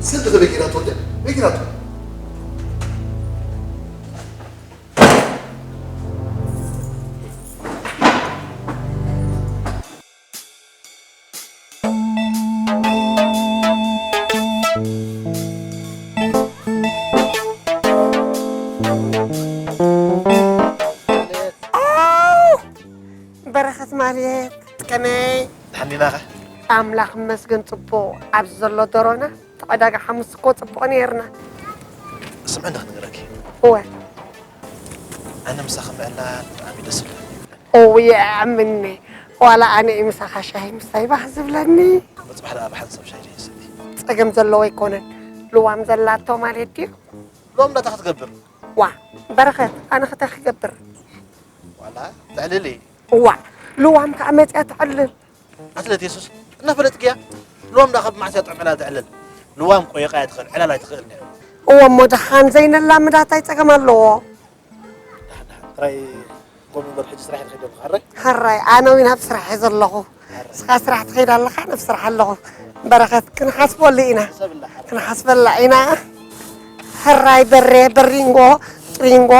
ስልኪ ተበጊራቶ እንደ በጊራቶ። ኣው! በረኸት ማለት ከመይ? ደሓን ዲና ኸ? ኣምላኽ ይመስገን ጽቡቕ። ኣብዚ ዘሎ ደሮና እቲ ዕዳጋ ሓሙስ እኮ ጽቡቕ ነይርና። ስምዒ እንዳ ክነግረኪ። እወ። ኣነ ምሳኺ ምዕላል ብጣዕሚ ደስ ይብለኒ። እውይ፣ ኣምኒ። ዋላ ኣነ እዩ ምሳኻ ሻሂ ምስታይ ባህ ዝብለኒ። እሞ ጽባሕ ደኣ ብሓንሳብ ሻሂ ዘይሰቲ። ጸገም ዘለዎ ኣይኮነን። ልዋም ዘላቶ ማለት ድዩ? ልዋም እንታይ ክትገብር? ዋ፣ በረኸት፣ ኣነ ኸ እንታይ ክገብር? ዋላ ተዕልሊ። ዋ፣ ልዋም ከኣ መጺኣ ተዕልል። ኣትለት የሱስ፣ እናፈለጥክያ? ልዋም ደኣ ካብ መዓስ እያ ጥዑም ዕላል ተዕልል? ልዋም ቆይቓ እያ ትኽእል፣ ዕላል ኣይትኽእልን እያ። እወ፣ እሞ ደሓን ዘይነላምዳ እንታይ ጸገም ኣለዎ? ደሓን፣ ደሓን፣ ጥራይ ጎብበር ሕጂ ስራሕ ትኸይድ ኣለኻ፣ ሕራይ? ሕራይ፣ ኣነ እውን ኣብ ስራሕ እየ ዘለኹ። ንስኻ ስራሕ ትኸይድ ኣለኻ፣ ኣነ ኣብ ስራሕ ኣለኹ። በረኸት፣ ክንሓስበሉ ኢና። ሰብ እንዳሓረ። ክንሓስበላ ኢና። ሕራይ በሬ፣ በሪንጎ፣ ጥሪንጎ።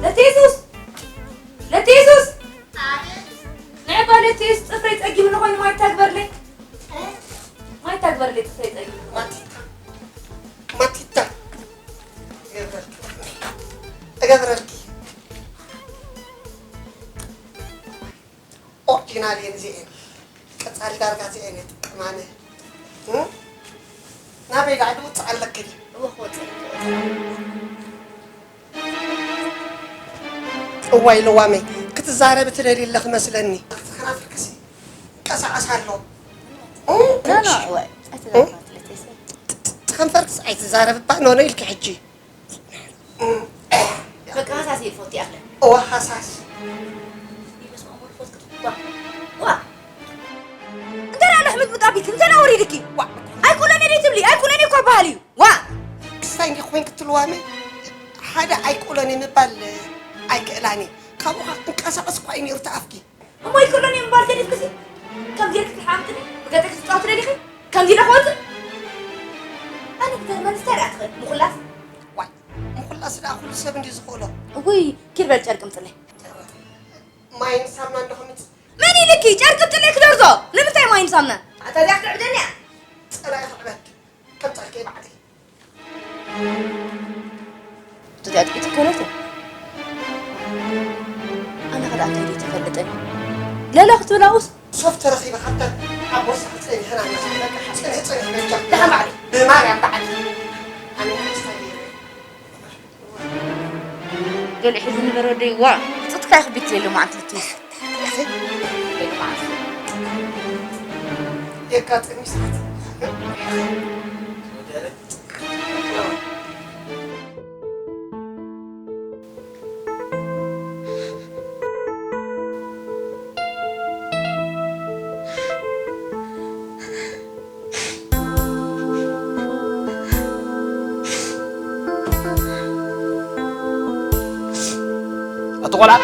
ለቴሱስ! ለቴሱስ! ንዕባ ለቴስ ጽፍረይ ጸጊሙ ንኾይኑ ማይ ታግበርለይ። ማይ ታግበርለይ ጽፍረይ ጸጊሙ። ማቲታ። ማቲታ። እገብረልኪ። እገብረልኪ። ኦሪጂናል እየን እዚኤን። ቀጻሊ ዳርጋ እዚኤን እየ ጥቅም ኣነ። እም? ናበይ ደኣ ድውጽእ ኣለኪ ድዩ? እወ፣ ክወጽእ እየ። እዋይ ለዋመይ፣ ክትዛረቢ ትደልዪ ኣለኺ መስለኒ። ከናፍርክሲ ይንቀሳቐስ ኣሎ። እም? ኖ፣ ኖ፣ እወ፣ ኣይትዛረቢ፣ ኣይትዛረቢ። ት-፣ ት-፣ ከንፈርክስ ኣይትዛረቢ እባ፣ ኖ፣ ኖ ኢልኪ ሕጂ። በቃ ሃሳስ እየ ዝፈቱ፣ ይኣኽለኒ። እዋ ሃሳስ። በስመ ኣብ ወወልድ ወመንፈስ ቅዱስ። ዋ፣ ዋ። እንተ ደኣ ልሕምጥምጥ ኣቢልኪ፣ እንተ ደኣ ወሪድኪ። ዋ። ኣይቁለኒ ድዩ ትብሊ? ኣይቁለኒ እኮ በሃል እዩ። ዋ። ክስታይ እንዲኺ ኮይንኪ ትልዋመይ፣ ሓደ ኣይቁለኒ ምባል ኣይክእላን እየ። ካብኡ ኸዓ ክንቀሳቐስ እኳ እዩ ነይሩ እቲ ኣፍኪ። እሞ ይቅሎን እየ ምባል ገዲፍክሲ? ከምዚ ኢልኪ ክትሓምጥኒ? ብገጽኪ ክትጻወቲ ደሊኺ? ከምዚ ኢለ ክወጽእ? ኣነ ክገርመኒ እንታይ ደኣ ትኽእል? ምኹላስ? ዋይ፣ ምኹላስ ደኣ ኩሉ ሰብ እንድዩ ዝኽእሎ። እውይ፣ ኪድ በል ጨርቂ ምጽለይ። ማይን ሳምናን ዶ ክምጽእ? መን ኢልኪ? ጨርቂ ምጽለይ ክደርዞ? ንምንታይ ማይን ሳምናን? ኣታ እዚኣ ክትዕብደኒ እያ። ጸላኢ ክዕበድ። ቀጻልከ ባዕለይ። እዚኣ ጥቂት እኮ ናይተ። ኣነ ኸ ደኣ እንታይ ድዩ ተፈልጠኒ? ለለ ክትብል ኣብኡስ? ሶፍት ተረኺበ ካብተን ኣብ ቦርሳ ክጸኒሐን ኣነ። በቃ ጽንሒ ጽንሒ በጃ። ደሓን ባዕለይ። ብማርያም ባዕለይ። ኣነ ክስታይ ገይረ። ገሊኡ ሒዙ ንበር ወደይ፣ ዋ፣ ብጽትካ ይኽቢት የለ መዓልቲ ልትይስ። የጋጥም ይስራት። ኣቲ ቆልዓ።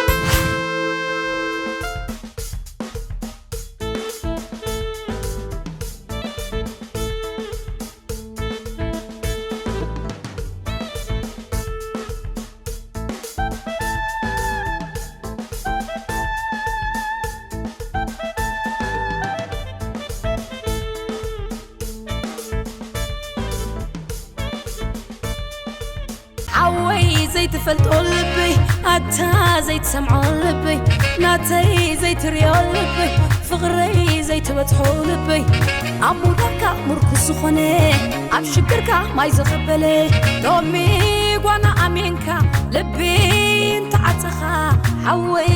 ሓወይ ዘይትፈልጦ ልበይ፣ ኣታ ዘይትሰምዖ ልበይ፣ ናተይ ዘይትሪኦ ልበይ፣ ፍቕረይ ዘይትበጽሖ ልበይ፣ ኣብ ምውዳቕካ ምርኩስ ዝኾነ፣ ኣብ ሽግርካ ማይ ዝቕበለ፣ ሎሚ ጓና ኣሚንካ ልቢ እንተዓጸኻ፣ ሓወይ